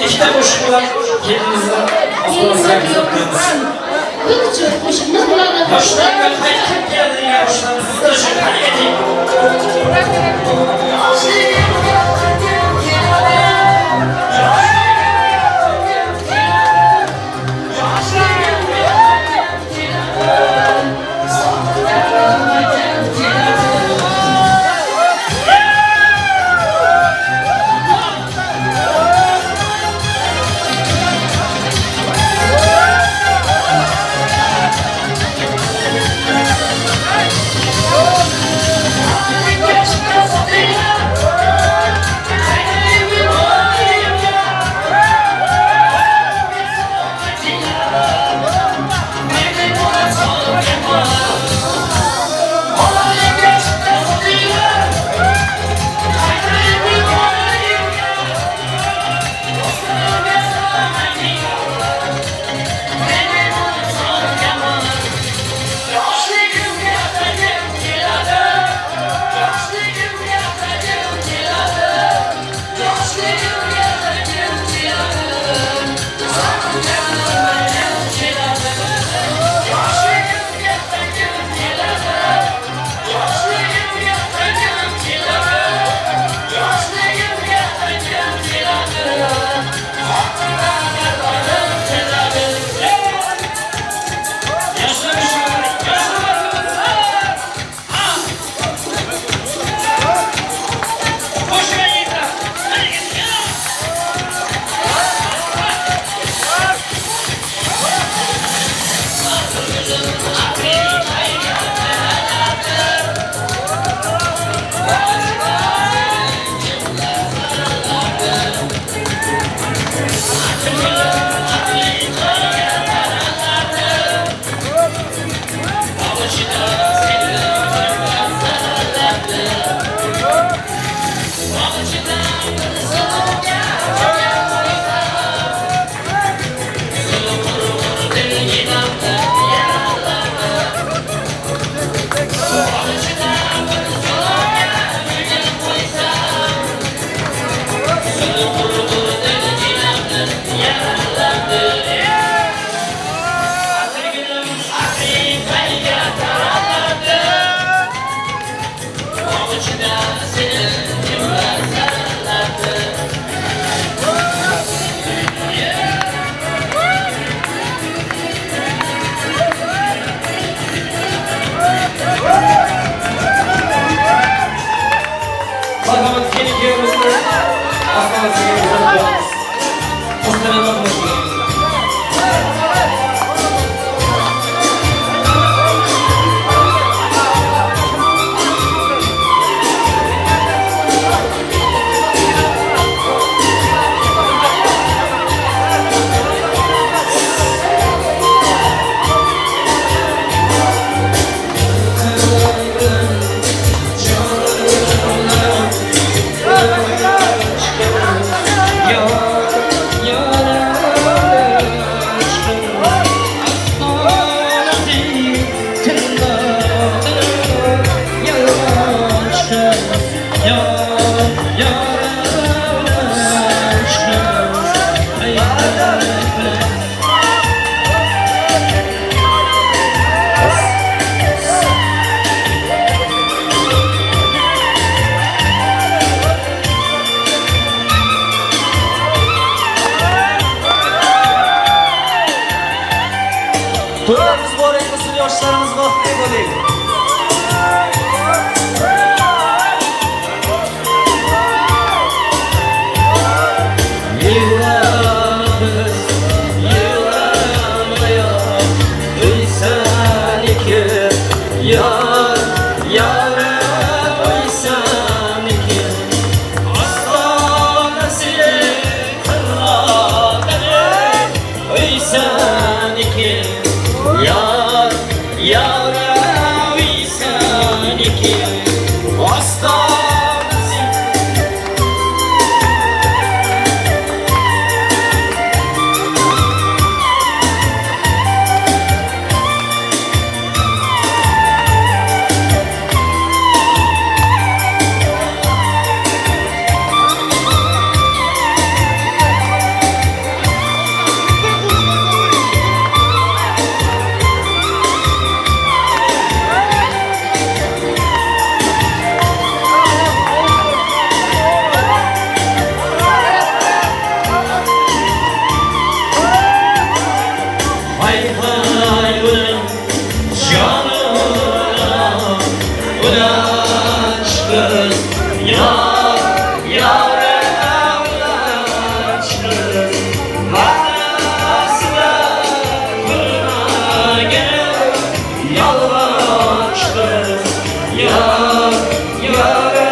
İşte qo'shiqlar kelinimizni Yoshlarga qaytib keladigan yoshlarimizni harakat Yeah. To'ylarimiz muborak bo'lsin, yoshlarimiz baxtli bo'ling. Yig'lamiz, yig'lamayoq, uysaniki, yor, yora uysaniki. Ostonasi qirg'oqini uysaniki, yor, yora uysaniki. Ostonasi. Hay hay ulan canına, ulan kız, yar, yâre ulan kız. Varasına kurma gel, yalvaç kız, yar, yâre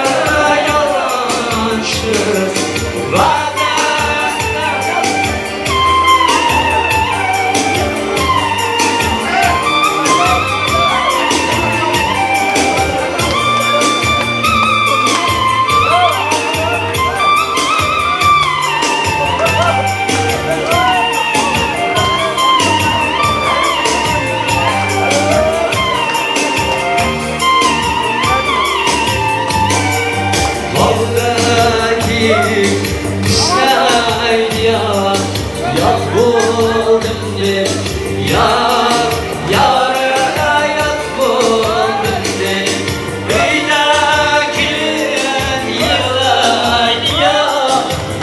yalvaç kız. Varasına. Vallahi ishlaydigan yot bo'ldim deb, yar, yara yot bo'ldim deb. Uyda kelin yig'laydigan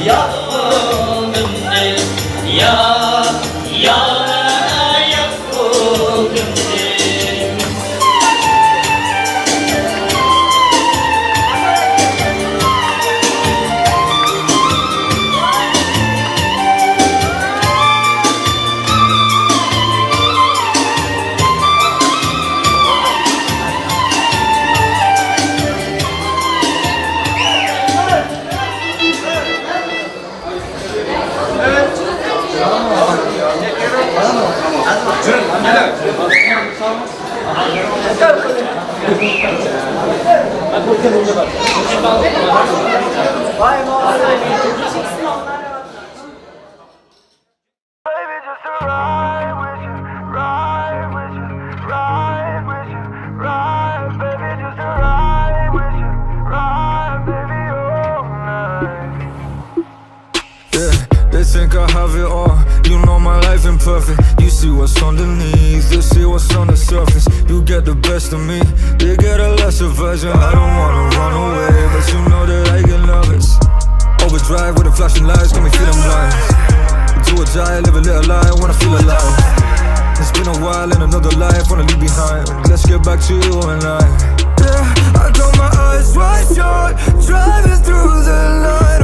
yot bo'ldim deb, yar, yara yot bo'ldim deb. Baby, just to ride with you, ride with you, ride with you, ride, baby, just to ride with you, ride, baby, all night. Yeah, they think I have it all. You know my life imperfect. You see what's underneath, you see what's on the surface. You get the best of me, they get a lesser version. I don't wanna run away, but you know that I get nervous. Overdrive with the flashing lights, got me feeling blind. Do or die, live a little lie, wanna feel alive. It's been a while in another life, wanna leave behind. Let's get back to you and I. Yeah, I got my eyes wide shut, driving through the night.